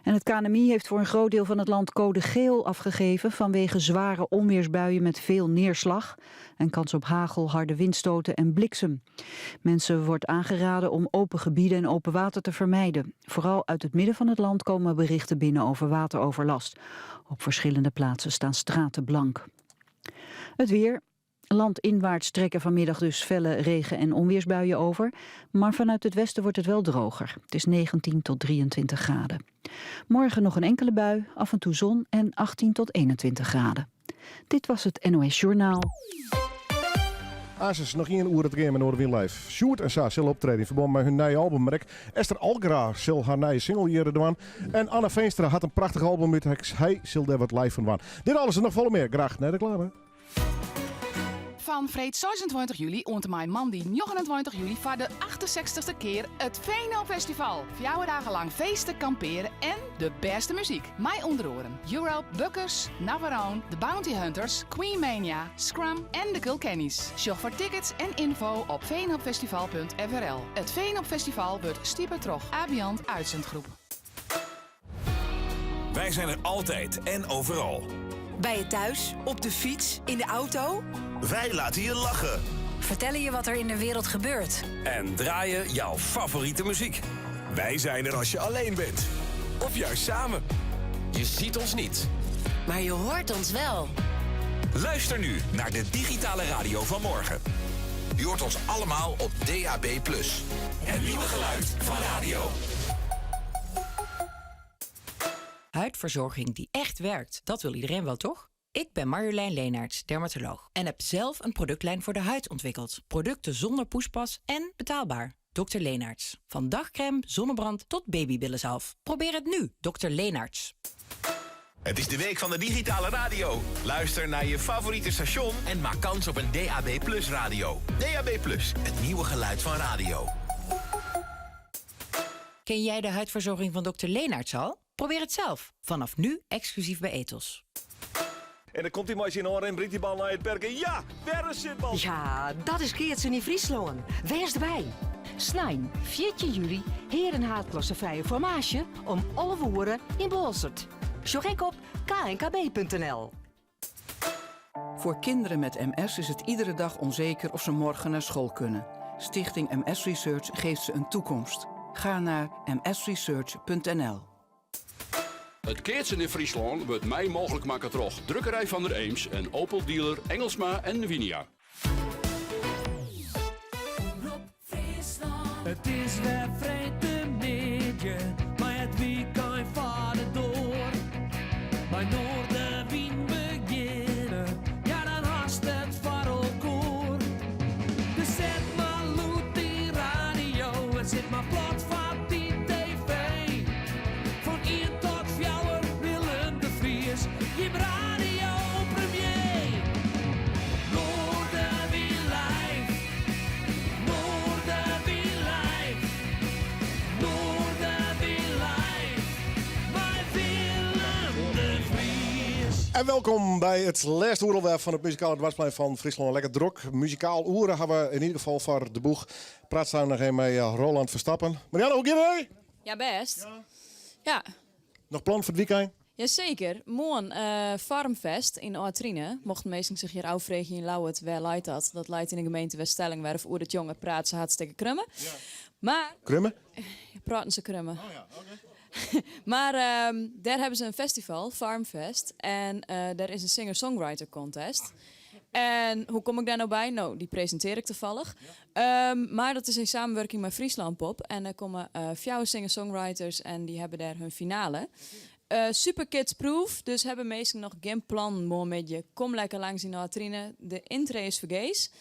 En het KNMI heeft voor een groot deel van het land code geel afgegeven vanwege zware onweersbuien met veel neerslag en kans op hagel, harde windstoten en bliksem. Mensen wordt aangeraden om open gebieden en open water te vermijden. Vooral uit het midden van het land komen berichten binnen over wateroverlast. Op verschillende plaatsen staan straten blank. Het weer. Landinwaarts trekken vanmiddag dus felle regen- en onweersbuien over. Maar vanuit het westen wordt het wel droger. Het is 19 tot 23 graden. Morgen nog een enkele bui, af en toe zon en 18 tot 21 graden. Dit was het NOS Journaal. Asus nog één uur het game in Noardewyn Live. Sjoerd en Sa zullen optreden in verband met hun nieuwe album. Esther Algra zal haar nieuwe single hier doen. En Anne Veenstra had een prachtig album met Hij zal daar wat live van doen. Dit alles en nog volle meer. Graag naar de reclame. Fan freed 26 july oant en mei moandei 29 july foar de 68ste kear it Veenhoop Festival. 4 dagen lang feesten, kampearen en de bêste muzyk. Mei ûnder oaren Europe, Bukkers, Navarone, The Bounty Hunters, Queen Mania, Scrum en de Kilkennys. Sjoch foar tickets en ynfo op veenhoopfestival.frl. It Veenhoop Festival wurdt stipe troch Abiant Uitzendgroep. Wij zijn er altijd en overal. Bij je thuis, op de fiets, in de auto. Wij laten je lachen. Vertellen je wat er in de wereld gebeurt. En draaien jouw favoriete muziek. Wij zijn er als je alleen bent. Of juist samen. Je ziet ons niet. Maar je hoort ons wel. Luister nu naar de digitale radio van morgen. Je hoort ons allemaal op DAB+. Het nieuwe geluid van radio. Huidverzorging die echt werkt, dat wil iedereen wel, toch? Ik ben Marjolein Leenaerts, dermatoloog. En heb zelf een productlijn voor de huid ontwikkeld. Producten zonder poespas en betaalbaar. Dr. Leenaerts. Van dagcrème, zonnebrand tot babybillenzalf. Probeer het nu, Dr. Leenaerts. Het is de week van de digitale radio. Luister naar je favoriete station en maak kans op een DAB Plus radio. DAB Plus, het nieuwe geluid van radio. Ken jij de huidverzorging van Dr. Leenaerts al? Probeer het zelf. Vanaf nu exclusief bij Etos. En dan komt hij maar in en brengt die bal naar het perken. Ja, weer een zitbal. Ja, dat is keatsen yn Fryslân. Wês derby. Snein, 14 july, heren haadklasse frije formaasje om 11 oere yn Boalsert. Sjoch ek op knkb.nl. Voor kinderen met MS is het iedere dag onzeker of ze morgen naar school kunnen. Stichting MS Research geeft ze een toekomst. Ga naar msresearch.nl. It keatsen yn Fryslân wurdt mei mooglik makke troch Drukkerij van der Eems en Opel dealer Engelsma en Winia. It is wer freedtemiddei, mei it wykein foar de doar. Mei Noardewyn begjinne, ja dan hast it foar elkoar. Dus set mar lûd dyn radio en sit mar plat foar dyn TV. Fan ien tot fjouwer Willem de Vries, jim radiopremier. Noardewyn live, Noardewyn live, Noardewyn live, mei Willem de Vries. En welkom by it lêste oere alwer fan it muzikale dwarsplein fan Fryslân. Lekker drok. Muzikaal oere ha we yn ieder gefal foar de boech. Praat sa noch even mei Roland Verstappen. Marianne, hoe giet it? Ja, bêst. Ja. Noch plan foar it wykein? Jaseker. Moarn Farmfest yn Âld-Trine. Mochten minsken sich hjir ôffreegje yn Ljouwert, wêr leit dat? Dat leit yn de gemeente Weststellingwerf oer de Tjonger praat se hartstikke krumme. Mar. Krumme? Praten se krumme. Oh ja, oké. Mar dêr hawwe se in festival, Farmfest, en dêr is in singer-songwriter contest. En hoe kom ik dêr no by? No, dy presintear ik tafallich. Mar dat is yn samenwurking mei Friesland Pop. En der komme fjouwer singer-songwriters en dy hawwe dêr hun finale. Super kids proof, dus hawwe minsken noch gjin plannen moarnmiddei, kom lekker langs yn Âld-Trine. De yntree is fergees.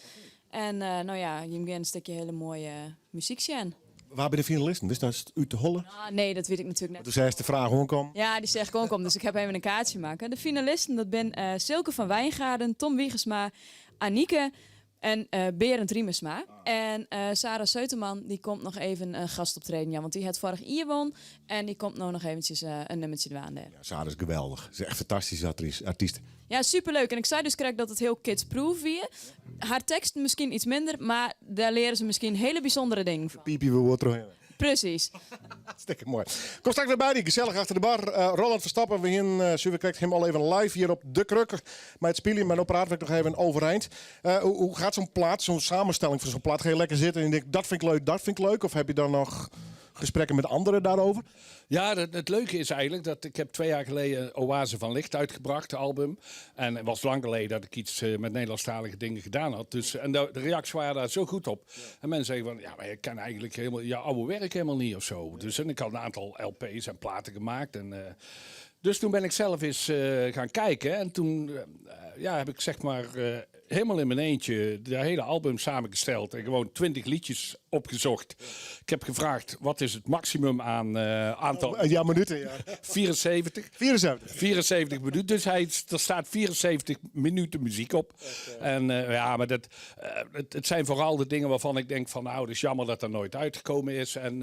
En no ja, jim gean in stikje hele moaie muzyk sjen. Wa binne de finalisten? Witst dat út de holle? Ah, nee, dat wit ik natuerlik net. Doe seist de fraach oankommen. Ja, dy seach ik oankommen, dus ik ha even in kaartsje makke. De finalisten, dat binne Silke van Wijngaarden, Tom Wiegersma, Anieke en Berend Riemersma. En Sarah Seuterman, dy komt noch even in gastoptreden jaan, want dy hat foarich jier won en dy komt no noch eventsjes in nummertsje dwaan dêr. Ja, Sarah is geweldich. Se is echt fantastyske artyst. Ja, superleuk. En ik sei dus krekt dat it hiel kidsproof wie. Har teksten miskien iets minder, mar dêr leare se miskien hele bysûndere dingen fan. Piipje we wol trochhinne. Presys. Hartstikke moai. Kom straks wer by dy, gesellich achter de bar. Roland Verstappen, we hienen suver krekt him al even live hjir op de kruk mei it spyljen, mar no prate we ek noch even overeind. Hoe gaat zo'n plaat, zo'n samenstelling van zo'n plaat? Ga je lekker zitten en je denkt, dat vind ik leuk, dat vind ik leuk? Of heb je dan nog gesprekken met anderen daarover? Ja, het leuke is eigenlijk dat ik heb 2 jaar geleden Oase van Licht uitgebracht, album. En het was lang geleden dat ik iets met Nederlandstalige dingen gedaan had. Dus, en de reacties waren daar zo goed op. En mensen zeggen van, ja, maar ik ken eigenlijk helemaal jouw oude werk helemaal niet of zo. Dus en ik had een aantal LP's en platen gemaakt. En, dus toen ben ik zelf eens gaan kijken. En toen ja, heb ik helemaal in mijn eentje de hele album samengesteld. En gewoon 20 liedjes opgezocht. Ik heb gevraagd, wat is het maximum aan aantal... Oh, ja, minuten, ja. 74. 74. 74 minuten. Dus er staat 74 minuten muziek op. En ja, maar het zijn vooral de dingen waarvan ik denk van, nou, het is jammer dat dat nooit uitgekomen is. En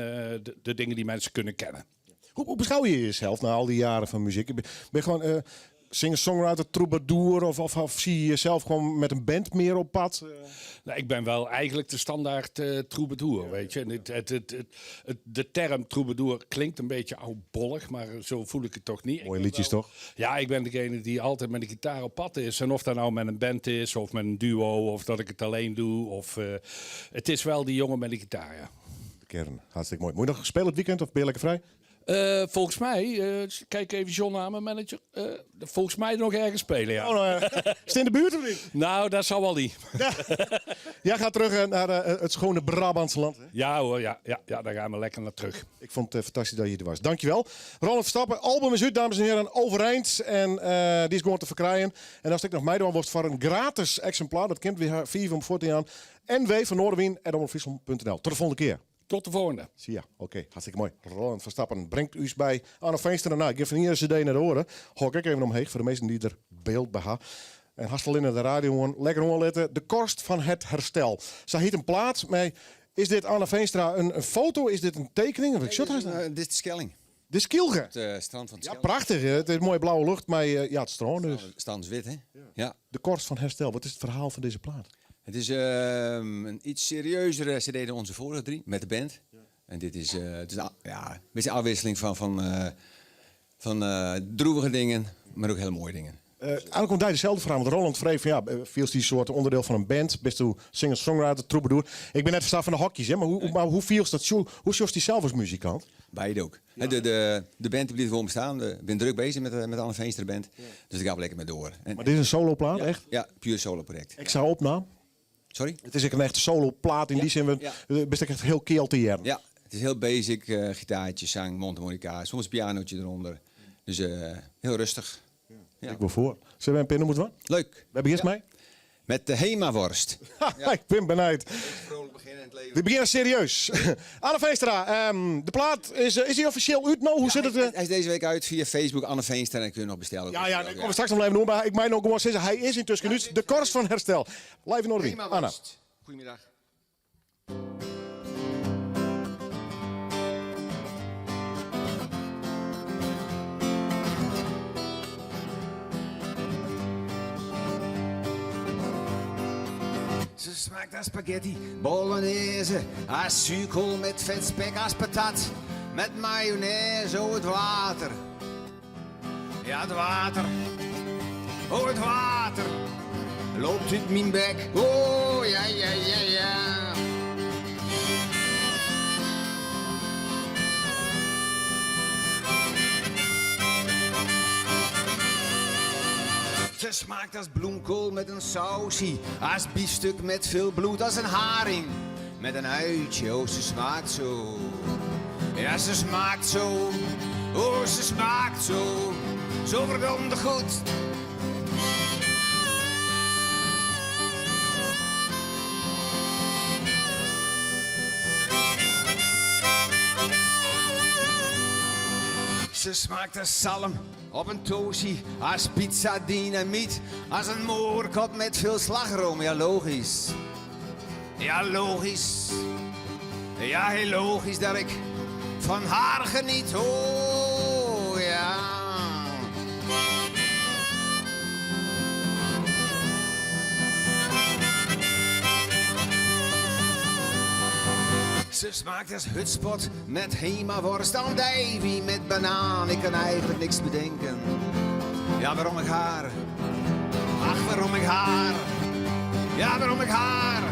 de dingen die mensen kunnen kennen. Hoe beschouw je jezelf na al die jaren van muziek? Ben je gewoon singer-songwriter, troubadour of zie je jezelf gewoon met een band meer op pad? Nou, ik ben wel eigenlijk de standaard troubadour, weet je. En de term troubadour klinkt een beetje oudbollig, maar zo voel ik het toch niet. Mooie liedjes, toch? Ja, ik ben degene die altijd met de gitaar op pad is. En of dat nou met een band is, of met een duo, of dat ik het alleen doe. Of, het is wel die jongen met de gitaar, ja. De kern, hartstikke mooi. Moet je nog spelen het weekend of ben je lekker vrij? Volgens mij, kijk even John aan, mijn manager. Volgens mij nog ergens spelen, ja. Oh, nou ja. Is het in de buurt of niet? Nou, dat zal wel niet. Ja. Jij gaat terug naar het schone Brabantse land, hè? Ja hoor, ja, ja, ja, daar gaan we lekker naar terug. Ik vond het fantastisch dat je er was. Dankjewel. Roland Verstappen, album is uit, dames en heren, overeind. En die is gewoon te verkrijgen. En als ik nog meedoen wordt voor een gratis exemplaar, dat kent weer 4 om 14 aan. NW van Noardewyn en omroepfriesland punt N L. Tot de volgende keer. Tot de volgende. Zie je, oké, hartstikke mooi. Roland Verstappen brengt u bij Anne Feenstra. Nou, ik geef van hier een cd naar de oren. Hok ik even omheen voor de mensen die er beeld bij hebben. En hartstikke in de radio hoor. Lekker hoor letten. De korst van het herstel. Zij heet een plaat met... Is dit Anne Feenstra een foto? Is dit een tekening? Of ik Nee, zat haast dit is de Schelling. De Skylge? Het strand van het Ja, Schelling. prachtig. Hè? Het is mooie blauwe lucht, maar ja, het strand dus. Strand is wit, hè? Ja. Ja. De korst van herstel. Wat is het verhaal van deze plaat? Het is een iets serieuzere cd dan onze vorige drie, met de band. En dit is het is een ja, een beetje een afwisseling van droevige dingen, maar ook hele mooie dingen. Eigenlijk komt hij dezelfde vraag, want Roland vreeg van, ja viel die soort onderdeel van een band, bist u singer-songwriter, troubadour. Ik ben net verstaan van de hokjes, hè, maar hoe viel dat zo, hoe zocht hij zelf als muzikant? Beide ook. Hè, de band die blijft gewoon bestaan. Ik ben druk bezig met de Anne Feenstra band, dus ik ga lekker mee door. En maar dit is een soloplaat, Ja, echt? Ja, puur solo project. Extra opname? Sorry? It is ek in echte soloplaat yn dy sin, bist ek echt hiel keal te hearren. Ja, it is hiel basic, gitaartje, sang, mondharmonica, soms in pianootje derûnder. Dus hiel rêstich. Ja. Ik wol foar. Sille we in pear nûmers dwaan? Leuk. Wêr begjinst mei? Met de Hema-worst. Ik bin benijd. We begjinne serieus. Anne Veenstra, de plaat is, is dy offisjeel út no? Hoe sit it? Hy is dizze wike út fia Facebook Anne Veenstra en kun je noch bestelle. Ja, ja, dêr komme we straks noch even oan, mar ik mei no gewoan sizze, hy is yntusken út. De Korst fan Herstel. Live yn Noardewyn. Anne. Goedemiddag. Ze smaakt als spaghetti, bolognese, als zuurkool met vet spek, als patat, met mayonaise, oh het water. Ja, het water, oh het water, loopt uit mijn bek, oh ja, ja, ja, ja. Ze smaakt als bloemkool met een sausie, als biefstuk met veel bloed, als een haring met een uitje. Oh, ze smaakt zo. Ja, ze smaakt zo. Oh, ze smaakt zo. Zo verdomde goed. Ze smaakt als zalm op een tosti, als pizza dynamiet, als een moorkop met veel slagroom. Ja, logisch. Ja, logisch. Ja, heel logisch dat ik van haar geniet. Oh, ja. Ze smaakt als hutspot met Hema-worst, andijvie met banaan. Ik kan eigenlijk niks bedenken. Ja, waarom ik haar? Ach, waarom ik haar? Ja, waarom ik haar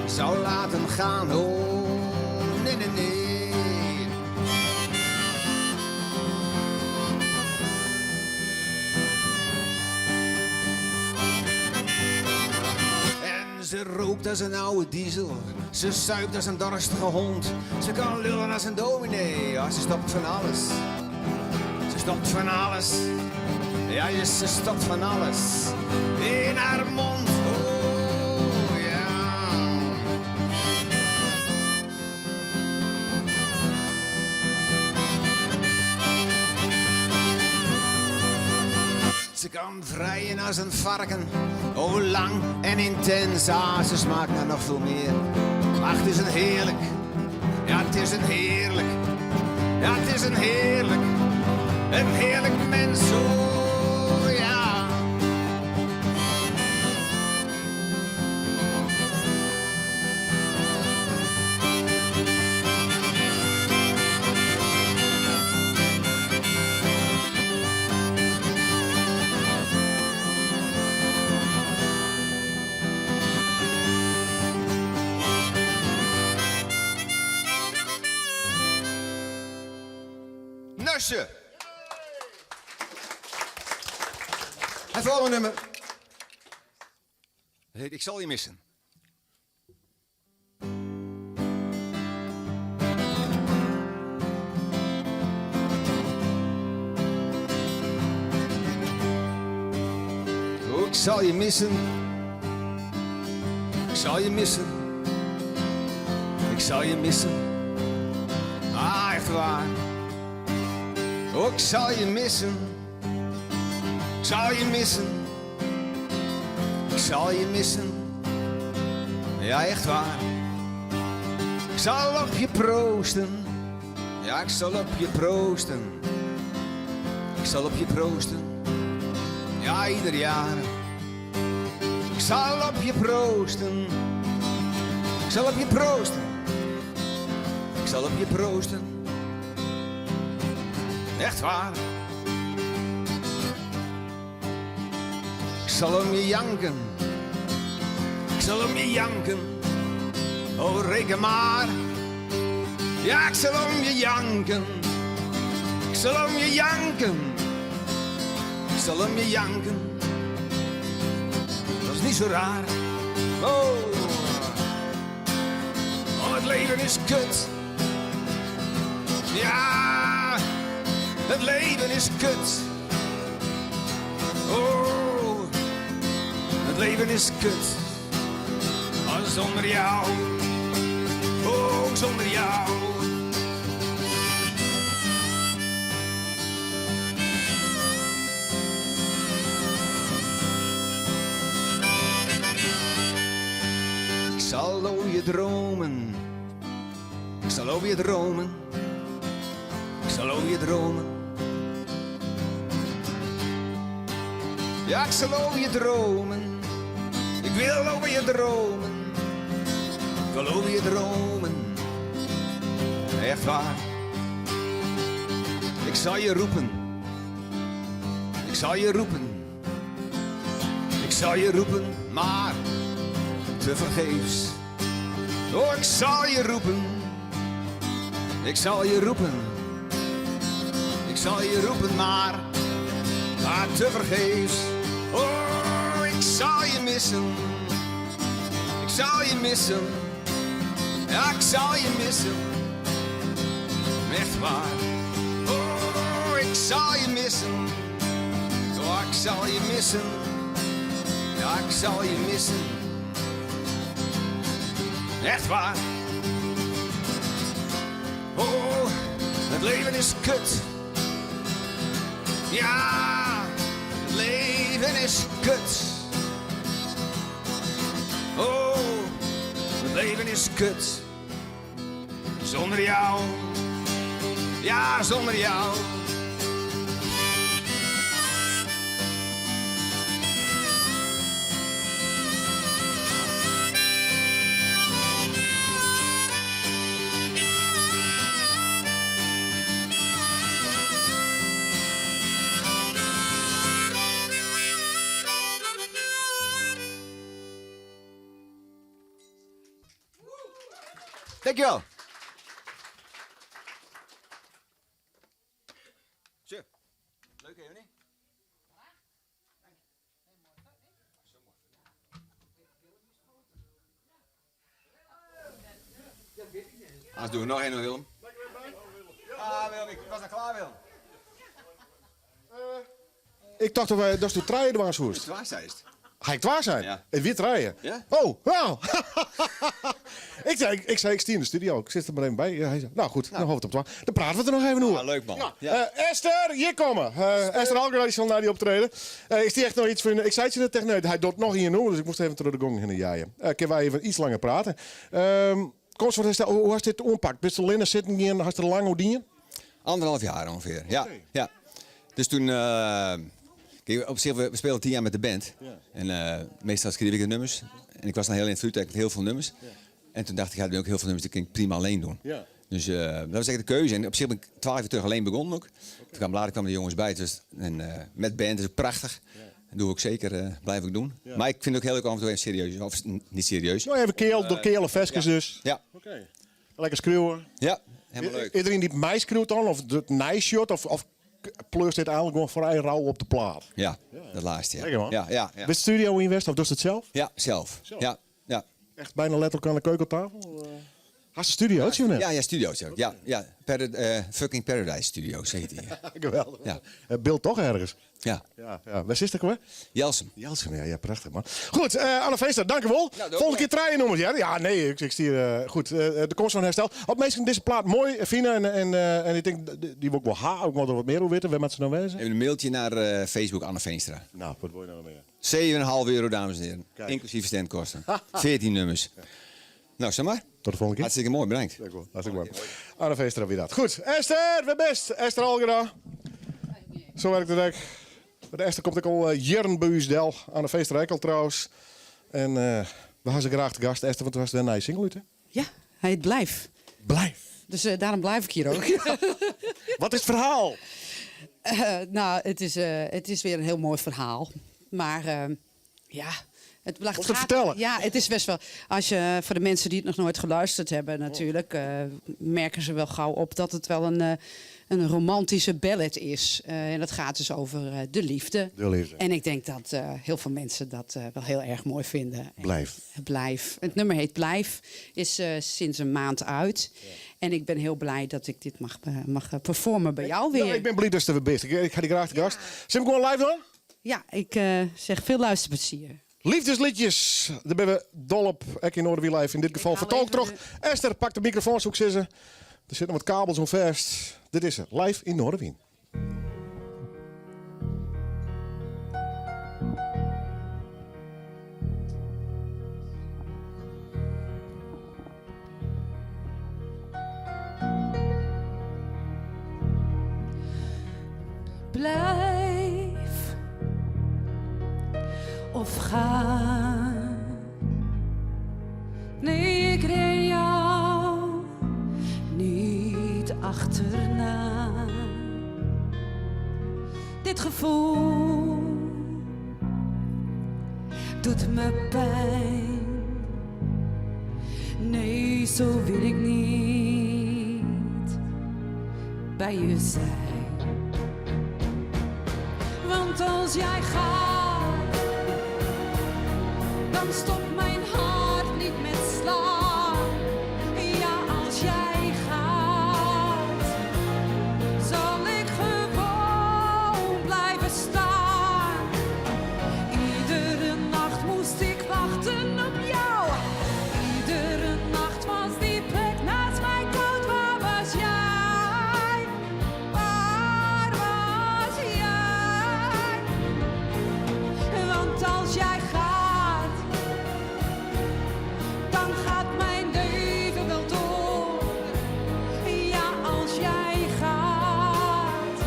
zou laten gaan? Oh, nee, nee, nee. En ze rookt als een oude diesel. Ze zuipt als een dorstige hond. Ze kan lullen als een dominee. Ja, ze stopt van alles. Ze stopt van alles. Ja, ze stopt van alles. In haar mond. Oh, ja. Ze kan vrijen als een varken. Oh, lang en intens. Ah, ze smaakt naar nog veel meer. Ach, het is een heerlijk. Ja, het is een heerlijk. Ja, het is een heerlijk. Een heerlijk mens. Oh, ja. Nusje. Het volgende nummer. Het heet Ik zal je missen. Oh, ik zal je missen. Ik zal je missen. Ik zal je missen. Ah, echt waar. Oh, ik zal je missen. Ik zal je missen. Ik zal je missen. Ja, echt waar. Ik zal op je proosten. Ja, ik zal op je proosten. Ik zal op je proosten. Ja, ieder jaar. Ik zal op je proosten. Ik zal op je proosten. Ik zal op je proosten. Echt waar. Ik zal om je janken. Ik zal om je janken. Oh, reken maar. Ja, ik zal om je janken. Ik zal om je janken. Ik zal om je janken. Dat is niet zo raar. Oh. leven is kut. Ja, het leven is kut. Oh, het leven is kut. Oh, zonder jou. Oh, zonder jou. Ik zal over je dromen. Ik zal over je dromen. Ik zal over je dromen. Ja, ik zal over je dromen. Ik wil over je dromen. Ik wil over je dromen. Echt waar. Ik zal je roepen. Ik zal je roepen. Ik zal je roepen, maar tevergeefs. Oh, ik zal je roepen. Ik zal je roepen. Ik zal je roepen, maar, maar tevergeefs. Oh, ik zal je missen. Ik zal je missen. Ja, ik zal je missen. Echt waar. Oh, ik zal je missen. Oh, ik zal je missen. Ja, ik zal je missen. Echt waar. Oh, het leven is kut. Ja, het leven is kut. Oh, het leven is kut. Zonder jou. Ja, zonder jou. Dankjewel. Tje. Leuk hè, niet? Anders doen we nog één, Willem. Ah, Willem, ik was al klaar, Willem. Ik dacht dat wij dat is de treien was hoest. Het waar zijn het. Ga ik waar zijn? Ja. En weer rijden? Ja. Oh, nou. ik, zei, ik, ik zei, ik sta in de studio. Ik zit er maar even bij. Ja, hij zei, nou goed, dan houden we het op twaalf. Dan praten we er nog even over. Ah, leuk man. Ja. Esther, hier komen. Esther Algra die zal naar die optreden. Is die echt nog iets van... Ik zei het je net tegen... Nee, hij doet nog hier noemen, dus ik moest even terug de gong heen jaaien. Kunnen wij even iets langer praten. Komst van herstel, hoe was dit oppakt? Bist er linne zitten hier en had er lang over Anderhalf jaar ongeveer, ja. ja. Dus toen... kijk, op zich, we spelen 10 jaar met de band. Ja. En meestal schreef ik de nummers. En ik was dan heel in het vuurwerk met heel veel nummers. Ja. En toen dacht ik, ja, er zijn ook heel veel nummers die kan ik prima alleen doen. Ja. Dus dat was eigenlijk de keuze. En op zich ben ik 12 jaar terug alleen begonnen ook. Toen kwam later kwamen de jongens bij. Dus, en met band is ook prachtig. Ja. Dat doe ik zeker, blijf ik doen. Ja. Maar ik vind het ook heel leuk om af en toe even serieus, of niet serieus. Nou, even keel, door kele veskes ja. dus. Ja. Oké. Lekker schreeuwen. Ja, helemaal leuk. Iedereen die mij schreeuwt dan, of het nijshot, of pleurt dit eigenlijk gewoon voor eigen rauw op de plaat? Ja, dat laatste. Ja. Lekker man. Ja, ja, ja. Bent studio in West of doet het zelf? Ja, zelf. Zelf? Ja, ja. Echt bijna letterlijk aan de keukentafel? Had ze studiootje of niet? Ja, ja, studiootje. Ja, ja. Fucking Paradise Studios heet die. Geweldig. Ja. Beeld toch ergens? Ja. Ja, ja. Waar zit ik hoor? Jelsum. Jelsum, ja, ja, prachtig man. Goed, Anne Feenstra, dank u wel. Nou, Volgende keer treinen noemen ja. Ja, nee, ik stuur, goed, de komst van herstel. Op meestal deze plaat mooi, fijn en ik denk, die wil ik wel haar ook wel wat meer over weten. Waar moet ze nou wezen? Even een mailtje naar Facebook Anne Feenstra. Nou, wat wil je nou meer? 7,5 euro, dames en heren. Kijk. Inclusief standkosten. 14 nummers. Ja. Nou, zeg maar. Tot de volgende keer. Hartstikke mooi, bedankt. Dank u wel. Hartstikke mooi. Anne Feenstra, wie dat. Goed, Esther, weer best. Esther Algra. Zo werkt het ook. De Esther komt ook al jaren bij ons del. Anne Feenstra ook al trouwens. En we hadden ze graag te gast, Esther, want toen was de nieuwe single uit, hè? Ja, hij heet Blijf. Blijf. Dus daarom blijf ik hier ook. Ja. Wat is het verhaal? Nou, het is weer een heel mooi verhaal. Maar ja, Het Of te vertellen. Ja, het is best wel. Als je, voor de mensen die het nog nooit geluisterd hebben, natuurlijk, merken ze wel gauw op dat het wel een romantische ballad is. En dat gaat dus over de liefde. De liefde. En ik denk dat heel veel mensen dat wel heel erg mooi vinden. En Blijf. Blijf. Het nummer heet Blijf, is sinds een maand uit. En ik ben heel blij dat ik dit mag performen bij jou weer. Nou, ik ben blij dat je er weer bent. Ik ga die graag te gast. Zullen we gewoon live doen? Ja, ik zeg veel luisterplezier. Liefdesliedjes, daar ben we dol op. Ek in Noardewyn Live. In dit geval haal vertolkt even troch. Esther, pak de microfoon, zoek ze. Er zitten wat kabels om vast. Dit is het, live in Noardewyn. Blijf of ga. Nee, ik ren jou niet achterna. Dit gevoel doet me pijn. Nee, zo wil ik niet bij je zijn. Want als jij gaat, dan stopt mijn hart niet met slaan. Ja, als jij gaat, zal ik gewoon blijven staan. Iedere nacht moest ik wachten op jou. Iedere nacht was die plek naast mij koud. Waar was jij? Waar was jij? Want als jij gaat, dan gaat mijn leven wel door. Ja, als jij gaat,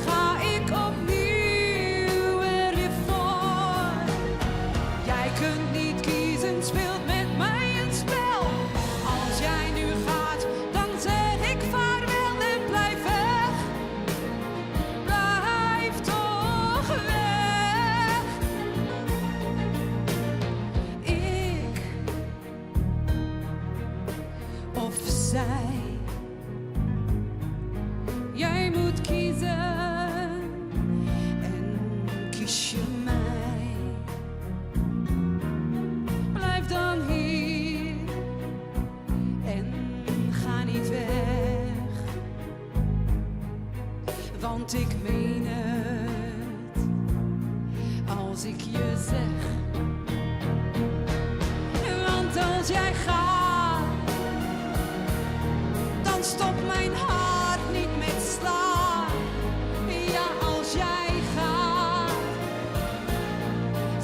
ga ik opnieuw er weer voor. Jij kunt niet kiezen, speelt met mij een spel. Als jij nu gaat, dan zeg ik vaarwel en blijf weg. Blijf toch weg. Ik of zij. Jij moet kiezen en kies je mij. Blijf dan hier en ga niet weg. Want ik meen het als ik je zeg. Want als jij gaat, dan stopt mijn hart niet met slaan. Ja, als jij gaat,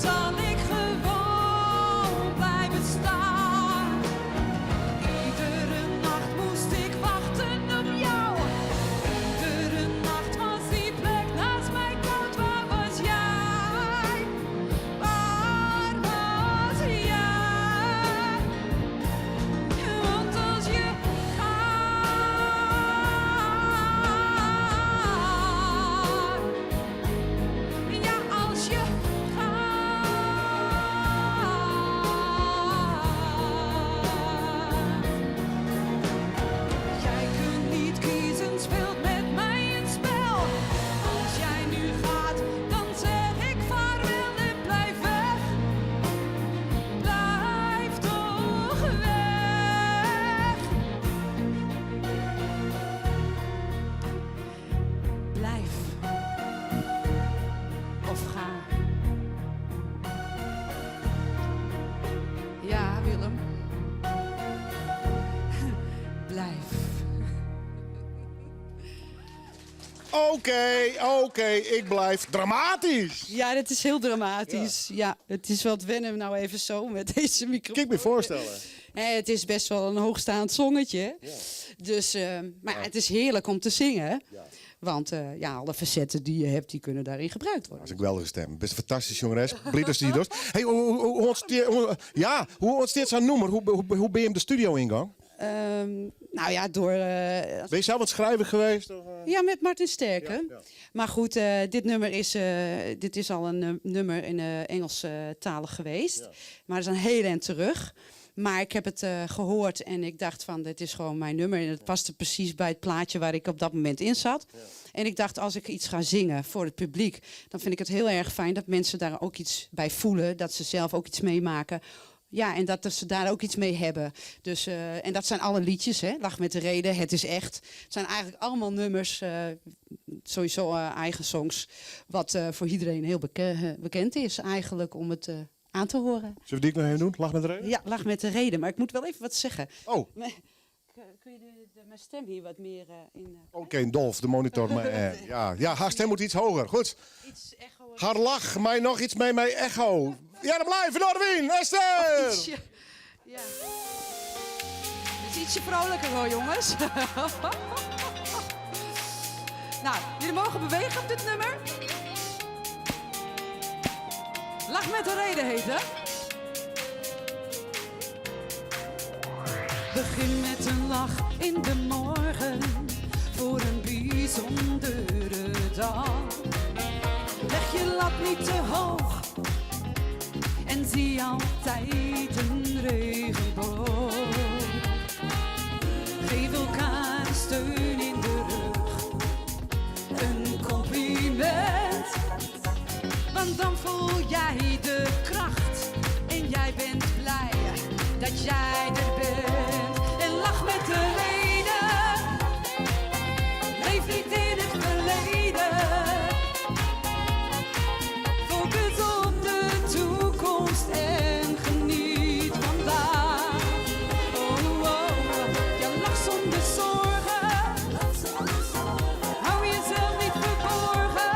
zal ik gewoon blijven staan. Iedere nacht moest ik wachten op jou. Iedere nacht was die plek naast mij koud. Waar was jij? Waar was jij? Want als je gaat, ja, als je gaat. Jij kunt niet kiezen, speelt met mij een spel. Als jij nu gaat, dan zeg ik vaarwel en blijf weg. Blijf toch weg. Blijf of ga. Ja, Willem. Blijf. Oké, oké, ik blijf dramatisch. Ja, dat is heel dramatisch. Ja. het is wat wennen nou even zo met deze microfoon. Ik me voorstellen. Het is best wel een hoogstaand songetje. Dus, maar ja, het is heerlijk om te zingen. Want alle facetten die je hebt, die kunnen daarin gebruikt worden. Dat is een geweldige stem. Best een fantastische zangeres. Blij dat ze die doet. Hey, hoe, hoe, hoe ontsteert, hoe, ja, hoe ontsteert zo'n nummer? Hoe ben je hem de studio ingegaan? Nou ja, door... Ben je zelf wat schrijver geweest? Of? Ja, met Martin Sterken. Maar goed, dit nummer is, dit is al een nummer in Engelstalig geweest. Maar dat is een heel eind terug. Maar ik heb het gehoord en ik dacht van, dit is gewoon mijn nummer. En het paste precies bij het plaatje waar ik op dat moment in zat. En ik dacht, als ik iets ga zingen voor het publiek, dan vind ik het heel erg fijn dat mensen daar ook iets bij voelen. Dat ze zelf ook iets meemaken. Ja, en dat ze daar ook iets mee hebben. Dus, en dat zijn alle liedjes, hè. Lach met de reden, Het is echt. Het zijn eigenlijk allemaal nummers, sowieso eigen songs, wat voor iedereen heel bekend is eigenlijk om het aan te horen. Zullen we die ook nog even doen? Lach met de reden? Ja, Lach met de reden. Maar ik moet wel even wat zeggen. Oh. Maar, kun je mijn stem hier wat meer in Oké, Dolf, de monitor. Maar ja. Ja, haar stem moet iets hoger. Goed. Iets echo. Haar lach, mij nog iets mee, mij echo. Ja, dan blijven, Noardewyn, Esther! Of ietsje, ja. Het is ietsje vrolijker hoor, jongens. Nou, jullie mogen bewegen op dit nummer. Lach met de reden heet het. Begin met een lach in de morgen voor een bijzondere dag. Leg je lat niet te hoog en zie altijd een regenboog. Geef elkaar steun in de rug, een compliment. Want dan voel jij de kracht en jij bent blij dat jij er bent. En lach met de reden, leef niet in het verleden. Focus op de toekomst en geniet vandaag. Oh, oh, je lacht zonder zorgen. Hou jezelf niet verborgen.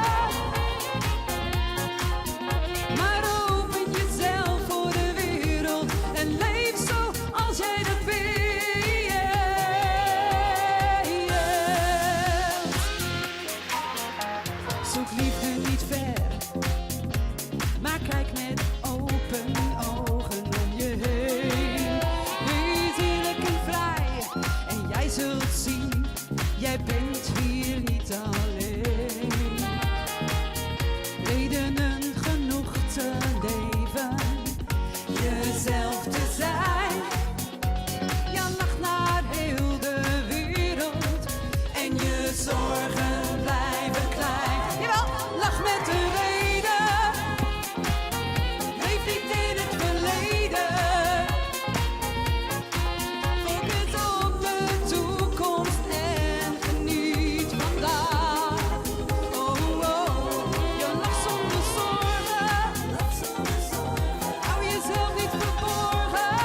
Maar open jezelf voor de wereld en leef zoals jij dat wilt. Zoek liefde niet ver, maar kijk met open ogen om je heen. Wees eerlijk en vrij en jij zult zien, jij bent hier niet alleen. Redenen genoeg te leven, jezelf te zijn. Ja, lach naar heel de wereld en je zorgen blijven klein. Jawel, lach met de reden, leef niet in het verleden. Focus op de toekomst en geniet vandaag. Oh, oh, je lacht zonder zorgen. Hou jezelf niet verborgen.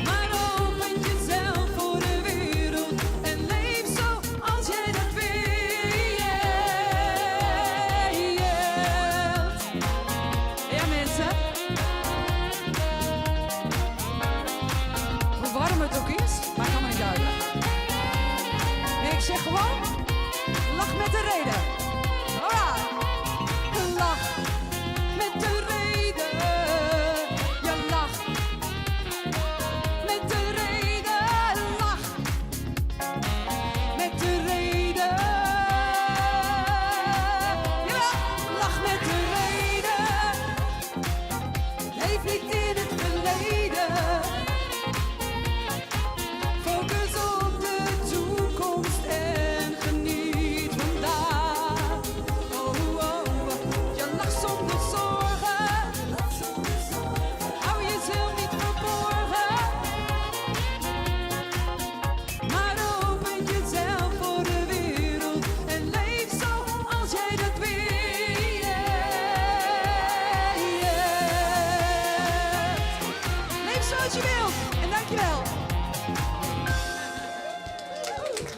Maar open jezelf voor de wereld en leef zoals jij dat wilt. Ja, mensen. Hoe warm het ook is, maar ga maar niet duiden. Ik zeg gewoon, lach met de reden. Alright. Lach met de reden. Ja, lach met de reden. Lach met de reden. Jawel, lach met de reden. Leef niet in het verleden. Focus op de toekomst en geniet vandaag. Oh, oh, je lacht zonder zorgen. Hou jezelf niet verborgen. Maar open jezelf voor de wereld en leef zoals jij dat wilt. Leef zoals je wilt en dankjewel.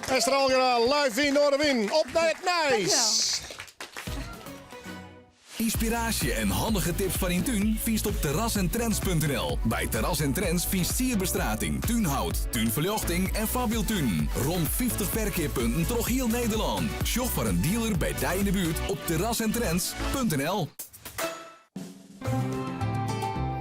Esther Algera, live in Noardewyn. Op naar it nijs. Ynspiraasje en handige tips foar dyn tún fynst op terrasentrends.nl. By Terras en Trends fynst sierbestrating, túnhout, túnferljochting en foarbyldtunen. Rom 50 ferkeappunten troch hiel Nederlân. Sjoch foar in dealer by dy yn de buert op terrasentrends.nl.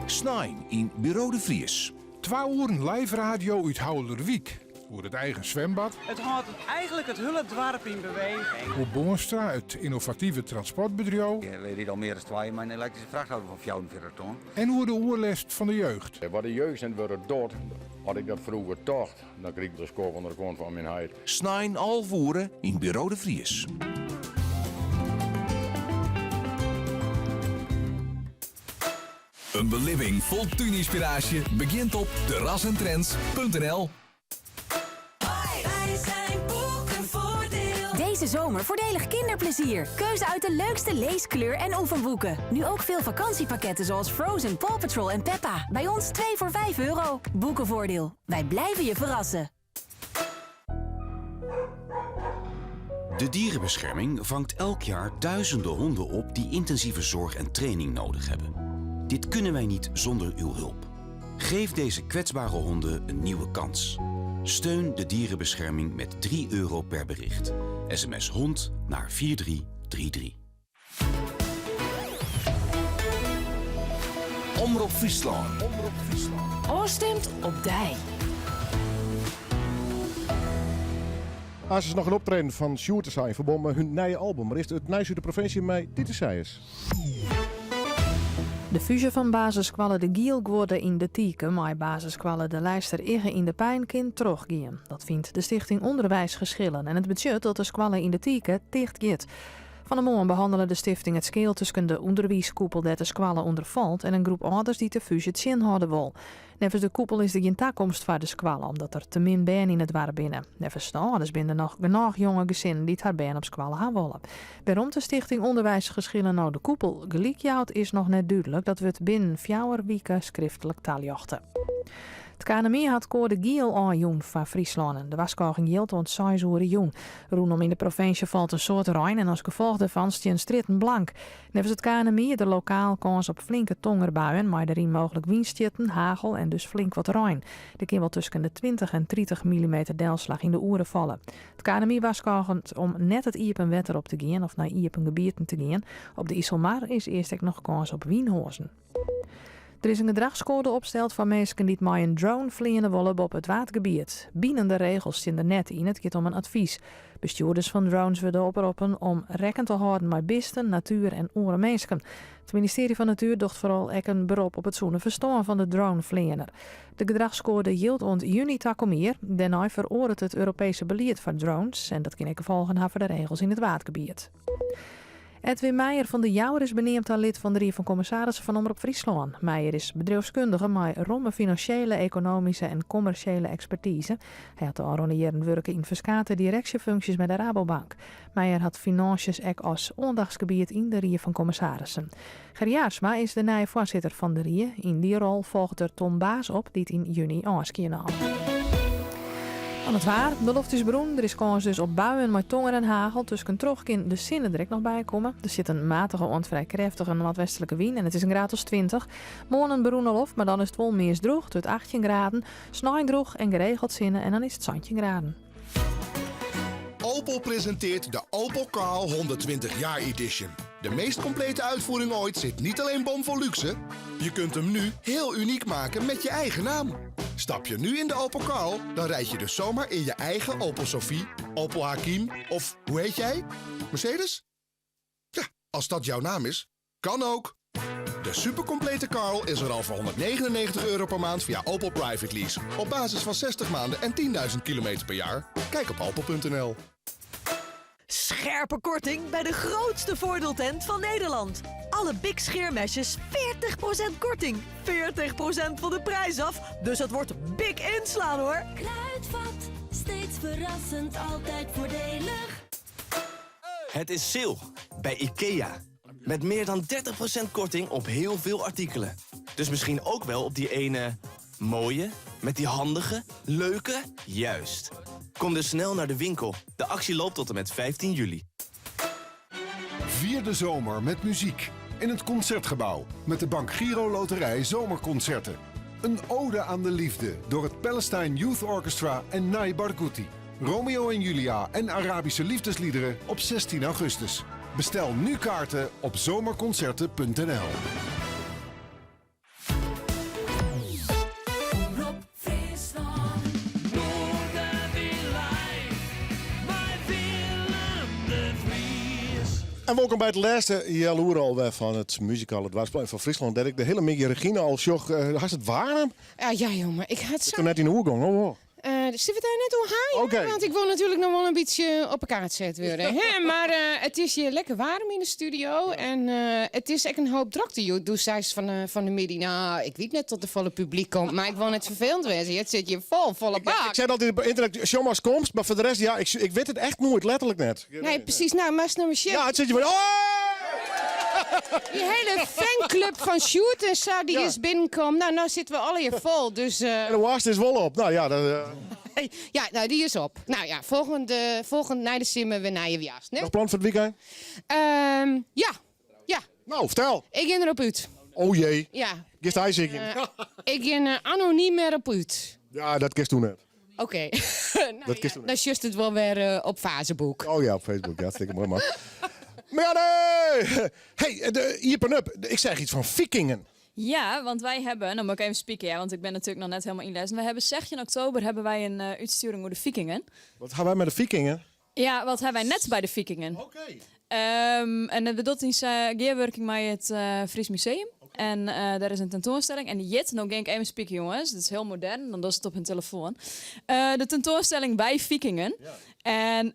Snein yn Buro de Vries. Twa oeren live radio út Haulerwyk oer it eigen swembad. It hâldt eigenlik it hiele doarp yn beweging. Oer Boonstra, it ynnovative transportbedriuw. We ride al mear as twa jier mei in elektryske frachtauto fan 44 ton. En oer de oerlêst fan de jeugd. Wat de jeugd net wurde docht, as ik dat froeger tocht, dan krige ik de skof ûnder de kont fan myn heit. Snein 11 oere yn Buro de Vries. In belibbing fol túnynspiraasje begjint op terrasentrends.nl. Wij zijn Boekenvoordeel. Deze zomer voordelig kinderplezier. Keuze uit de leukste lees-, kleur- en oefenboeken. Nu ook veel vakantiepakketten zoals Frozen, Paw Patrol en Peppa. Bij ons 2 voor 5 euro. Boekenvoordeel. Wij blijven je verrassen. De dierenbescherming vangt elk jaar duizenden honden op die intensieve zorg en training nodig hebben. Dit kunnen wij niet zonder uw hulp. Geef deze kwetsbare honden een nieuwe kans. Steun de dierenbescherming met 3 euro per bericht. SMS hond naar 4333. Omrop Fryslân. Ofstimd op dy. Aanst is noch in optreden fan Sjoerd yn ferbân mei hun nije album. Mar earst it nijs út de provinsje mei Titus Seijers. De fúzje fan basisskoalle De Gielguorde yn De Tike mei basisskoalle De Leister Igge yn De Pein kin trochgean. Dat fynt de Stichting Onderwijsgeschillen en it betsjut dat de skoalle yn De Tike ticht giet. Fan 'e moarn behannele de stifting it skeel tusken de ûnderwiiskoepel dêr't de skoalle ûnder falt en in groep âlders dy't de fúzje tsjinhâlde wol. Neffens de koepel is der gjin takomst foar de skoalle omdat der te min bern yn it doarp binne. Neffens de âlders binne der noch genôch jonge gesinnen dy't har bern op skoalle ha wolle. Wêrom't de Stichting Onderwijsgeschillen no de koepel gelyk jout is noch net dúdlik. Dat wurdt binnen fjouwer wike skriftlik taljochte. It KNMI hat koade giel ôfjûn foar Fryslân. De warskôging jildt oant seis oere jûn. Rûnom yn de provinsje falt in soad rein en as gefolch dêrfan stean strjitten blank. Neffens it KNMI is der lokaal kâns op flinke tongerbuien, mei dêryn mooglik wynstjitten, hagel en dus flink wat rein. Der kin wol tusken de 20 en 30 millimeter delslach yn de oere falle. It KNMI warskôget om net it iepen wetter op te gean of nei iepen gebieten te gean. Op de Iselmar is earst ek noch kâns op wynhoazen. Der is in gedrachskoade opsteld foar minsken dy't mei in drone fleane wolle boppe it Waadgebiet. Binende regels stean der net yn, it giet om in advys. Bestjoerders fan drones wurde oproppen om rekken te hâlden mei bisten, natuer en oare minsken. It ministearje fan Natuer docht foaral ek in berop op it sûne ferstân fan de dronefleaner. De gedrachskoade jildt oant juny takom jier. Dêrnei feroaret it Europeeske belied foar drones en dat kin ek gefolgen ha foar de regels yn it Waadgebiet. Edwin Meijer fan De Jouwer is beneamd ta lid fan de Rie fan Kommissarissen fan Omrop Fryslân. Meijer is bedriuwskundige mei romme finansjele, ekonomyske en kommersjele ekspertize. Hy hat de ôfrûne jierren wurke yn ferskate direksjefunksjes by de Rabobank. Meijer hat finânsjes ek as oandachtsgebiet yn de Rie fan Kommissarissen. Ger Jaarsma is de nije foarsitter fan de Rie. Yn dy rol folget er Ton Baas op, dy't yn juny ôfskie naam. Dan it waar. De loft is berûn. Der is kâns dus op buien mei tonger en hagel. Tuskentroch kin de sinne der ek noch by komme. Der sit in matige oant frij krêftige noardwestlike wyn en it is in graad as 20. Moarn in berûne loft, mar dan is it wol meast drûch. It wurdt 18 graden. Snein drûch en geregeld sinne en dan is it 17 graden. Opel presenteert de Opel Karl 120 jaar edition. De meest complete uitvoering ooit zit niet alleen bomvol luxe. Je kunt hem nu heel uniek maken met je eigen naam. Stap je nu in de Opel Karl, dan rijd je dus zomaar in je eigen Opel Sophie, Opel Hakim of hoe heet jij? Mercedes? Ja, als dat jouw naam is, kan ook. De supercomplete Karl is er al voor 199 euro per maand via Opel Private Lease. Op basis van 60 maanden en 10.000 kilometer per jaar. Kijk op opel.nl. Scherpe korting bij de grootste voordeeltent van Nederland. Alle Bic scheermesjes 40% korting. 40% van de prijs af. Dus het wordt big inslaan hoor. Kruidvat, steeds verrassend, altijd voordelig. Het is sale bij IKEA. Met meer dan 30% korting op heel veel artikelen. Dus misschien ook wel op die ene mooie, met die handige, leuke? Juist. Kom dus snel naar de winkel. De actie loopt tot en met 15 juli. Vier de zomer met muziek in het Concertgebouw met de BankGiro Loterij Zomerconcerten. Een ode aan de liefde door het Palestine Youth Orchestra en Nai Barghouti. Romeo en Julia en Arabische liefdesliederen op 16 augustus. Bestel nu kaarten op zomerconcerten.nl. Omrop. En wolkom by it lêste healoere alwer fan it muzikale doarpsplein fan Fryslân, dêr't ik de hiele middei Regina al sjoch. Hast it waarm? Ja, ja jonge, ik ha it sa... Is net yn de oergong, of wol? Sille we it dêr net oer ha? Oké. Want ik wol natuerlik noch wol in bytsje op 'e kaart set wurde. Hè? Mar it is hjir lekker waarm yn de studio en it is ek in hoop drokte hjoed. Doe seist fan de middei, nou, ik wit net oft der folle publyk komt, mar ik wol net ferfelend wêze. It sit hjir fol, folle bak. Ik sei altyd op ynternet, sjoch mar ast komst, mar foar de rest, ja, ik wit it echt noait, letterlik net. Nee, presys. Nou, moatst no mar sjen. Ja, it sit hjir fan, Dy hiele fanclub fan Sjoerd en sa, dy is binnenkommen. Nou, no sitte we allegear fol, dus... En de woarst is wol op. Nou ja, dat... Ja, nou, dy is op. Nou ja, folgjende, folgjende, nei de simmer wer nije woarst, ne? Noch plan foar it wykein? Ja, ja. Nou, fertel. Ik gean derop út. O jee. Ja. Giest aaisykjen? Ik gean anonym erop út. Ja, dat kinst doe net. Oké. Dat kinst doe net. Dan sjochst it wol wer op Facebook. Oh ja, op Facebook. Ja, hartstikke moai man. Marianne! Hey, de iepen up. Ik zeg iets van vikingen. Ja, want wij hebben, dan moet ik even spieken, ja, want ik ben natuurlijk nog net helemaal inlezen. We hebben 16 oktober hebben wij een útstjoering oer de Vikingen. Wat ha wy mei de Vikingen? Ja, wat ha wy net by de Vikingen? Oké. En dat docht yn gearwurking mei it Fries Museum. En dêr is in tentoanstelling. En dy hjit, no gean ik even spieken jonges, dat is hiel modern, dan dochst it op hun telefoan. De tentoanstelling Wij Vikingen. En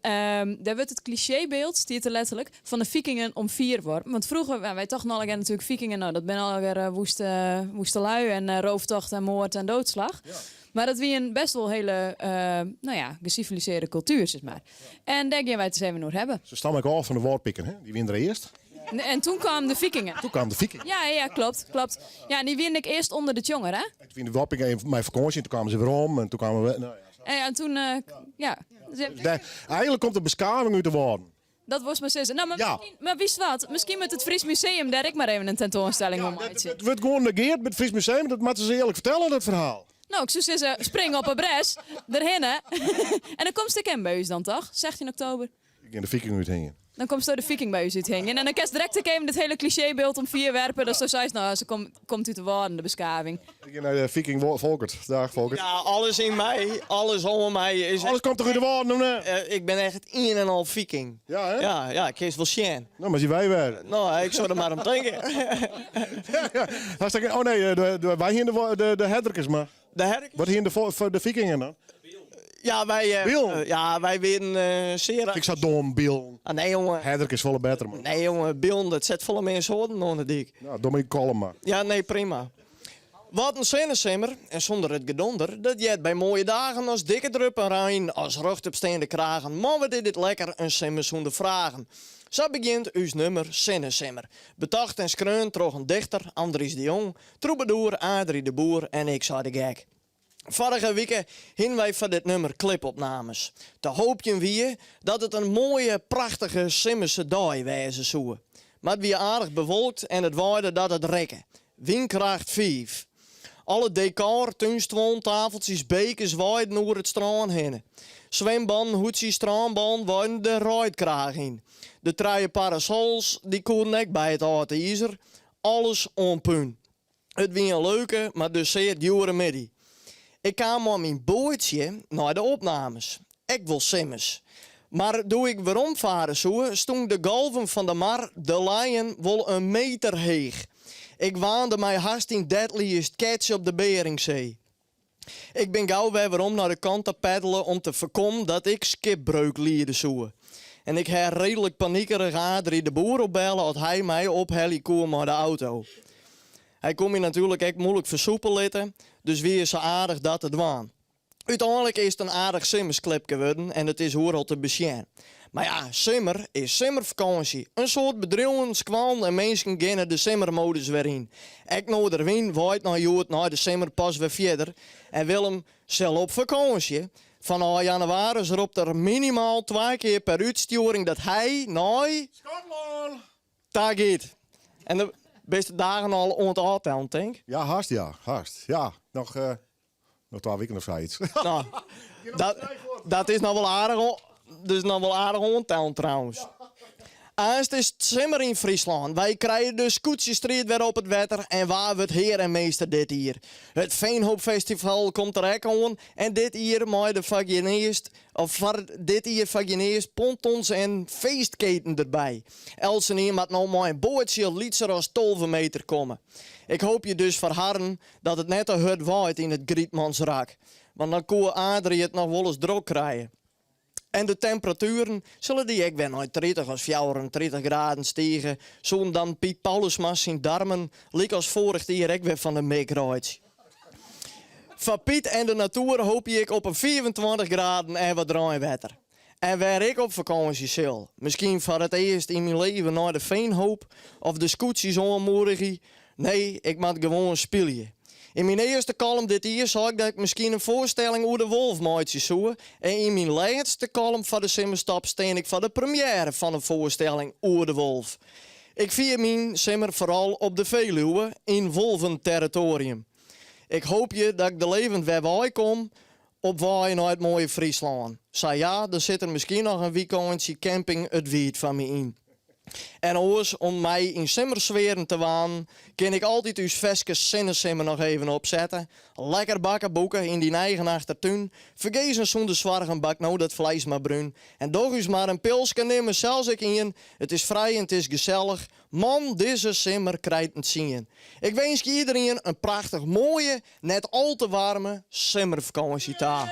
dêr wurdt it klisjeebyld, stiet der letterlik, fan de Vikingen omfier worpen. Want froeger, ja, wy tochten allegear natuerlik Vikingen, no dat binne allegear woeste, woeste lui en rooftocht en moard en doodslag. Mar dat wie in best wol hiele, no ja, gesivilisearre kultuer, sis mar. En dêr gean wy it ris even oer hawwe. Se stamme ek ôf fan de Wâldpiken, hè? Dy wiene der earst. En toen kamen de Vikingen. Toen kamen de Vikingen. Ja, ja, klopt, klopt. Ja, en dy wiene ek earst ûnder de Tsjonger, hè? Toen wiene de Wâldpiken even mei fakânsje en toen kamen se werom en toen kamen we. Nou ja. En ja, en toen, ja. Dus dêr, eigenlik komt de beskaving út de Wâlden. Dat wolst mar sizze. No, mar, Ja. miskien, mar witst wat? Miskien moat it Fries Museum dêr ek mar even in tentoanstelling om meitsje. It wurdt gewoan negeard by it Fries Museum. Dat moatte se earlik fertelle, dat ferhaal. No, ik soe sizze, spring op 'e bres, derhinne. En dan komst ek even by ús dan, toch? 16 oktober. Ik gean de Viking úthingjen. Dan komsto de Viking by ús úthingjen. En dan kinst direkt ek even dit hiele klisjeebyld omfierwerpe. Datsto seist, no, se komt út de Wâlden, de beskaving. Ik gean nei de Viking Folkert. Dag Folkert. Ja, alles yn my, alles oan my is... Alles komt toch út de Wâlden, of net? Ik bin echt ien en al Viking. Ja, hè? Ja, ja, kinst wol sjen. No, mar dy wy wer. No, ik soe der mar om tinke. Hartstikke, oh nee, wy hiene de herderkes, mar... De herderkes? Wat hiene de Vikingen dan? Ja, wy, Bilen? ja, wy wienen sear... Ik sa dom, bilen. Ah, nee, jonge. Herderkes is folle better, man. Nee, jonge, bilen, dat set folle mear soarten oan de dyk. Nou, doch my kalm mar. Ja, nee, prima. Wat in sinnesimmer, en sûnder it gedonder, dat heart by moaie dagen as dikke druppen rein, as rjochtopsteande kragen. Man, wat is dit lekker, in simmer sûnder fragen. Sa begjint ús nummer Sinnesimmer. Betocht en skreaun troch in dichter, Andries de Jong, trûbadoer Adrie de Boer en ik sei de gek. Foarige wike hiene wy foar dit nummer klipopnames. Te hoopjen wie dat it in moaie, prachtige simmerse dei wêze soe. Mar it wie aardich bewolkt en it waaide dat it rekke. Wynkracht fiif. Alle dekor, túnstuollen, tafeltsjes, bekers waaiden oer it strân hinne. Swimbannen, hoedsjes, strânballen waaiden de reidkraach yn. De trije parasols, dy koenen ek by it âld izer. Alles oan pún. It wie in leuke, mar dus sear djoere middei. Ik kaam mei myn boatsje nei de opnames. Ek wol simmers. Mar doe ik weromfare soe, stûn de golven fan de mar De Leien wol in meter heech. Ik waande my hast yn Deadliest Catch op de Beringsee. Ik bin gau wer werom nei de kant ta peddele om te foarkommen dat ik skipbreuk liede soe. En ik ha reedlik panikerich Adrie de Boer opbelle oft hy my ophelje koe mei de auto. Hy koe my natuerlik ek moeilik fersûpe litte, dus wie er sa aardich dat te dwaan. Uteinlik is it in aardich simmersklipke wurden en it is oeral te besjen. Mar ja, simmer is simmerfakânsje. In soad bedriuwen, skoallen en minsken geane de simmermodus wer yn. Ek Noarderwyn waait nei hjoed nei de simmer pas wer fierder en Willem sil op fakânsje. Fanôf jannewaris ropt er minimaal twa kear per útstjoering dat hy nei Skotlân ta giet. En de bist de dagen al oan it ôftellen, tink? Ja, hast ja, hast. Ja, noch Noch twa wiken of sayts. No, dat, dat is noch wol aardich, dus noch wol aardich oantellen trouwens. Aanst is it simmer yn Fryslân. Wy krije de skûtsjestriid wer op it wetter en wa wurdt hear en meester dit jier? It Veenhoopfestival komt der ek oan en dit jier mei de foar gjin earst of foar dit jier foar gjin earst pontons en feestketen derby. Eltsenien moat no mei in boatsje lytser as 12 meter komme. Ik hoopje dus foar harren dat it net te hurd waait yn it Grytmansrak, want dan koe Adrie it noch wolris drok krije. En de temperatueren, sille dy ek wer nei 30 as 34 graden stige, soenen dan Piet Paulusma syn darmen lykas foarich jier ek wer fan de mik reitsje. Foar Piet en de natoer hoopje ik op in 25 graden en wat reinwetter. En wêr ik op fakânsje sil, miskien foar it earst yn myn leven nei de Veenhoop of de skûtsjes oanmoedigje, nee, ik moat gewoan spylje. Yn myn earste kollum dit jier sei ik dat ik miskien in foarstelling oer de wolf meitsje soe en yn myn lêste kollum foar de simmerstop stean ik foar de premjêre fan in foarstelling oer de wolf. Ik fier myn simmer foaral op de Veluwe yn wolventerritoarium. Ik hoopje dat ik der levend wer wei kom op wei nei it moaie Fryslân. Sa ja, dan sit der miskien noch in wykeintsje camping It Wiid foar my yn. En oars, om my yn simmersfearen te wanen, kin ik altyd ús ferske Sinnesimmer noch even opsette. Lekker bakke boeke yn dyn eigen achtertún. Fergees en sûnder soargen bak no dat fleis mar brún. En doch ús mar in pilske, nim er sels ek ien. It is frij en it is gesellich. Man, dizze simmer krijt in tsien. Ik winskje iederien in prachtich moaie Net al te waarme simmerfakânsje ta.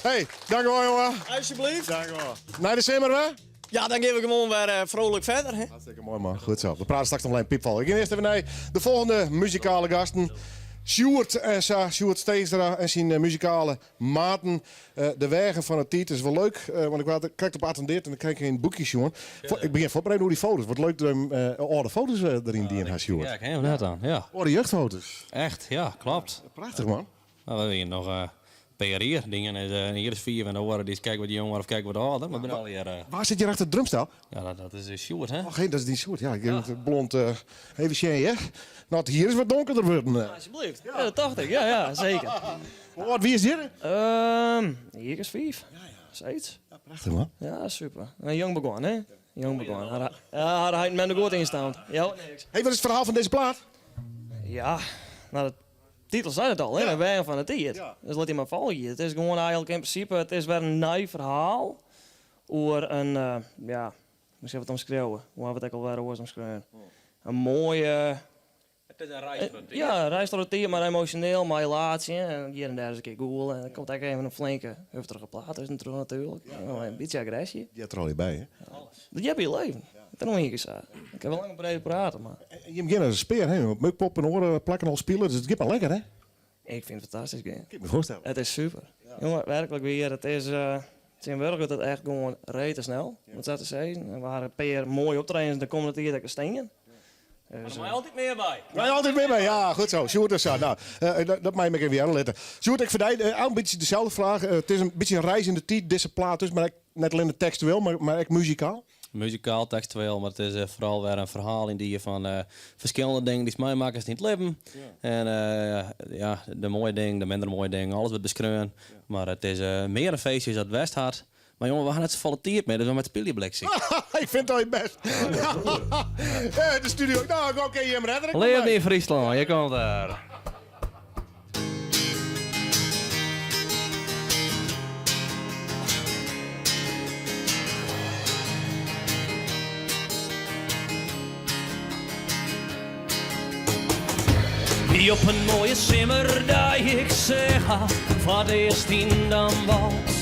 Hey, dankjewol jongen. Alsjeblieft. Dankjewol. Nei de simmer wer? Ja, dan gean we gewoan wer eh, vrolijk verder. Hè? Hartstikke moai man. Goed zo. We prate straks noch mei Piepval. Ik gean earst even nei de folgjende muzikale gasten. Sjoerd en sa, Sjoerd Steegstra en syn eh, muzikale maten. De weagen fan 'e tiid is wol leuk, want ik waard krekt op attendeard en dan krij ik in boekje sjoen. Ik begjin fuort mar even oer dy foto's. Wat leuk dat jim âlde foto's deryn dien ha, Sjoerd. Ja, ik ha net dan, ja. Âlde jeugdfoto's. Echt, ja, klopt. Prachtich, man. No, we wiene noch in pear jier. De iene is in jier as fiif en de oare dy is krekt wat jonger of krekt wat âlder. Mar binne allegear. Wa sit hjir achter it drumstel? Ja, dat is Sjoerd, hè? Och, dat is dyn Sjoerd, ja. Ik blond, even sjen, hear. No, it hier is wat donkerder wurden. Alsjeblieft. Ja, dat tocht ik. Ja, ja, zeker. Hoe âld wiest hjir? In jier as fiif. Sayts. Prachtich, man. Ja, super. En jong begonnen, hè? Jong begonnen. Ja, hadden heit en mem der goed yn staan. Ja, niks. Hey, wat is it ferhaal fan dizze plaat? Ja, no, de titel seit it al, hè? De weagen fan de tiid. Dus lit dy mar folgje. It is gewoan eigenlik yn prinsipe, it is wer in nij ferhaal oer in, ja, hoe sil ik it omskriuwe? Hoe ha we it ek alwer oars omskreaun? In moaie. It is in reis troch de tiid. Ja, in reis troch de tiid, mar emosjoneel, mei relaasje. En hjir en dêr is in kear gûle. En der komt ek even in flinke, heftige plaat tuskentroch natuerlik. In bytsje agresje. Heart der allegear by, hè? Alles. Dat heart by it leven. Dat is noch ien kear sa. Ik ha wol lang en breed praten, mar. En jim geane as in spear, hè? Op Mukpop en oare plakken al spile, dus it giet mar lekker, hè? Ik fyn it fantastysk gean. Kin ik my foarstelle. It is super. Jonge, werklik wier, it is tsjintwurdich giet it echt gewoan rete snel, om it sa te sizzen. En we ha in pear moaie optredens de kommende tiid ek te stean. Maar der mei altyd mear by. Mei altyd mear by, ja, goed zo. Sjoerd is sa. No, dat mei ik even hearre litte. Sjoerd, ek foar dy in bytsje deselde fraach. It is in bytsje in reis yn de tiid, dizze plaat dus, mar ek net allinne tekstueel, mar ek muzikaal. Muzikaal, tekstueel, mar it is foaral wer in ferhaal yn dy fan ferskillende dingen dy'tst meimakkest yn it libben. En ja, de moaie dingen, de minder moaie dingen, alles wurdt beskreaun. Mar it is mear in feestje as dat it west hat. Mar jonge, we ha net safolle tiid mear, dus we moatte spylje bliksje. Ik fyn it al je bêst. De studio. No, oké, jim redder. Leafde yn Fryslân, hjir komt er. Wie op in moaie simmerdei, ik seach har foar it earst yn Damwâld.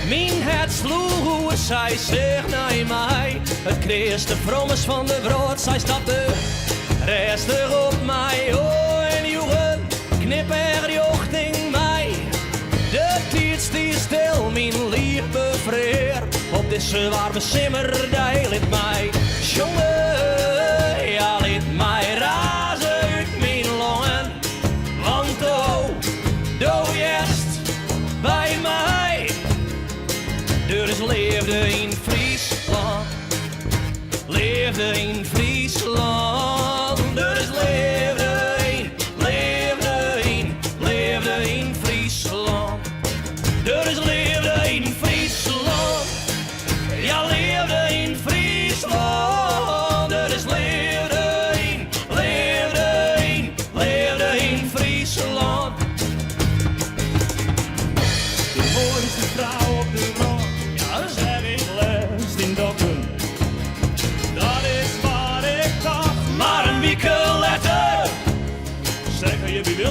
Myn hert sloech oer, sy seach nei my. It kreaste frommes fan de wrâld, sy stapte rêstich op my oan en joech in knipeach rjochting my. De tiid stie stil, myn liif befrear. Op dizze waarme simmerdei lit my sjonge, ja lit my raze út myn longen. Want do, do hearst by my. Der is leafde yn Fryslân, leafde yn Fryslân. Der is leafde yn, leafde yn, leafde yn Fryslân. Der is leafde yn Fryslân. Ja,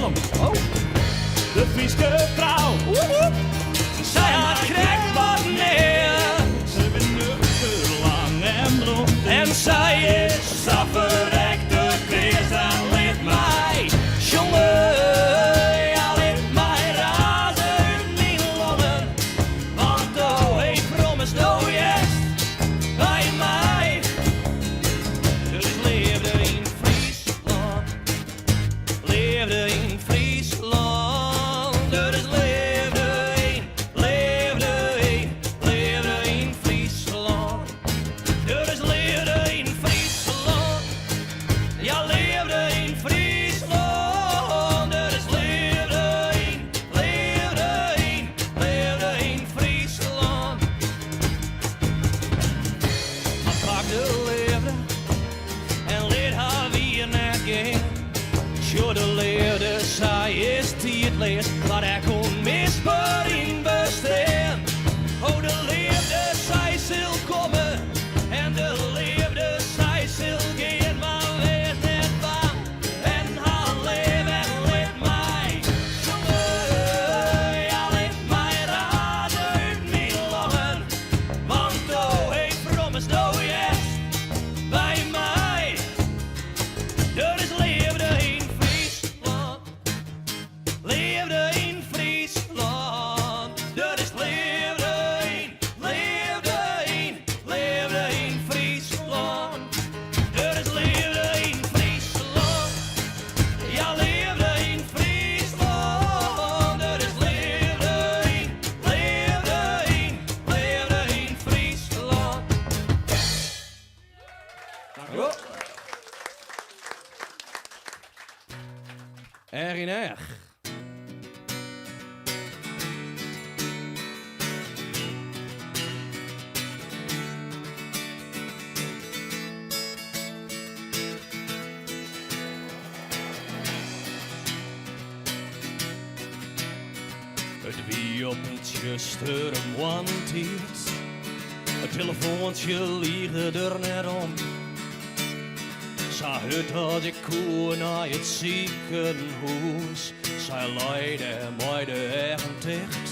Kollum. Oh. De Fryske frou. Sy hat krekt wat mear. Se bin nuchter, lang en blond. En sy is sa ferrekte kreas. Dat lit my sjonge. Ja, lit my raze út myn longen. Want do, hey, promise, do hearst by my. Der is leafde yn Fryslân. Leafde yn Fryslân. Der is leafde yn, leafde yn, leafde yn Fryslân. Der is leafde yn Fryslân. Ja, leafde yn Fryslân. Der is leafde yn, leafde yn, leafde yn Fryslân. Mar pak de leafde en lit har wier net gean. Sjoch de leafde, sy is tiidleas, mar ek ûnmisber yn bestean. Oh, de leafde, sy sil komme en de leafde, sy sil gean. Mar wês net bang en ha leaf en lit my sjonge. Ja, lit my raze út myn longen. Want do, hey, promise, do hearst by my. Der is leafde yn Fryslân. Leafde yn Fryslân. Der is leafde yn, leafde yn, leafde yn Fryslân. Der is leafde yn Fryslân. Ja, leafde yn Fryslân. Der is leafde yn, leafde yn, leafde yn Fryslân. Dankjewol. Each yn each. It wie op in tsjustere moarntiid. It telefoantsje lige der net om. Sa hurd as ik koe nei it sikehûs. Sy lei dêr mei de eagen ticht.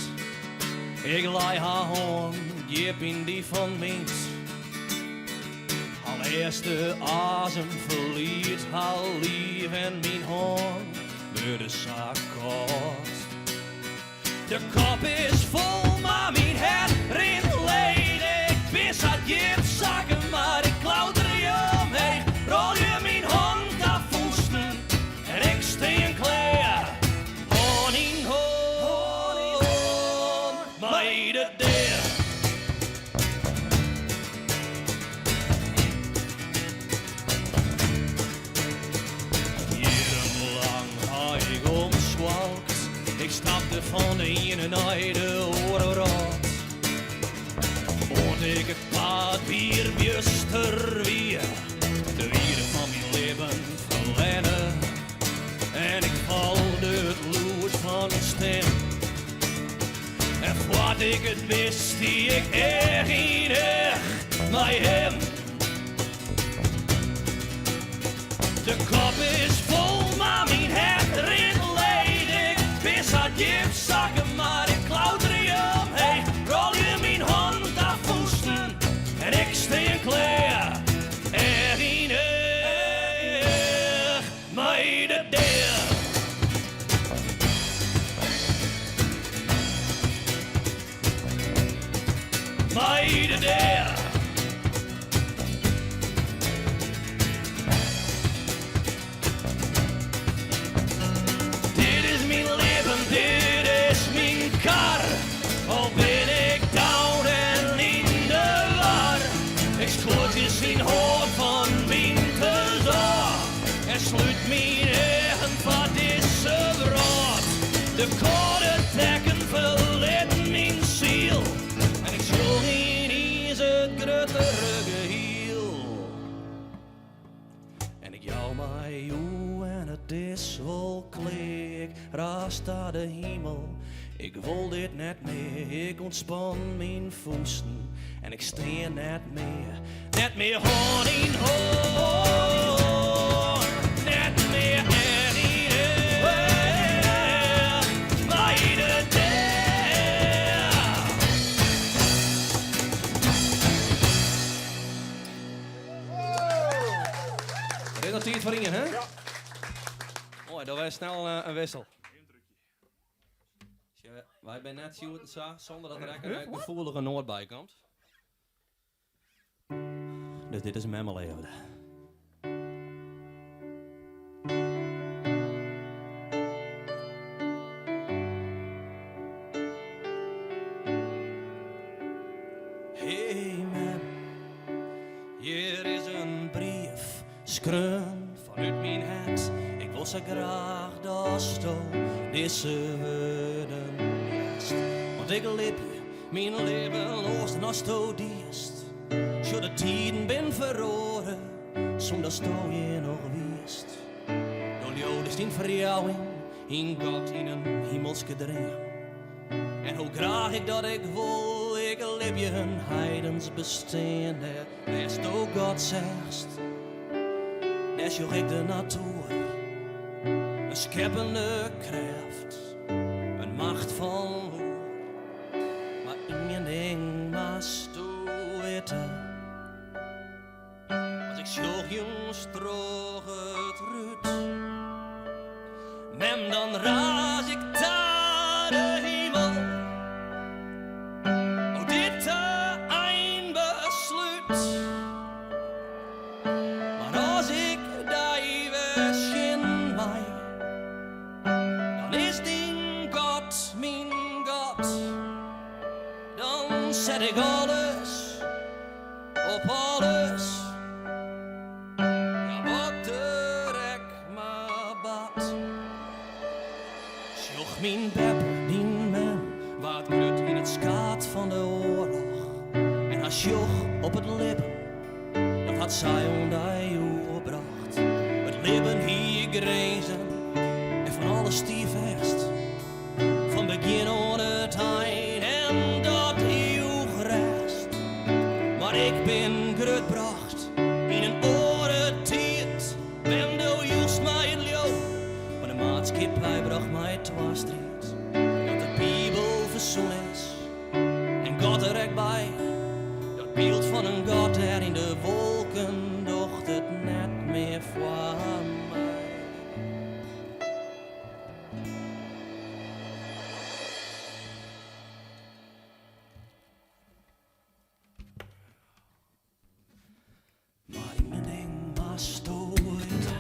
Ik lei har hân djip yn dy fan myn. Har lêste azem ferliet har liif en myn hân wurde sa kâld. De kop is fol, mar myn hert rint leech. Ik bin sa djip sakke, mar ik klauterje omheech. Rôlje myn hân ta fûsten en ik stean klear. Hân yn hân mei de dea. Jierrenlang ha ik omswalkt. Ik stapte fan de iene nei de oare wrâld. Oant ik it paad wier bjuster wie. De wierde fan myn libben ferlerne. En ik folge it lûd fan in stim. En foar't ik it wist, stie ik each yn each mei him. De kop is fol, mar myn hert rint leech. Ik bin sa djip sakke, mar ik klauterje omheech. Rôlje myn hân ta fûsten en ik stean klear. Each yn each mei de dea. Mei de dea. Dit is myn libben, dit is myn kar. Al bin ik down en yn de war. Ik skudzje syn hân fan myn ôf en slút myn eagen foar dizze wrâld. De kâlde tekken ferlit myn siel en ik sjoch yniens it gruttere gehiel. En ik jou my oer en it is wol klear. Ik raas ta de himel, ik wol dit net mear. Ik ûntspan myn fûsten en ik stean net mear. Net mear hân yn hân, net mear each yn each. Moai, dan wer snel in wissel. Wy binne net sjoerd sa, sûnder dat der ek in gefoelige noat by komt. Dus dit is Memmeleafde. Hey mem, hjir is in brief skreaun fanút myn hert. Ik wol sa graach datsto dizze wurden hearst. Want ik libje myn libben oars dan asto diest. Sjoch de tiden bin feroare, sûnt datsto hjir noch wiest. Do leaudest yn ferjouwing, yn God, yn in himelske dream. En hoe graach ik dat ek wol, ik libje in heidens bestean dêr wêr'tsto God seachst. Dêr sjoch ik de natoer, in skeppende krêft, in macht fan oer. Mar ien ding moatsto witte, as ik sjoch jûns troch it rút, mem dan raas ik ta de himel. O dit einbeslút. Mar as ik dy wer sjen mei, dan is dyn God myn God. Dan set ik alles op alles, ja wat der ek mar bart. Sjoch myn beppe, dyn mem, waard grut yn it skaad fan de oarloch. En har sjoch op it libben, dat hat sy oan dy oerbrocht. It libben hie grinzen en fan alles stie fêst. Fan begjin oan it ein en dat joech rêst. Mar ik bin grutbrocht yn in oare tiid. Mem, do joechst my it leauwen, mar de maatskippij brocht my twastriid. Dat de Bibel fersoen is en God der ek by. Dat byld fan in God dêr yn de wolken docht it net mear foar my. Mar ien ding moatsto witte,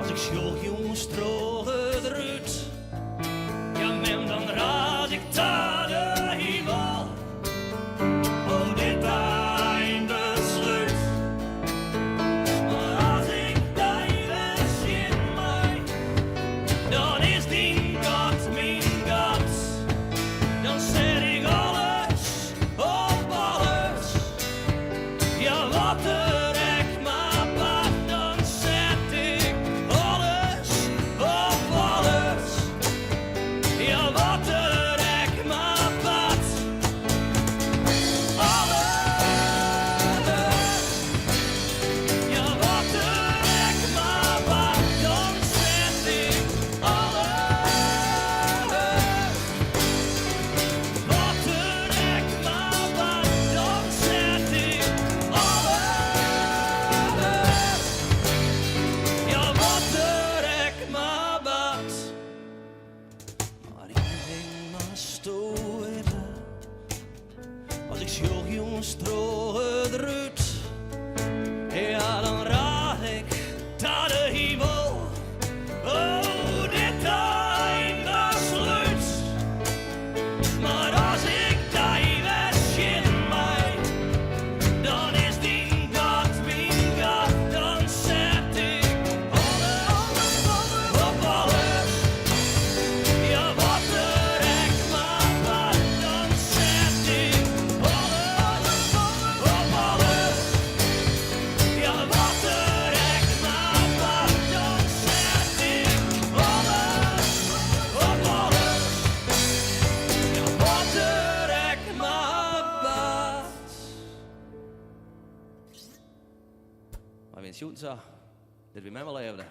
as ik sjoch jûns troch it rút, ja mem dan raas ik ta de himel, o dit einbeslút. Mar as ik dy wer sjen mei, dan is dyn God myn God, dan set ik alles op alles. Ja, wat der ek mar bart, dan set ik alles op alles. Ja, wat der ek mar bart. Alles. Ja, wat der ek mar bart, dan set ik alles. Wat der ek mar bart, dan set ik alles. Ja, wat der ek mar bart. Mar ien ding moatsto witte, as ik sjoch jûns troch it rút, ja dan raas ik ta de himel. O, dit einbeslút. Mar as ik dy wer sjen mei, dan is dyn God myn God. Dan set ik alles op alles. Ja, wat der ek mar bart, dan set ik alles op alles. Ja, wat der ek mar bart, dan set ik alles op alles. Ja, wat der ek mar bart. Mar wy shooten sa. Dit wie Memmeleafde.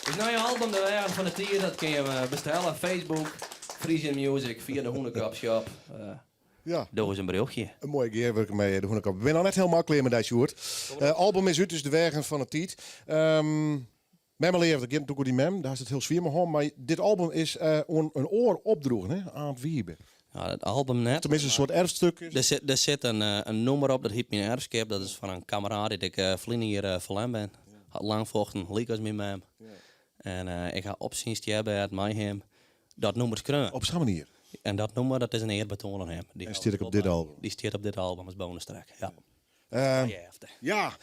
Us nije album De Weagen fan de Tiid, dat kinne je bestelle. Facebook, Frisian Music, fia de Hûnekop Shop. Ja. Doch ris in berjochtje. In moaie gearwurking mei de Hûnekop. We binne noch net hielendal klear mei dy, Sjoerd. Album is út, dus De Weagen fan de Tiid. Memmeleafde, giet natuerlik oer dyn mem, dêr hast it hiel swier mei hân, mar dit album is oan in oar opdroegen, hè? Aant Wiebe. Ja, it album net. Tenminste in soart erfstuk is. Der sit, der sit in, in nûmer op, dat hyt Myn Erfskip. Dat is fan in kameraad dy't ik ferline jier ferlern bin. Hat lang fochten, lyk as myn mem. En ik ha op syn stjerbêd mei him dat nûmer skreaun. Op sa'n manier? En dat nûmer, dat is in earbetoan oan him. En stiet ek op dit album? Dy stiet op dit album as bonustrack, ja. Ja,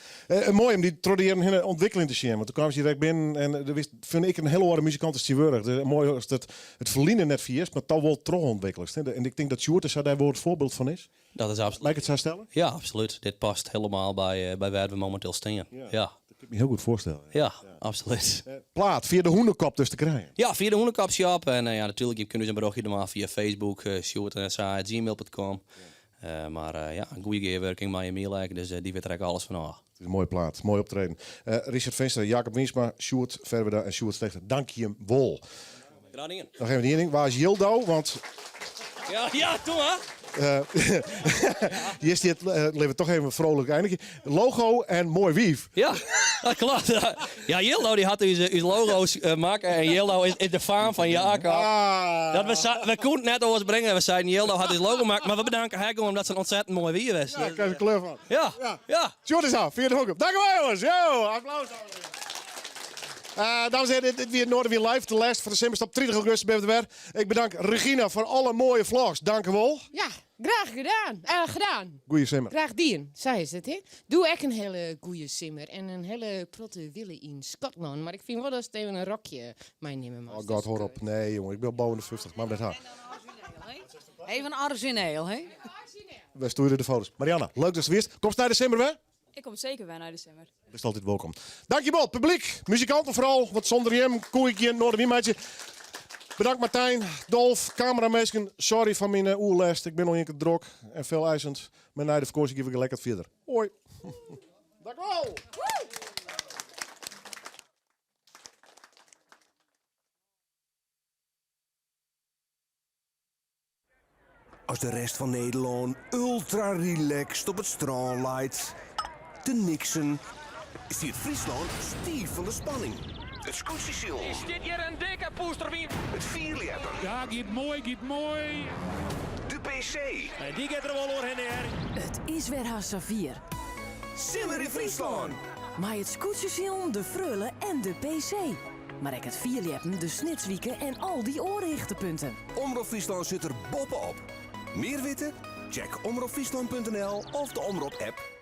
moai om dy troch de jierren hinne ûntwikkeling te sjen. Want doe kaamst hjir ek binnen en do wist, fyn ik, in hiel oare muzikant as tsjintwurdich. Moai as dat it ferline net ferjitst, mar toch wol trochûntwikkelest. En ik tink dat Sjoerd sa dêr wol it foarbyld fan is. Dat is absolút. Mei ik it sa stelle? Ja, absolút. Dit past helemaal by, by wêr't we mominteel stean. Ja. Dat kin ik my hiel goed foarstelle. Ja, absolút. Plaat fia de Hûnekop dus te krijen. Ja, fia de Hûnekop shop. En ja, natuerlik, je kinne ús in berjochtje dwaan fia Facebook, sjoerd@gmail.com. Mar ja, in goede gearwurking mei Emiel ek, dus dy wit der ek alles fan ôf. It is in moaie plaat, moai optreden. Richard Veenstra, Jacob Wiensma, Sjoerd Ferwerda en Sjoerd Stegter, dank jim wol. Graach dien. Noch even ien ding, wa is Jildou? Want. Ja, ja, doe mar. Hjir stiet, litte we toch even frolik einigje, logo en moai wiif. Ja, dat klopt. Ja, Jildou dy hat ús, ús logo's makke en Jildou is, is de faam fan Jacob. Ah. Dat we, sa, we koenen it net oars bringe. We seiden Jildou hat ús logo makke, mar we bedanke har gewoan omdat se in ontzettend moai wiif is. Ja, ik krijg er kleur fan. Ja, ja. Sjoerd is af, fia de hoek. Dank u wel jongens. Yo, applaus. Dames en heren, dit wie Noardewyn Live, de lêste foar de simmerstop. 30 augustus binne we der wer. Ik bedank Regina foar alle moaie vlogs. Dank u wol. Ja, graach gedaan. Gedaan. Goeie simmer. Graach dien, sa is it, hè. Doe ek in hiele goeie simmer en in hiele protte wille yn Skotlân. Mar ik fyn wol datst even in rokje meinimme moatst. Oh god, hâld op. Nee, jonge, ik bin al boven de 50. Mar net ha. Even origineel, hè? We stjoere de foto's. Marianne, leuk datst der wiest. Komst nei de simmer wer? Ik kom seker wer nei de simmer. Bist altyd wolkom. Dankjewol, publyk, muzikanten foaral, want sûnder jim koe ik gjin Noardewyn meitsje. Bedankt Martijn, Dolf, kameraminsken. Sorry foar myn oerlêst, ik bin no ienkear drok en feeleisend. Mar nei de fakânsje gean we lekker fierder. Hoi. Dankwol! As de rest fan Nederlân ultra relaxed op it strân leit te niksen, stiet Fryslân stiif fan de spanning. It skûtsjesilen. Is dit hjir in dikke pûsterwyn? It fierljeppen. Ja, giet moai, giet moai. De PC. En dy giet der wol oerhinne hear. It is wer hast safier. Simmer yn Fryslân! Mei it skûtsjesilen, de Freule en de PC. Mar ek it fierljeppen, de Snitswike en al dy oare hichtepunten. Omrop Fryslân sit der boppe-op. Mear witte? Check omropfryslan.nl of de Omrop-app.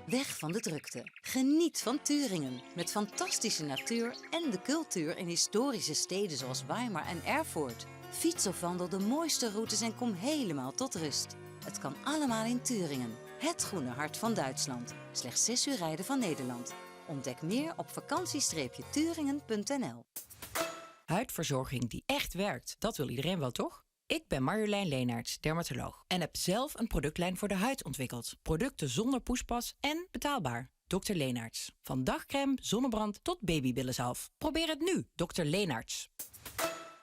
Weg van de drukte. Geniet van Thüringen. Met fantastische natuur en de cultuur in historische steden zoals Weimar en Erfurt. Fiets of wandel de mooiste routes en kom helemaal tot rust. Het kan allemaal in Thüringen, het groene hart van Duitsland. Slechts 6 uur rijden van Nederland. Ontdek meer op vakantie-thüringen.nl. Huidverzorging die echt werkt, dat wil iedereen wel, toch? Ik ben Marjolein Leenaerts, dermatoloog. En heb zelf een productlijn voor de huid ontwikkeld. Producten zonder poespas en betaalbaar. Dr. Leenaerts. Van dagcrème, zonnebrand tot babybillenzalf. Probeer het nu, Dr. Leenaerts.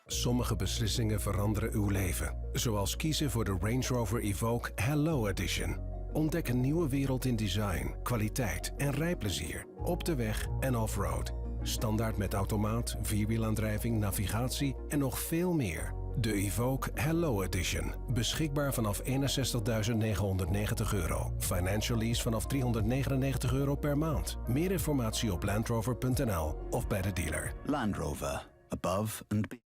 Sommige beslissingen veranderen uw leven. Zoals kiezen voor de Range Rover Evoque Hello Edition. Ontdek een nieuwe wereld in design, kwaliteit en rijplezier. Op de weg en off-road. Standaard met automaat, vierwielaandrijving, navigatie en nog veel meer. De Evoque Hello Edition. Beschikbaar vanaf 61.990 euro. Financial lease vanaf 399 euro per maand. Meer informatie op landrover.nl of bij de dealer. Land Rover. Above and beyond.